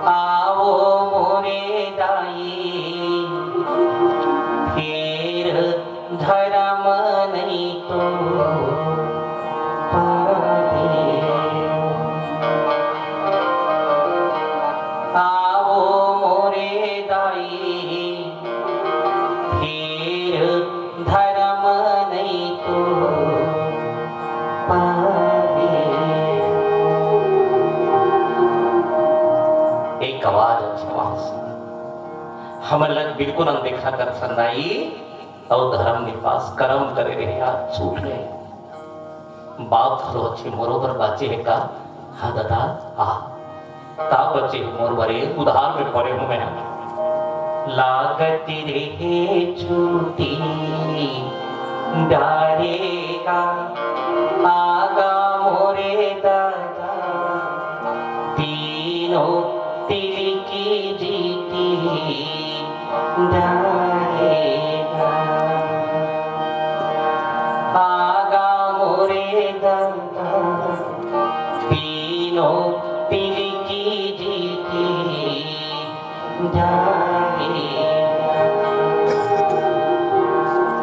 आवो मोरे दाई, फिर धर्म नहीं तो पावे। आवो मोरे दाई, फिर धर्म नहीं तो पावे। एक आवाज, अच्छा आवाज। हमन ला बिल्कुल अनदेखा करथन दाई, अउ धर्म निपास करम करे रहे, आज छूट गए। बाप घलो अच्छे मोरो बर बाचे हे का? हाँ दादा, आ। का बचे हे मोर बरे? उधार में पड़े हो मैं। लागत रहे चूटी डारेगा, आगा मोरे दादा, तीनों तिल की जीती डारेगा। आगा मोरे दादा, तीनों तिल की जीती डारेगा।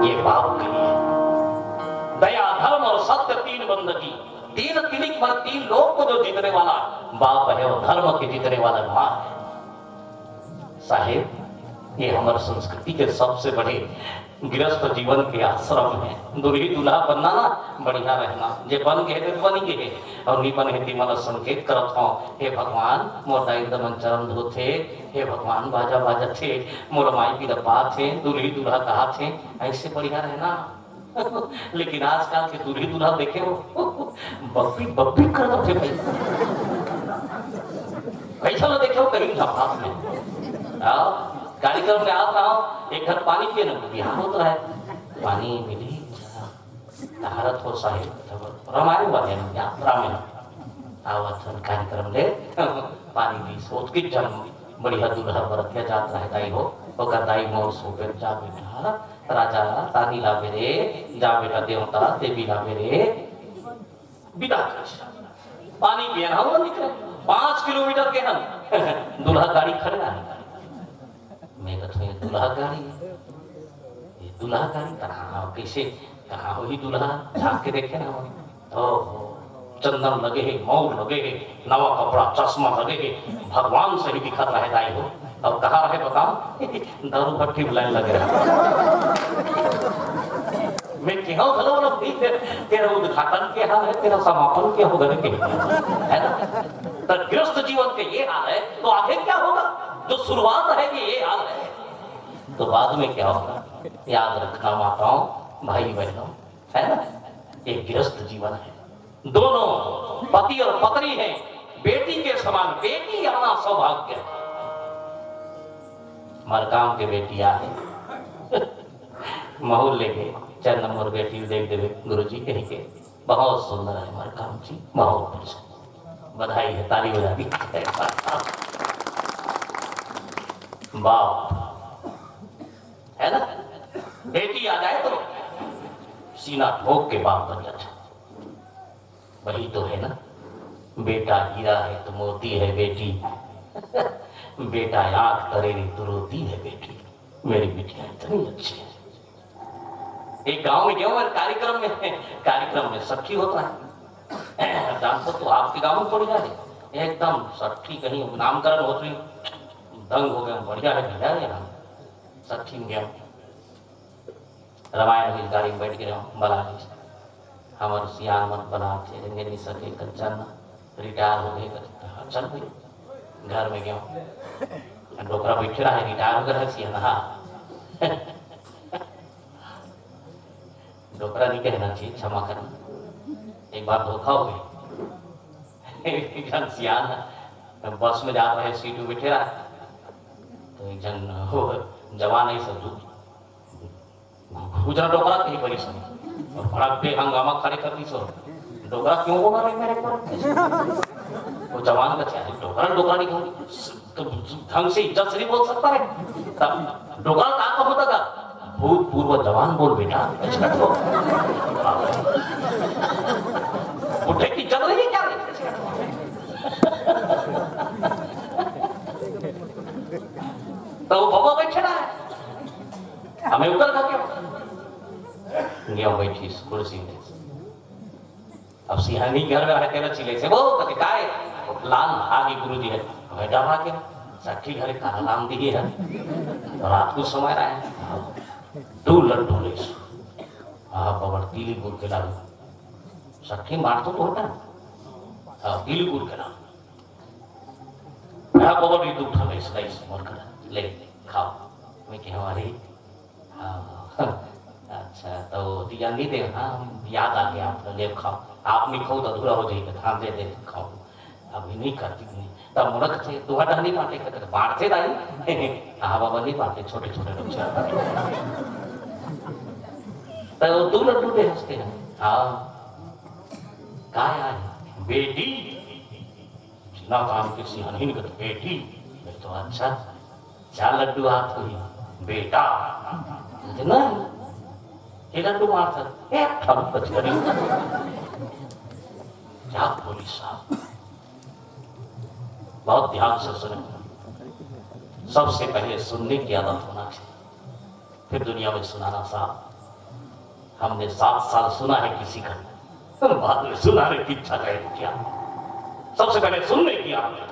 ये बाप के लिए दया, धर्म और सत्य, तीन बंदगी, तीन तिलिक भर तीन लोक को जो जीतने वाला बाप है, वो धर्म के जीतने वाला माँ है। साहेब, ये हमर संस्कृति के सबसे बड़े गृहस्थ जीवन के आश्रम है। दुल्ही दूल्हा बनना ना, बढ़िया रहना। जे बन गे हे, ते बन गे हे, अउ नी बने हे, ते मन ला संकेत करत हव, "हे भगवान, मोर दाई दमन चरण धोथे, हे भगवान, बाजा बाजत हे, मोर माई पीला पात हे, दुल्ही दूल्हा कहात हे", ऐसे बढ़िया रहना। लेकिन आजकल के दूल्ही दूल्हा देखे हो, बप्पी बप्पी कर देथे भाई। कैसा ना देखे हो कहीं ना बात में। आओ, कार्यक्रम में आप आओ, एक घर पानी पिए ना, बिहान होत रहा है, पानी मिली, तहारत हो साहेब, तब रामायण वाले हैं, यहाँ रामायण। आवत हन कार्यक्रम ले, पानी पी, सोच के जन्म, बढ़िया दूल्हा बरतिया जात रहे दाई हो, ओकर दाई मोर सोपे जा बेटा, राजा तानी लावे रे, जा बेटा देवता देवी लावे रे। विदा कर। पानी पियन हम निकले, पाँच किलोमीटर के हम दूल्हा गाड़ी खड़े रहे। मैं कहता हूँ, "ये दूल्हा गाड़ी, ये दूल्हा गाड़ी कहाँ हो, कैसे, कहाँ हो ही दूल्हा?" झांक के देखे ना हो। ओहो, चंदन लगे हे, मौर लगे हे, नवा कपड़ा, चश्मा लगे हे, भगवान सही दिखत रहे दाई हो। अब कहाँ रहे बताओ? दारू भट्टी में लाइन लगे रहे। मैं कहूँ, "हेलो, हेलो, तेरा उद्घाटन क्या है, तेरा समापन क्या होगा रे?" है ना? तो गृहस्थ जीवन के ये हाल है, तो आगे क्या होगा? जो शुरुआत है कि ये हाल है, तो बाद में क्या होगा? याद रखना माताओं, भाई बहनों, है ना, ये गृहस्थ जीवन है। दोनों पति और पत्नी हैं, बेटी के समान, बेटी आना सौभाग्य है। मरकाम के बेटी आहे। महू लेके चरण मोर बेटी देख देवे गुरुजी कही के, बहुत सुंदर है मरकाम जी, बहुत सुंदर। बधाई है, ताली बजा दी। बाप, है ना, बेटी आ जाए तो सीना ठोक के बाप बन जाता। वही तो है ना, बेटा हीरा है तो मोती है बेटी। बेटा आंख तरे रे तो रोती है बेटी। मेरी बिटिया इतनी अच्छी है। एक गांव में गया हूं कार्यक्रम में, कार्यक्रम में सखी होता है। जानते हो, तो आपके गांव में थोड़ी जा रही, एकदम सखी कहीं नामकरण होती, दंग हो गया, बढ़िया है भैया ये नाम। सखी में गया, रामायण हुई, गाड़ी में बैठ के रहो, बला ली। हमर सियान मन बला थे, रेंगे नहीं सके, कंचन रिटायर हो गए, कंचन चल गई। घर में गया, डोकरा बैठे रहा है, रिटायर हो गया है सियान, हाँ। डोकरा नहीं कहना चाहिए, क्षमा करना, एक बार धोखा हो गया। एक जन सियान बस में जात रहे, सीट में बैठे रहा, तो एक जन हो जवान है सब, गुजरा डोकरा कहीं पड़ी सब, और बड़ा बेहंगामा खड़े कर दी सब। डोकरा क्यों बोला रहे मेरे ऊपर? वो जवान का क्या है, डोकरा डोकरा नहीं कहूँ, तो ढंग से इज्जत से नहीं बोल सकता है। तब डोकरा कहाँ का होता था? भूतपूर्व जवान बोल बेटा। बुढ़े की इज्जत नहीं है क्या रे? तो वो बबा बैठे रहा है, हमें ऊपर का क्या? गया बैठिस कुर्सी में। अब सिहानी घर में रहे तेरा चिले से, वो कति काय? लाल आगे गुरु जी है, बेटा भाग्य, सखी घर काला राम दी है, रात को समय रहा है, दो लड्डू ले। हाँ, बबड़ पीली गुड़ के लाल, सखी मार तो होता, हाँ, पीली गुड़ के लाल। हाँ, बबड़ ये दू ठा लइस, लइस, मोर करा, ले, खाओ। मैं कहे, "अरे, हाँ, अच्छा, तो दिया नहीं दे, हाँ, हम याद आ गया आपका, ले, खाओ। आप नहीं खाओ तो अधूरा हो जाएगा, तो हम दे दे, खाओ।" अभी नहीं करती नहीं, तब मोर कथे, "तू हटा नहीं बांटे," कहते, "बांटते दाई।" हाँ, बाबा नहीं बांटे, छोटे, छोटे लोग से। तो वो दू लड्डू दे हंसते हैं। हाँ, काय आए? बेटी। ना काम के सियानी निकट बेटी, मैं तो अच्छा, चार लड्डू हाथ हुई, बेटा, इतना ही, ये लड्डू मार था, एक ठम बच गई। क्या बोली साहब, बहुत ध्यान से सुने, सबसे पहले सुनने की आदत होना चाहिए। फिर दुनिया में सुनाना साहब, हमने सात साल सुना है किसी का, बाद में सुनाने की इच्छा नहीं किया। सबसे पहले सुनने की आदत।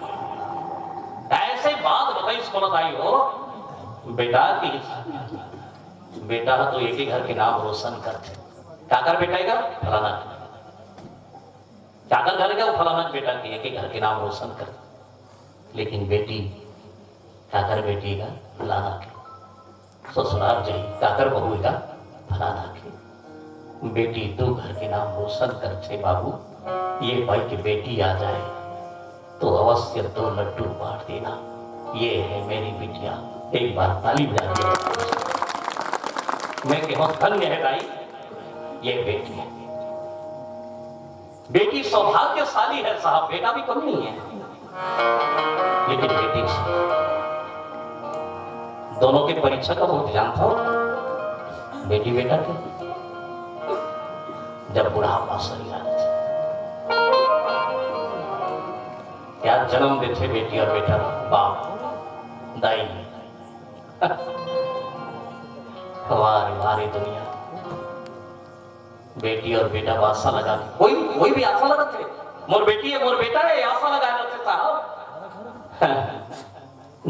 ऐसे बात बताई, सुनत आई हो, बेटा की, बेटा तो एक ही घर के नाम रोशन करते। काकर बेटा का? फलाना। काकर घर का? फलाना बेटा के, एक ही घर के नाम रोशन करते। लेकिन बेटी, काकर बेटी का? फलाना के। ससुराल जाई, काकर बहू का? फलाना के। बेटी, तू घर के नाम रोशन करथे बाबू, ये भाई की बेटी आ जाए तो अवश्य दो लड्डू बांट देना, ये है मेरी बिटिया। एक बार ताली बजा दीजिए। मैं कहूँ, धन्य है दाई, ये बेटी है। बेटी सौभाग्यशाली है साहब, बेटा भी कम नहीं है, लेकिन बेटी से दोनों के परीक्षा का बहुत जानता हो, बेटी बेटा के। जब बुढ़ापा सही आ जाए, क्या जन्म देथे बेटी और बेटा, बाप, दाई। वाह रे, वाह रे दुनिया। बेटी और बेटा बर आशा लगा के, कोई, कोई भी आशा लगा थे, मोर बेटी है, मोर बेटा है, आशा लगा रखे साहब।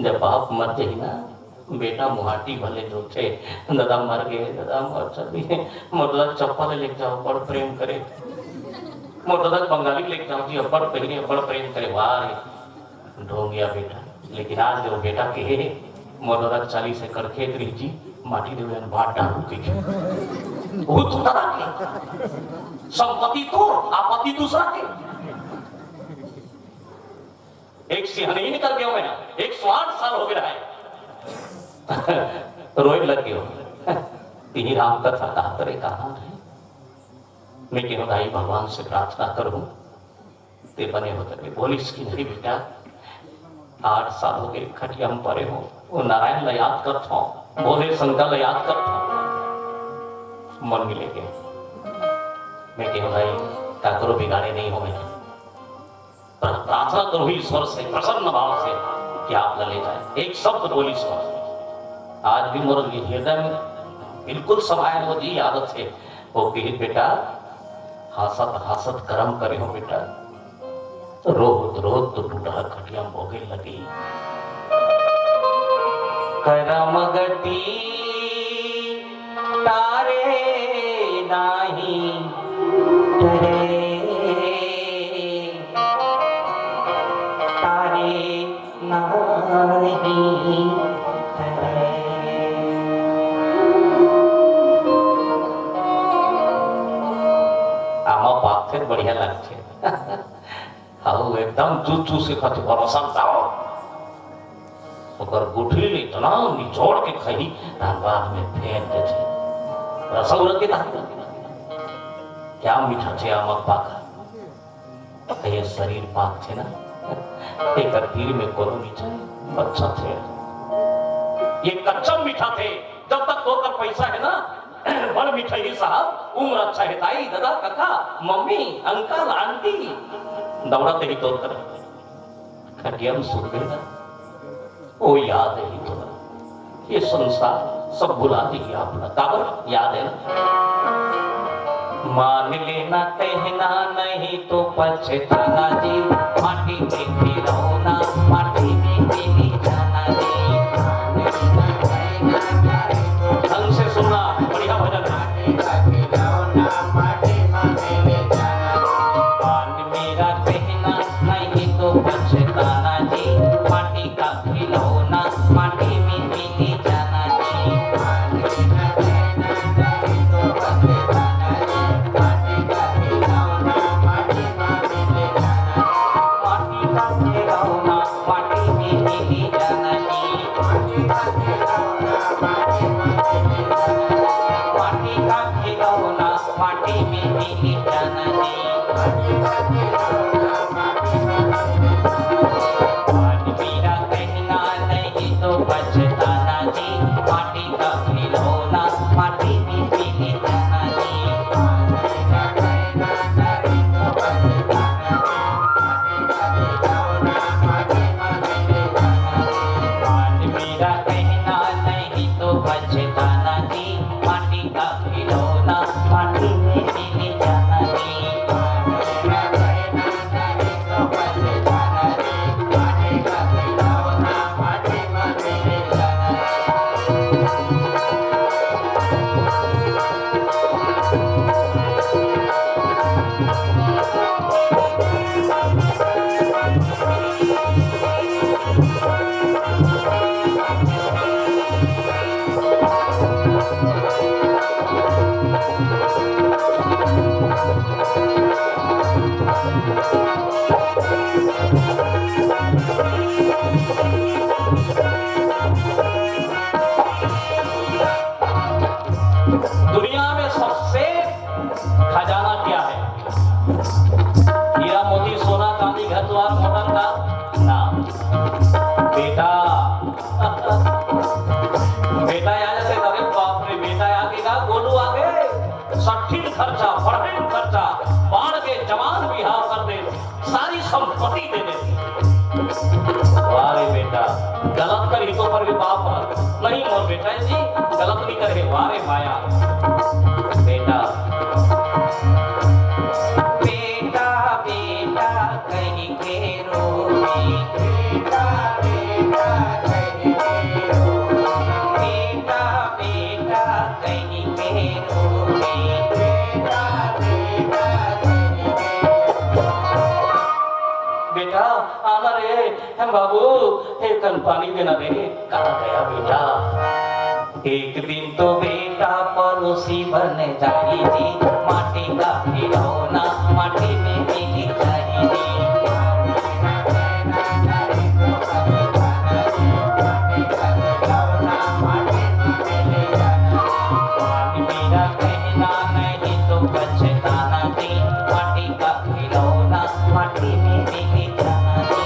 जब बाप मर जाही ना, बेटा मुहाटी भले जोथे, "दादा मर गए, दादा मर चली, मोर दादा चप्पल लेके जाओ, बड़ प्रेम करे, मोर दादा बंगाली लेके जाओ जी, बड़ पहिरे, बड़ प्रेम करे।" वाह रे, ढोंगिया बेटा। लेकिन आज जो बेटा के हे, मोर दादा चालीस एकड़ खेत रही जी, माटी देवे अन भात डालू के। वो तो दादा के। संपत्ति तो, आपत्ति दूसरा के। एक सिहनी निकल गया मैं, एक सौ आठ साल हो गया है। रोए लग गयो। यही राम कथा कहा करे, कहा है। मैं कहूँ, भाई, भगवान से प्रार्थना करूँ, ते बने हो तके। बोलिस कि नहीं बेटा, आठ साल हो गए खटिया में परे हो, वो नारायण ला याद करत हो, भोले शंकर ला याद करत हो, मन मिले के। मैं कहूँ, भाई, काकरो बिगाड़े नहीं हो मैं, पर प्रार्थना करूँ ईश्वर से प्रसन्न भाव से कि आप ला ले जाए। एक शब्द बोलिस हो, आज भी मोर हृदय में बिल्कुल समाये हो जी, आदत से। वो कही, "बेटा, हासत हासत करम करे हो बेटा, तो रोहत रोहत तो टूटा खटिया भोगे लगी।" करम गति तारे नाही टरे, तारे नाही टरे। आमा पाकथे, बढ़िया लागथे। अउ एकदम चूस चूस के खाथे, भरोसा बताओ। ओकर गुठली ले इतना निचोड़ के खाही, तहन बाद में फेंक देथे। रसौरत के तहन क्या मीठा थे आमा पाका। ये शरीर पाक थे ना, एकर तीर में कोनो मीठा बच्चा थे। ये कच्चा मीठा थे, जब तक ओकर पैसा है ना, बड़ मिठाई साहब, उम्र अच्छा है, दाई, दादा, काका, मम्मी, अंकल, आंटी, दौड़त ही तोर कर खटिया में सुत गए ना। ओ याद ये संसार सब भुला दिही आप ला। काबर? याद है ना? मान लेना कहना, नहीं तो पछताना जी, माटी के खिलौना, माटी में मिली जाना जी। ढंग से सुनना, बढ़िया भजन है। मान मेरा कहना, नहीं तो पछताना जी, माटी का खिलौना, माटी में मिली जाना जी। माटी का खिलौना, माटी में मिली जाना जी। माटी का खिलौना, माटी में मिली जाना जी। आज मेरा कहना, नहीं तो पछताना जी, माटी का खिलौना, माटी में मिली जाना जी। आज मेरा कहना, नहीं तो पछताना जी, माटी का खिलौना, माटी में मिली जाना जी। दुनिया में सबसे खजाना क्या है? हीरा मोती, सोना, चांदी, घर द्वार, मोटर, कार? ना। बेटा। बेटा आ जाथे, अरे बाप रे, बेटा आगे का, गोलू आगे। सट्ठिन खर्चा, पढ़इन खर्चा, बाढ़ के जवान बिहाव कर दे, सारी संपत्ति दे दे। वाह रे बेटा, गलत करही तो पर भी बाप ह। नहीं मोर बेटा जी, गलत नहीं करे। वाह रे माया। बेटा, बेटा, बेटा कहि के रोवे। बेटा, बेटा कहि के रोवे। बेटा, बेटा कहि के रोवे। बेटा, बेटा कहि के रोवे। बेटा, आना रे, हम बाबू, हे कन पानी देना रे। कहाँ गया बेटा? एक दिन तो बेटा पड़ोसी बन जाही जी, माटी का खिलौना माटी में मिल जाही जी। मेरा कहना नहीं तो पछताना जी, माटी का खिलौना माटी में मिल जाना जी।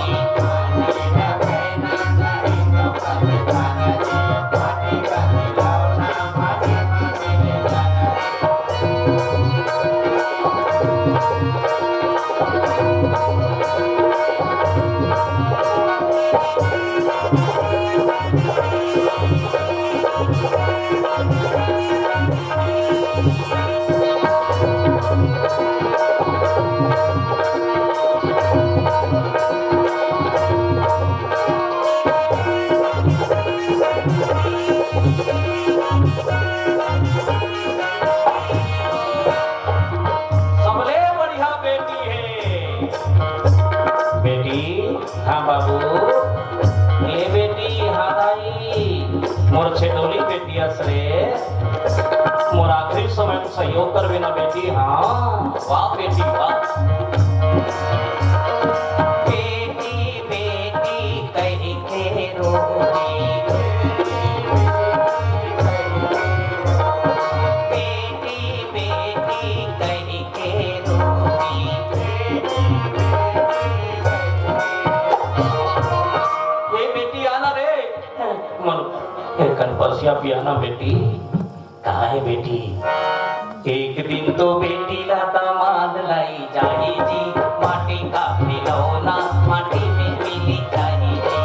सबले बढ़िया बेटी हे। बेटी, हाँ बाबू। ए बेटी, हाँ दाई। मोर छेटोली बेटी अस रे। मोर आखिरी समय में सहयोग करबे ना बेटी, हाँ। वाह बेटी, वाह। बेटी, बेटी कहि के रोही। बेटी, बेटी कहि के रोही। ए बेटी, आना रे। मोर, ए कन परसिया पियाना बेटी। कहाँ हे बेटी? एक दिन तो बेटी ला दामाद लाई जाही जी, माटी का खिलौना माटी में मिली जाही जी।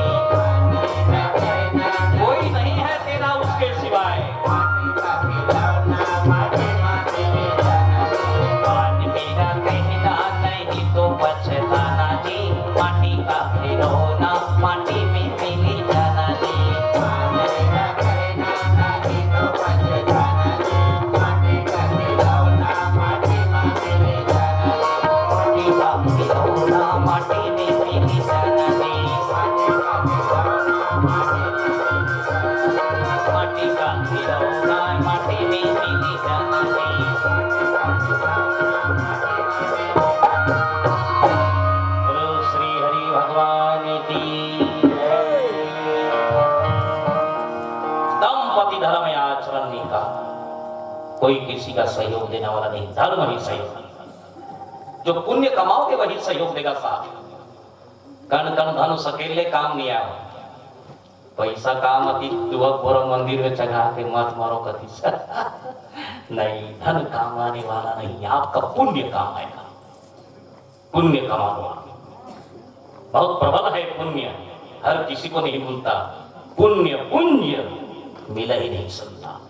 कोई किसी का सहयोग देने वाला नहीं, धर्म ही सहयोग। जो पुण्य कमाओगे वही सहयोग देगा साथ। कण कण धन सकेले काम नहीं आया। पैसा काम अति दुआ बोरा मंदिर में चढ़ा के मत मारो कति से। नहीं, धन काम आने वाला नहीं, आपका पुण्य काम आएगा। पुण्य कमाओ। बहुत प्रबल है पुण्य, हर किसी को नहीं मिलता। पुण्य पुंज मिला ही नहीं सकता।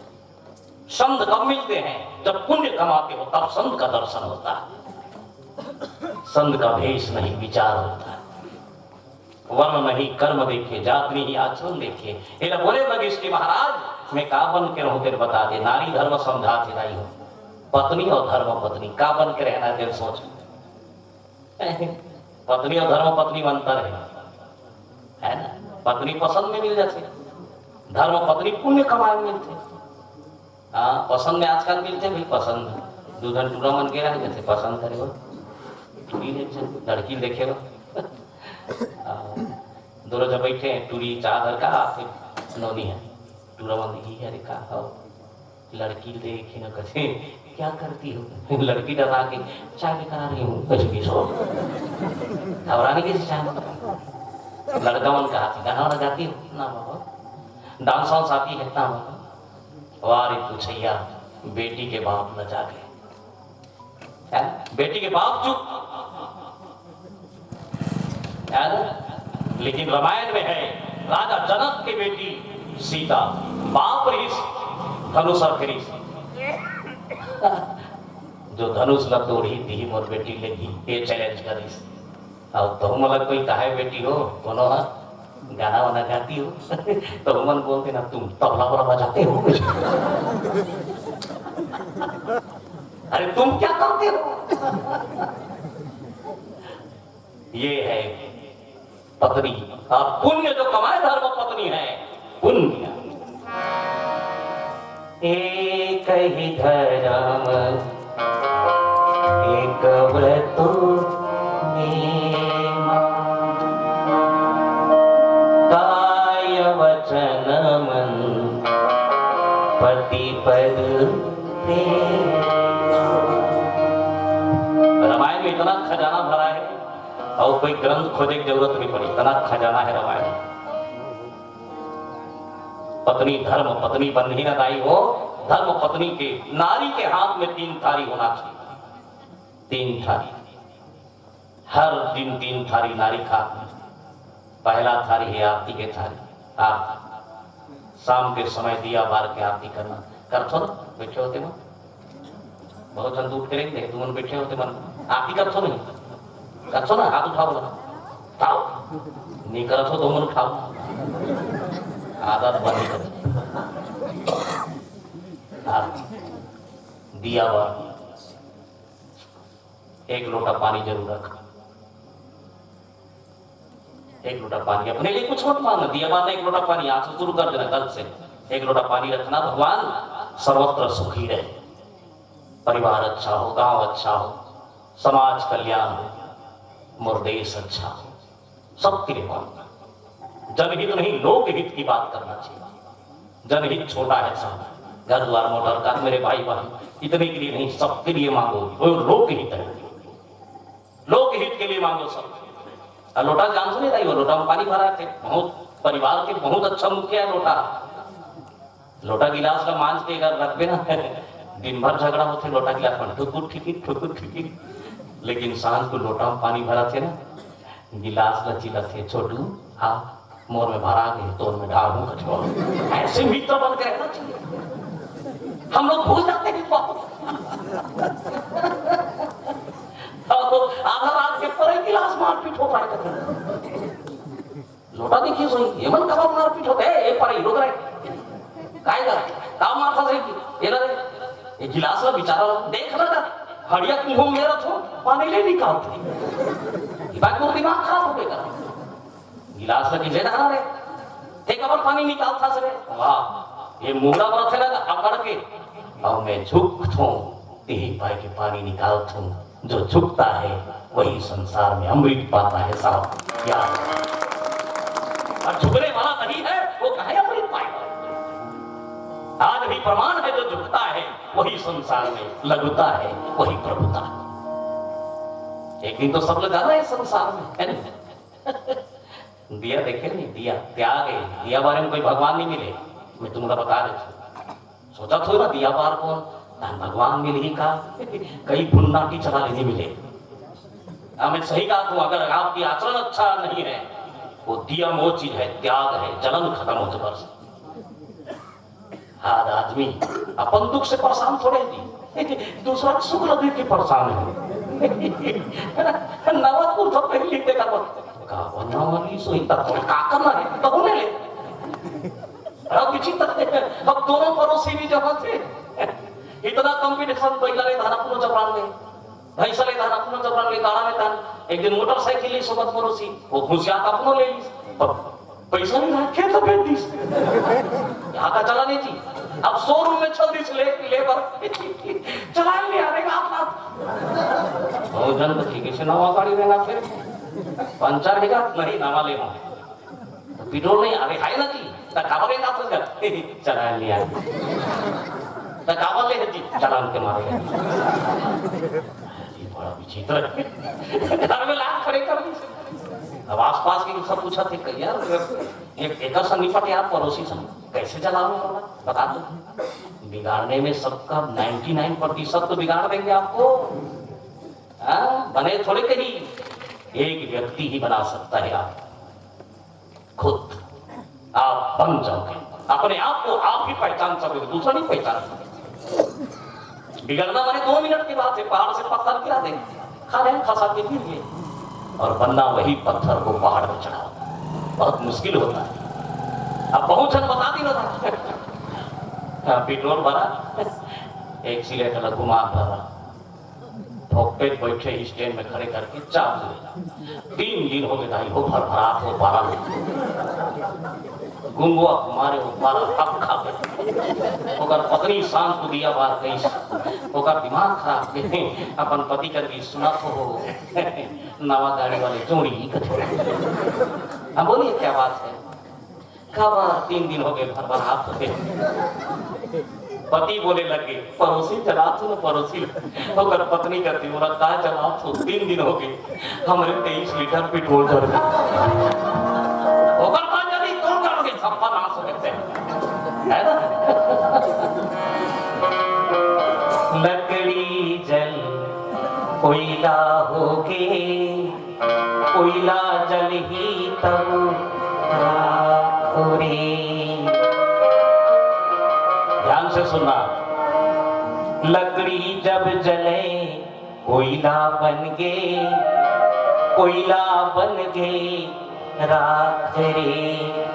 संत कब मिलते हैं? जब पुण्य कमाते हो तब संत का दर्शन होता है। संत का भेष नहीं, विचार होता है। वर्ण नहीं, कर्म देखे, जात नहीं, आचरण देखे। एला बोले वशिष्ठ महाराज, मैं का बन के रहूं, तेरे बता दे। नारी धर्म समझा थे दाई हो। पत्नी और धर्म पत्नी का बन के रहना है, तेरे सोच। पत्नी और धर्म पत्नी में अंतर है, है ना? पत्नी पसंद में मिल जाती, धर्म पत्नी पुण्य कमाए में मिलते। हाँ, पसंद में आजकल मिलते भी पसंद। दू झन टूरा मन के रह जाते पसंद करे हो। टूरी ने एक झन लड़की देखे हो। हाँ, दोनों जब बैठे हैं, टूरी चादर का, फिर नोनी है। टूरा मन देखी, "अरे का हो?" लड़की देखे न कथे, "क्या करती हो?" लड़की डरा के, "चाय लेकर आ रही हूँ।" कुछ भी सो घबराने की चाय। लड़का मन कहा थी, "गाना वाना गाती हो?" "ना बाबा।" "डांस वांस आती है?" "ना बाबा।" वाह रे पूछैया, बेटी के बाप न जागे। है ना? बेटी के बाप चुप। है ना? लेकिन रामायण में है, राजा जनक के बेटी सीता, बाप रहिस, धनुष रख रहिस। जो धनुष ला तोड़ही, तिही मोर बेटी लेगी, ये चैलेंज करिस। अब तुम मोला कोई कहे बेटी हो, कोनो ह गाना वाना गाती हो, तो हमन बोलते ना, "तुम तबला वाला बजाते हो?" "अरे तुम क्या करते हो?" ये है पत्नी। और पुण्य जो कमाए धर्म पत्नी है, पुण्य। एक ही धर्म, एक व्रत नेमा। काय वचन मन पति पद प्रेमा। रामायण में इतना खजाना भरा है, और कोई ग्रंथ खोजे की जरूरत नहीं पड़ी, इतना खजाना है रामायण। पत्नी धर्म पत्नी बंधी न दाई हो, धर्म पत्नी के, नारी के हाथ में तीन थारी होना चाहिए। तीन थारी, हर दिन तीन थारी नारी के हाथ में। पहला थारी है आरती के थारी, आरती। शाम के समय दिया बार के आरती करना। करथो ना, बैठे होते मन। बहुत झन तो उठ के नहीं देखे, तुमन बैठे होते मन। आरती करथो नहीं? करथो ना, हाथ उठाओ ना। उठाओ। नहीं करथो तो मन उठाओ। आदत बनी कर। आरती। दिया बार। एक लोटा पानी जरूर रख। एक लोटा पानी, अपने लिए कुछ मत मांगना, दिया बार ना, एक लोटा पानी, आज से शुरू कर देना, कल से एक लोटा पानी रखना। भगवान सर्वत्र सुखी रहे, परिवार अच्छा हो, गांव अच्छा हो, समाज कल्याण हो, मोर देश अच्छा हो, सबके लिए मांगना। जनहित नहीं, लोकहित की बात करना चाहिए। जनहित छोटा है साहब, घर द्वार मोटर कार, मेरे भाई बहन, इतने के लिए नहीं, सबके लिए मांगो, वो लोकहित है। लोकहित के लिए मांगो सब। और लोटा जान सुने भाई, वो लोटा में पानी भरा थे, बहुत परिवार के बहुत अच्छा मुखिया है लोटा। लोटा गिलास ला मांज के अगर रखबे ना, दिन भर झगड़ा होथे लोटा गिलास में, ठुकुर ठिकिर, ठुकुर ठिकिर। लेकिन सांझ को लोटा में पानी भरा थे ना, गिलास ला चिल्लाथे, "छोटू, आ, मोर में भरा गे, तोर में ढार हूँ कछुआ।" ऐसे मित्र बन के रहना चाहिए। हम लोग भूल जाते हैं बात। अब आधा रात के परे गिलास मारपीट हो पाए। लोटा देखिए सही, ये मन कबाब मारपीट होते हैं, ये परे लोग रहे। काय का? का मार फंस रही थी? ये ना रे, ये गिलास ला बेचारा ला, देख ना का, हड़िया कुंभों में रखो, पानी ले निकालते। ये बात, पूरा दिमाग खराब हो गया। गिलास ला गिले ना रे, ते कबर पानी निकालता से रे। वाह, ये मुहरा बात है ना, अकड़ के। और मैं झुकथों, तेही पाए के पानी निकालथों। जो झुकता है, वही संसार में अमृत पाता है साहब। क्या? और झुकने वाला नहीं है, वो कहे अमृत पाएगा? आज भी प्रमाण है, जो झुकता है, वही संसार में लगता है, वही प्रभुता है। एक दिन तो सब लोग जाना है संसार में, है ना? दिया देखे नहीं, दिया त्याग है। दिया बारे में कोई भगवान नहीं मिले, मैं तुमला बता देता हूँ। सोचा थोड़ा दिया बार कौन धन भगवान मिलही का? कई भुन्नाटी चला लेने मिले। हाँ, मैं सही कहा तू, अगर आपकी आचरण अच्छा नहीं है, वो दिया वो चीज है, त्याग है, जलन खत्म होते बस। हाँ, आदमी अपन दुख से परेशान थोड़े जी, दूसरा के सुख लगे के परेशान है। नवा कुर्ता पहन ली, देखा बस, का बनावा ली सोई तक का करना है, तो होने ले। अब विचित्र है, अब दोनों पड़ोसी भी जहाँ थे, इतना कंपटीशन, महिला ने धारा पूरा जबान में, भैंसा ले धान, अपना जबरन ले गाड़ा में धान। एक दिन मोटरसाइकिल ली सोबत पड़ोसी, वो घुसिया का अपनो ले लीस। प-, पैसा नहीं रहा, खेत बेच दीस। यहाँ का चला नहीं जी। अब शोरूम में चल दीस ले, लेबर। चला नहीं आ रहे आप, आप। बहुत जन तो ठीक है, नवा गाड़ी लेना फिर। पंचर है का? नहीं, नवा ले। तो पेट्रोल नहीं, अरे है ना जी, तो काबर ले जात हस? चला लिया। तो काबर ले जी? चलान के मारे। ये बड़ा विचित्र है। घर में लात खड़े कर दी। अब आसपास के सब पूछा थे, "कहिया ये एकर संग निपट यार, पड़ोसी संग कैसे चलावे वाला? बता दो।" बिगाड़ने में सबका नाइंटी नाइन प्रतिशत तो बिगाड़ देंगे आपको। हाँ, बने थोड़े कहीं, एक व्यक्ति ही बना सकता है आप। खुद आप बन जाओगे, अपने आप को आप ही पहचान सकोगे, दूसरा नहीं पहचान सकोगे। बिगड़ना माने दो मिनट की बात है, पहाड़ से पत्थर गिरा देंगे, खा रहे हैं, खसा के गिर गए। और बनना वही पत्थर को पहाड़ पर चढ़ाओ, बहुत मुश्किल होता है। अब बहुत जन बता दी ना, हाँ, पेट्रोल भरा, एक्सीलेटर घुमा भरा, ठोकते बैठे स्टैंड में खड़े करके चाप दे। तीन दिन हो गए दाई हो, भरभरात हो, पारा हो। गुंगवा मारे हो, पारा अब खा गए। ओकर पत्नी शांत को दिया बार गई, ओकर दिमाग खराब के अपन पति कर भी सुना तो हो। नवा गाड़ी वाले जोड़ी कथोड़ा। हम बोलिए, "क्या बात है?" काबर तीन दिन हो गए, भरभरात हो गए। पति बोले लगे, "पड़ोसी चलात हो ना, पड़ोसी।" ओकर पत्नी कहती, "बोला का चलात हो, तीन दिन हो गए, हमरे तेईस लीटर पेट्रोल जर गए।" ओकर पत्नी तो कर के सफा नाश हो गए, है ना? लकड़ी जल कोयला होके, कोयला जलही तब राख रे। ध्यान से सुनना, लकड़ी जब जले कोयला बन गे, कोयला बन गे राख रे।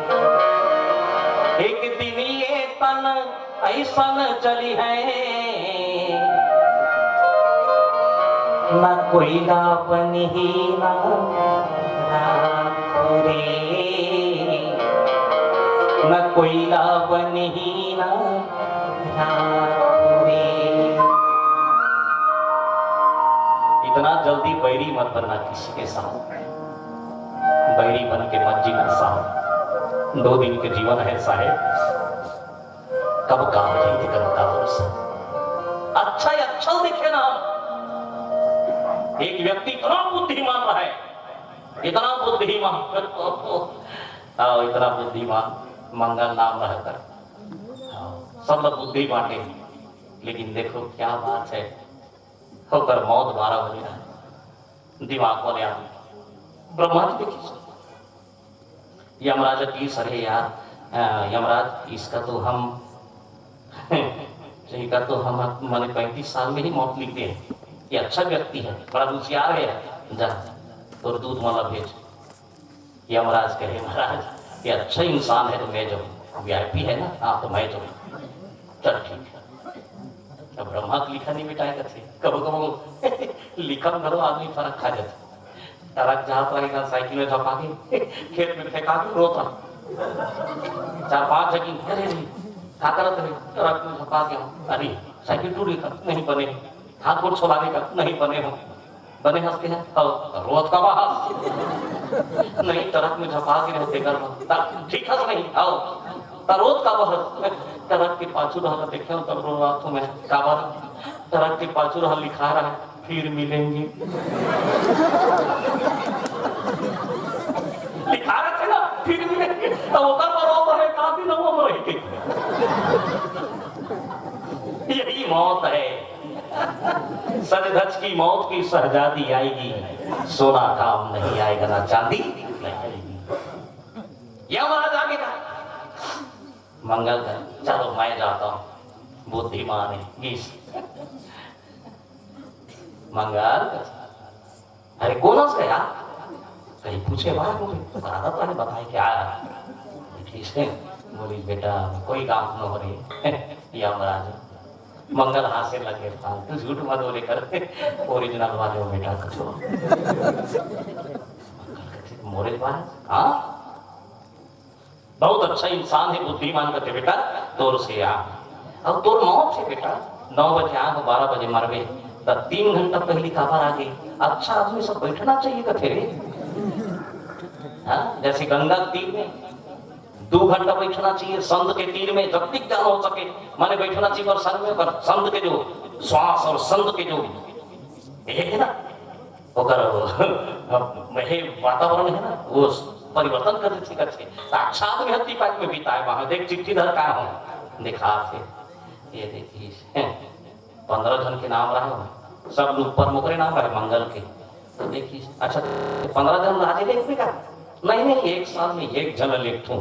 एक दिन ये तन अइसन जली है, न कोयला बनही ना राख रे, न कोयला बनही ना राख रे। इतना जल्दी बैरी मत बनना किसी के साथ, बैरी बन के मत जीना साहब। दो दिन के जीवन है साहेब, कब का हो जाए, कब का भरोसा। अच्छा ही अच्छा देखे ना, एक व्यक्ति इतना बुद्धिमान रहे, इतना बुद्धिमान, हाँ, इतना बुद्धिमान, मंगल नाम रहकर, हाँ, सब लोग बुद्धि बांटे, लेकिन देखो क्या बात है, ओकर मौत बारह बजे रहे, दिमाग वाले आदमी, ब्रह्मा जी देखिए, यमराज की, "अरे यार, अ, यमराज, इसका तो हम, इसका तो हम, माने, पैंतीस साल में ही मौत लिख दे। ये अच्छा व्यक्ति है, बड़ा होशियार है, जा, और दूत वाला भेज।" यमराज कहे, "महाराज, ये अच्छा इंसान है तो मैं जाऊँ, वीआईपी है ना, हाँ, तो मैं जाऊँ।" चल ठीक है। अब ब्रह्मा के लिखा नहीं मिटाए कथे। कबो कबो लिखम घलो आदमी फरक खा जाथे। ट्रक जात रहेगा, साइकिल में झपा के खेत में फेंका के रोता। चार पांच जगह, "अरे रे, का करत रहे?" "ट्रक में झपा गया।" "अरे, साइकिल टूट गई का?" "नहीं बने।" "हाथ गोड़ छोला गई का?" "नहीं बने हो।" "बने हंसते हैं?" "आओ।" "रोत का बा हंस?" "नहीं, ट्रक में झपा के रहते घर में।" "ठीक हंस नहीं, आओ।" त रोत काबर हस? ट्रक के पाछू डहर देखे हंव, तब रो रहा हूँ मैं। काबर? ट्रक के पाछू डहर लिखा रहा है, "फिर मिलेंगे।" लिखा रहा था ना, "फिर मिलेंगे।" तब ओकर बर रो रहे, "का दिन हुआ मरही के।" यही मौत है। सज धज की मौत की शहजादी आएगी, सोना काम नहीं आएगा, ना चांदी नहीं आएगी। यमराज आगे का, "मंगल का, चलो मैं जाता हूँ, बुद्धिमान है, गीस।" "मंगल, अरे कोन हस गा?" कहीं पूछे बात मुझे, तो आदत वाले बताए क्या है? ठीक है, बोली, "बेटा, कोई काम न हो रही।" यमराज मंगल हासे लगे, "फालतू झूठ मत बोले कर, ओरिजिनल वाले हो बेटा, कुछ हो।" मंगल कहते, "मोरे पास, हाँ?" बहुत अच्छा इंसान है, बुद्धिमान कथे, "बेटा, तोर से आ, अब तोर मौत है बेटा, नौ बजे आंख, बारह बजे मरबे, त तीन घंटा पहली काबर आ गई? अच्छा आदमी सब बैठना चाहिए," कथे रे। हाँ, जैसे गंगा के तीर में दो घंटा बैठना चाहिए, संत के तीर में जब तक ज्ञान हो सके, माने बैठना चाहिए, पर सर में, पर संत के जो श्वास और संत के जो ये है ना, ओकर हे वातावरण है ना, वो परिवर्तन कर देथे, कथे। त अच्छा आदमी ह दीपक में बिताए वहां, देख चिट्ठी धर का हो, दिखा थे, ये देखिस, पंद्रह झन के नाम रहे हो, सब लोग पर मोकरे नाम रहे मंगल के। तो देखिस, "अच्छा, पंद्रह झन राजे लेख में का?" "नहीं, नहीं, एक साल में एक झन लेख थू,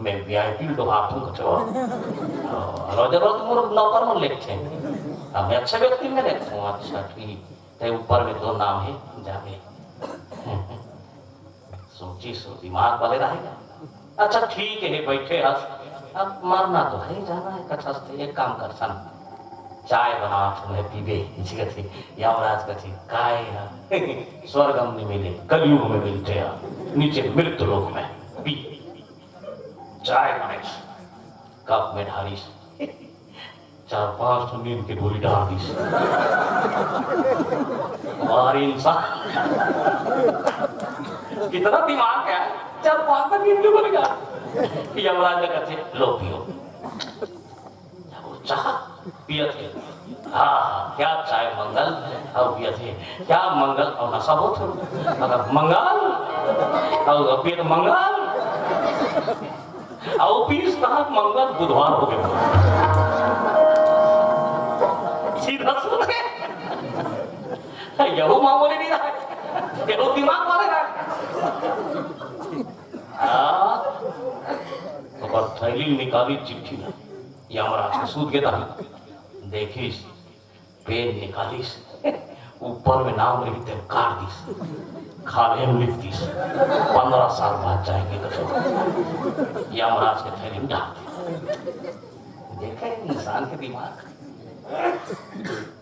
मैं वीआईपी डोहा थू," कथे। "और जरूरत मोर नौकर मन लेख थे, अब मैं अच्छा व्यक्ति में लेख थू।" "अच्छा, ठीक।" ते ऊपर में दो नाम है, जाके सोची सो दिमाग वाले रहेगा। "अच्छा ठीक है, बैठे हस, अब मरना तो है, जाना है, कछस ते एक काम कर सन, चाय बना तुम्हें पीबे।" इसी कथे, यमराज कथे, "काय है? स्वर्ग में नहीं मिले, कलयुग में मिलते हैं, नीचे मृत्यु लोक में पी।" चाय बनाइस, कप में ढालिस, चार पांच ठो नीम के गोली डाल दिस। और इंसान कितना दिमाग है, चार पांच ठो नीम के गोली डाल। यमराज ने कथे, "लो पियो।" वो चाह पियत हे। हाँ, क्या चाय मंगल, अउ पियत हे। क्या मंगल, अउ नशा बहुत हो। अगर मंगल, अउ पियत मंगल, अउ पीस कहा मंगल बुधवार हो गया। सीधा सुन के, यहू मामूली नहीं रहा, यहू दिमाग वाले रहा। हाँ, ओकर थैली निकाली चिट्ठी ला। यमराज के सूत गे तहां। देखिस, पेन निकालिस, ऊपर में नाम रही, तेन काट दिस। खाल्हे में लिख दिस, "पंद्रह साल बाद जाएंगे कचौड़ा।" यमराज के थैली में डाल दिस। देखे इंसान के दिमाग।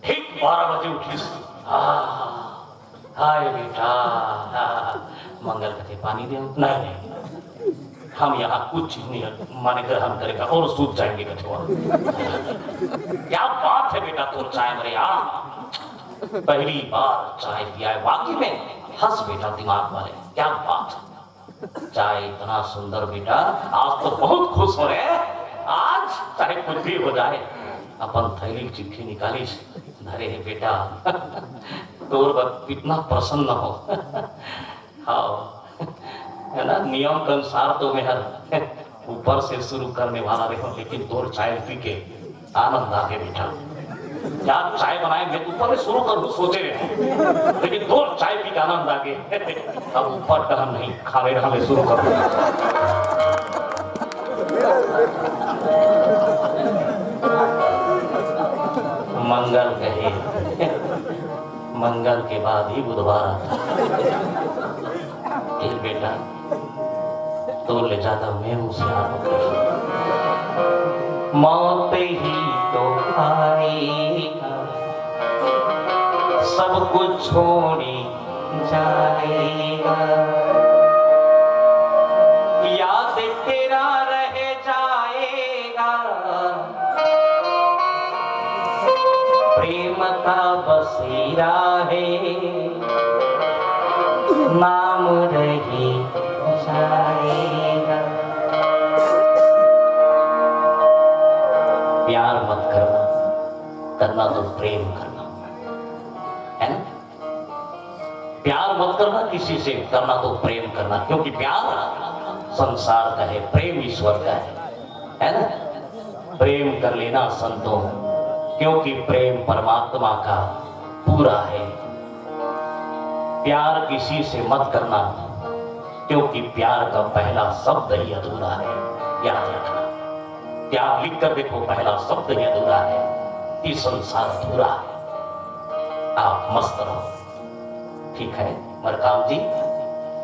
ठीक बारह बजे उठिस। आह, हाय बेटा, हाँ, मंगल कथे, "पानी दे।" "नहीं, नहीं, हम यहाँ कुछ चीज नहीं है, माने ग्रहण करेगा और सूत जाएंगे कथे।" क्या बात है बेटा, तो चाय मरे, हाँ, पहली बार चाय पिया है, वाकई में हंस बेटा दिमाग वाले, क्या बात है। चाय इतना सुंदर बेटा, आज तो बहुत खुश हो रहे हैं, आज चाहे कुछ भी हो जाए। अपन थैली चिट्ठी निकालिस, धरे हे बेटा, तोर बर कितना प्रसन्न हो। हाँ, है ना, नियम के अनुसार तो मैं हर ऊपर से शुरू करने वाला रहे हूँ, लेकिन तोर चाय पी के आनंद आगे बेटा। क्या चाय बनाए, मैं तो ऊपर में शुरू करूँ सोचे रहे हूँ, लेकिन तोर चाय पी के आनंद आगे। अब ऊपर टहन नहीं, खाले खाले शुरू करूँ। मंगल कहे, मंगल के बाद ही बुधवार आता है। ए बेटा, तो ले ज्यादा मैं होशियार हूँ। मौत ही तो आएगा, सब कुछ छोड़ी जाएगा, याद तेरा रह जाएगा, प्रेम का बसेरा है, नाम रही जाएगा। प्यार मत करना, करना तो प्रेम करना, है ना? प्यार मत करना किसी से, करना तो प्रेम करना, क्योंकि प्यार संसार का है, प्रेम ईश्वर का है, है ना? प्रेम कर लेना संतों, क्योंकि प्रेम परमात्मा का पूरा है। प्यार किसी से मत करना, क्योंकि प्यार का पहला शब्द ही अधूरा है। याद रखना, प्यार लिख कर देखो, पहला शब्द ही अधूरा है, ये संसार अधूरा है। आप मस्त रहो। ठीक है मरकाम जी,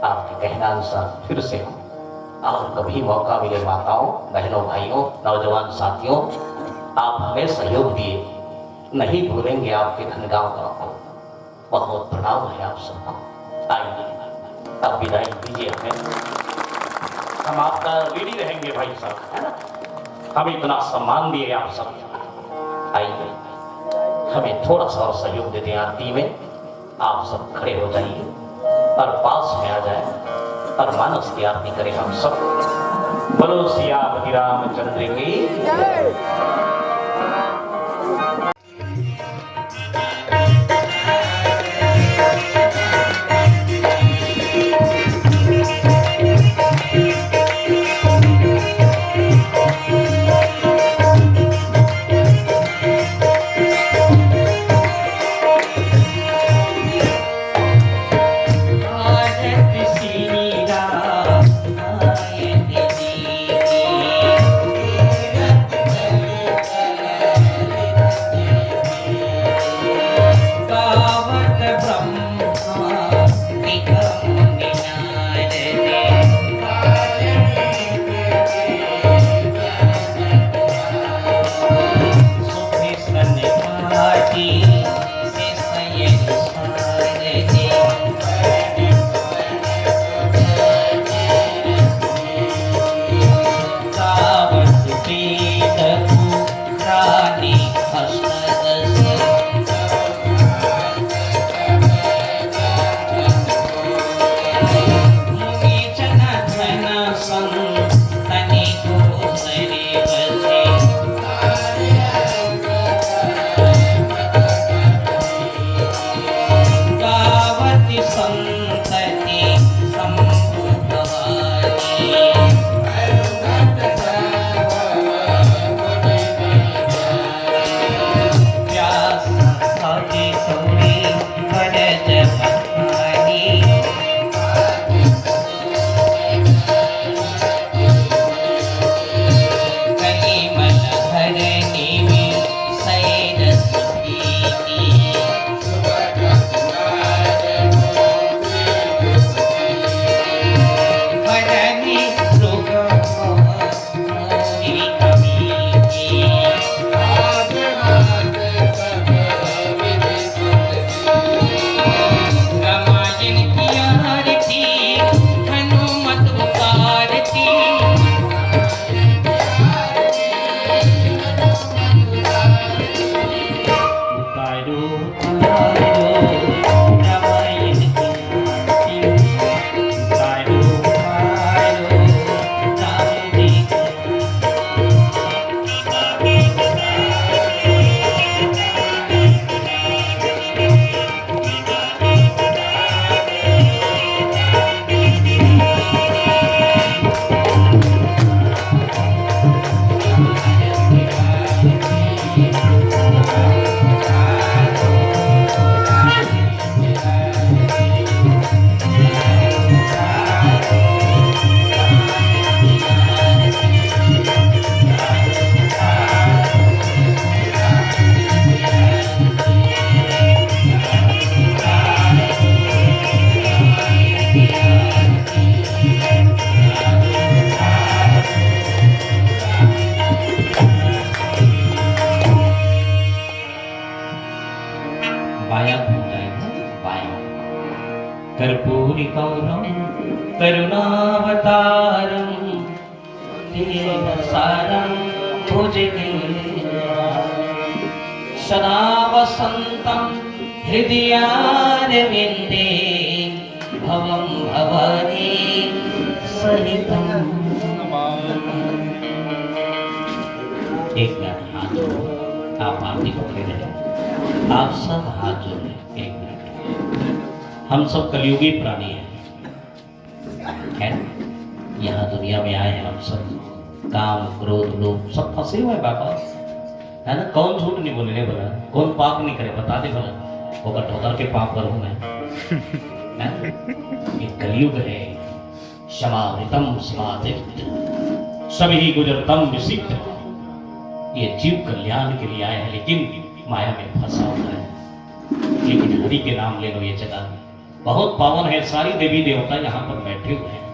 आपके कहनानुसार फिर से हम और कभी मौका मिले, माताओं, बहनों, भाइयों, नौजवान साथियों, आप हमें सहयोग दिए, नहीं भूलेंगे आपके धनगांव गांव को। बहुत प्रणाम है आप सबको। आइए, अब विदाई दीजिए हमें, हम आपका ऋणी रहेंगे भाई साहब, है ना? हम इतना सम्मान दिए आप सब, आइए, हमें थोड़ा सा और सहयोग दे दें आरती में। आप सब खड़े हो जाइए और पास में आ जाए और मानस की आरती करें हम सब। बोलो सियापति रामचंद्र की। बायां घूम जाए, बायां। कर्पूरी गौरम करुणावतारम तेन सारम भुजगे सदा वसंतम हृदयारविंदे भवम भवानी सहितम। एक मिनट। आप आरती पकड़े रहे, आप सब हाथ जोड़ लें। एक मिनट, हम सब कलयुगी प्राणी हैं, है ना? यहाँ दुनिया में आए हैं हम सब, काम, क्रोध, लोभ, सब फंसे हुए हैं बाबा, है ना? कौन झूठ नहीं बोले रे भला, कौन पाप नहीं करे, बता दे भला, वो कठोर के पाप पर हूँ मैं, है ना? ये कलयुग है, क्षमामृतम समादिष्ट, सभी गुजरतम विसिक्त। ये जीव कल्याण के लिए आए हैं, लेकिन माया में फंसा हुआ है। लेकिन हरि के नाम ले लो, ये जगह बहुत पावन है, सारी देवी देवता यहाँ पर बैठे हुए हैं।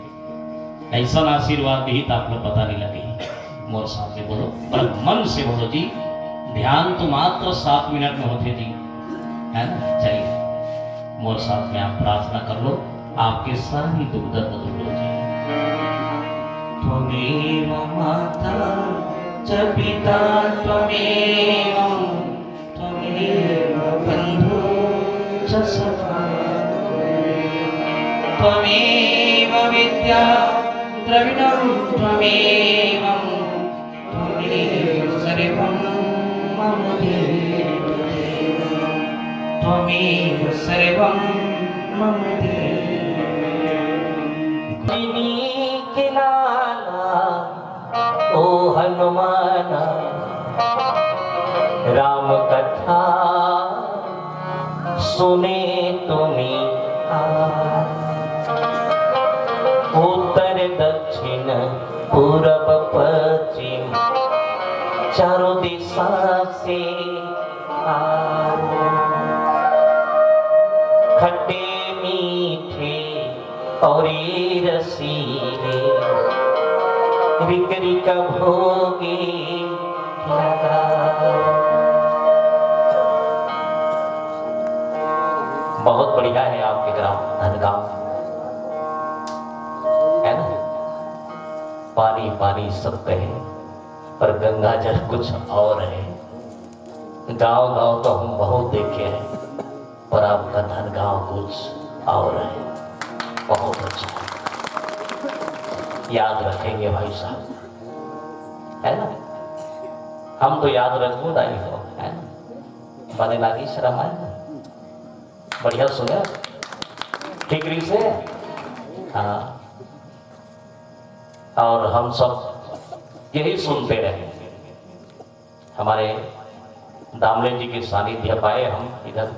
ऐसा आशीर्वाद दी तो आप लोग पता नहीं लगे। मोर साथ में बोलो, पर मन से बोलो जी। ध्यान तो मात्र सात मिनट में होते जी, है ना? चलिए, मोर साथ में आप प्रार्थना कर लो, आपके सारी दुख दर्द दूर हो जाए। त्वमेव माता च पिता त्वमेव, त्वमेव बंधु च सखा, त्वमेव विद्या द्रविणं त्वमेव, त्वमेव सर्वं मम देव देव, त्वमेव सर्वं मम देव। जिनी के लाला ओ हनुमान, राम कथा सुने तुम्हें आन। उत्तर दक्षिण पूरब पश्चिम चारों दिशा से आए। खट्टे मीठे और ये रसीले, रिक रिक भोगे लगा। बहुत बढ़िया है आपके ग्राम धनगांव, है ना? पानी पानी सब कहे, पर गंगा जल कुछ और है। गांव गांव तो हम बहुत देखे हैं, पर आपका धनगांव कुछ और है। बहुत अच्छा है, याद रखेंगे भाई साहब, है ना? हम तो याद रखबो नहीं हो, है ना? बने लागी शर्म आए ना? बढ़िया सुने, ठीक रही से। हाँ, और हम सब यही सुनते रहे। हमारे दामले जी के सानिध्य पाए हम इधर,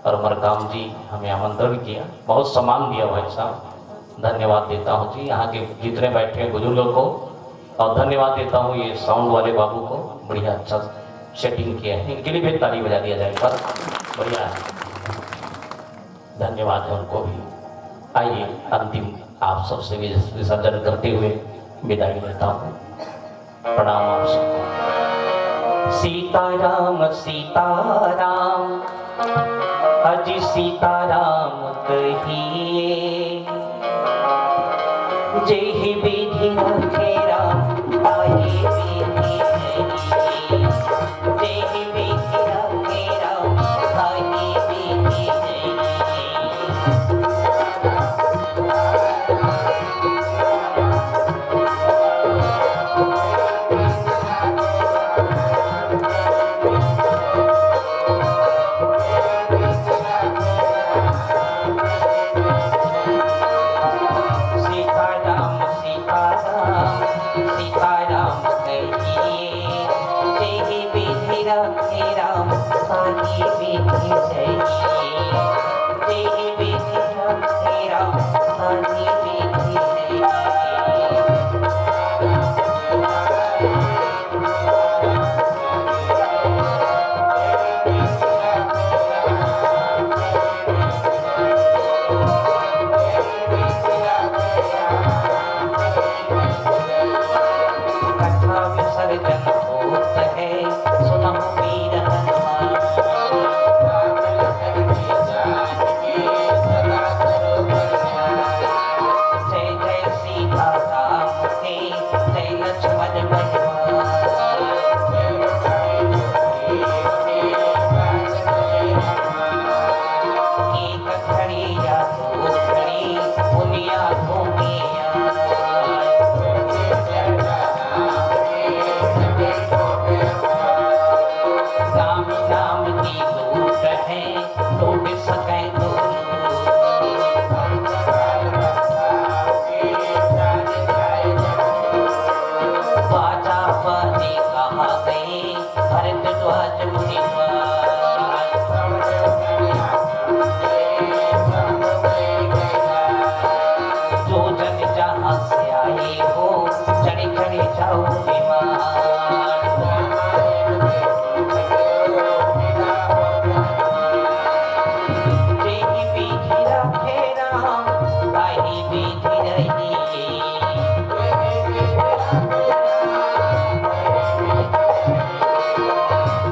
और मरकाम जी हमें आमंत्रण किया, बहुत सम्मान दिया भाई साहब। धन्यवाद देता हूँ जी यहाँ के जितने बैठे बुजुर्गों को, और धन्यवाद देता हूँ ये साउंड वाले बाबू को, बढ़िया अच्छा सेटिंग किया है, इनके लिए भी ताली बजा दिया जाए एक बार, बढ़िया है, धन्यवाद है उनको भी। आइए, अंतिम आप सबसे विस-, विसर्जन करते हुए विदाई लेता हूँ। प्रणाम आप सबको। सीताराम सीताराम, अजी सीताराम कहिए। जेहि विधि रखे राम, ताहि विधि रहिए। जेहि विधि रखे राम, ताहि विधि रहिए। सीताराम सीताराम सीताराम कहिए, जेहि विधि रखे राम, ताहि विधि रहिए। जेहि विधि रखे राम, ताहि विधि रहिए। कथा विसर्जन होत है, सुनहु वीर हनुमान। ध्वज मुनि पास। जो जन जहाँ से आए हो, चढ़ चढ़ जाओ विमान। जेहि विधि रखे राम, ताहि विधि रही।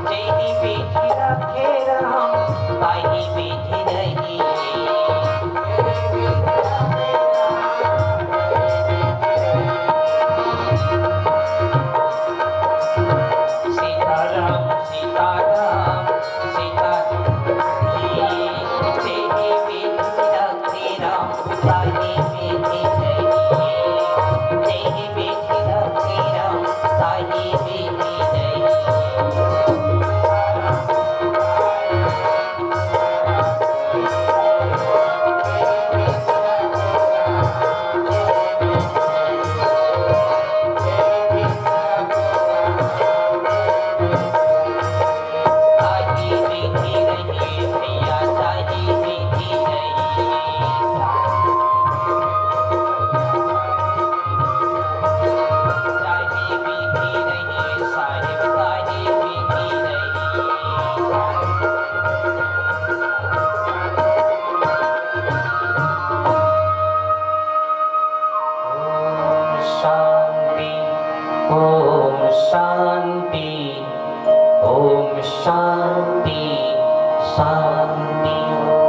जेहि विधि रखे राम, ताहि विधि रही। सीताराम, सीताराम, सीताराम। जेहि विधि रखे राम, ताहि विधि रही। जेहि विधि रखे राम, ताहि विधि रही। शांति, ओम शांति, ओम शांति, शांति।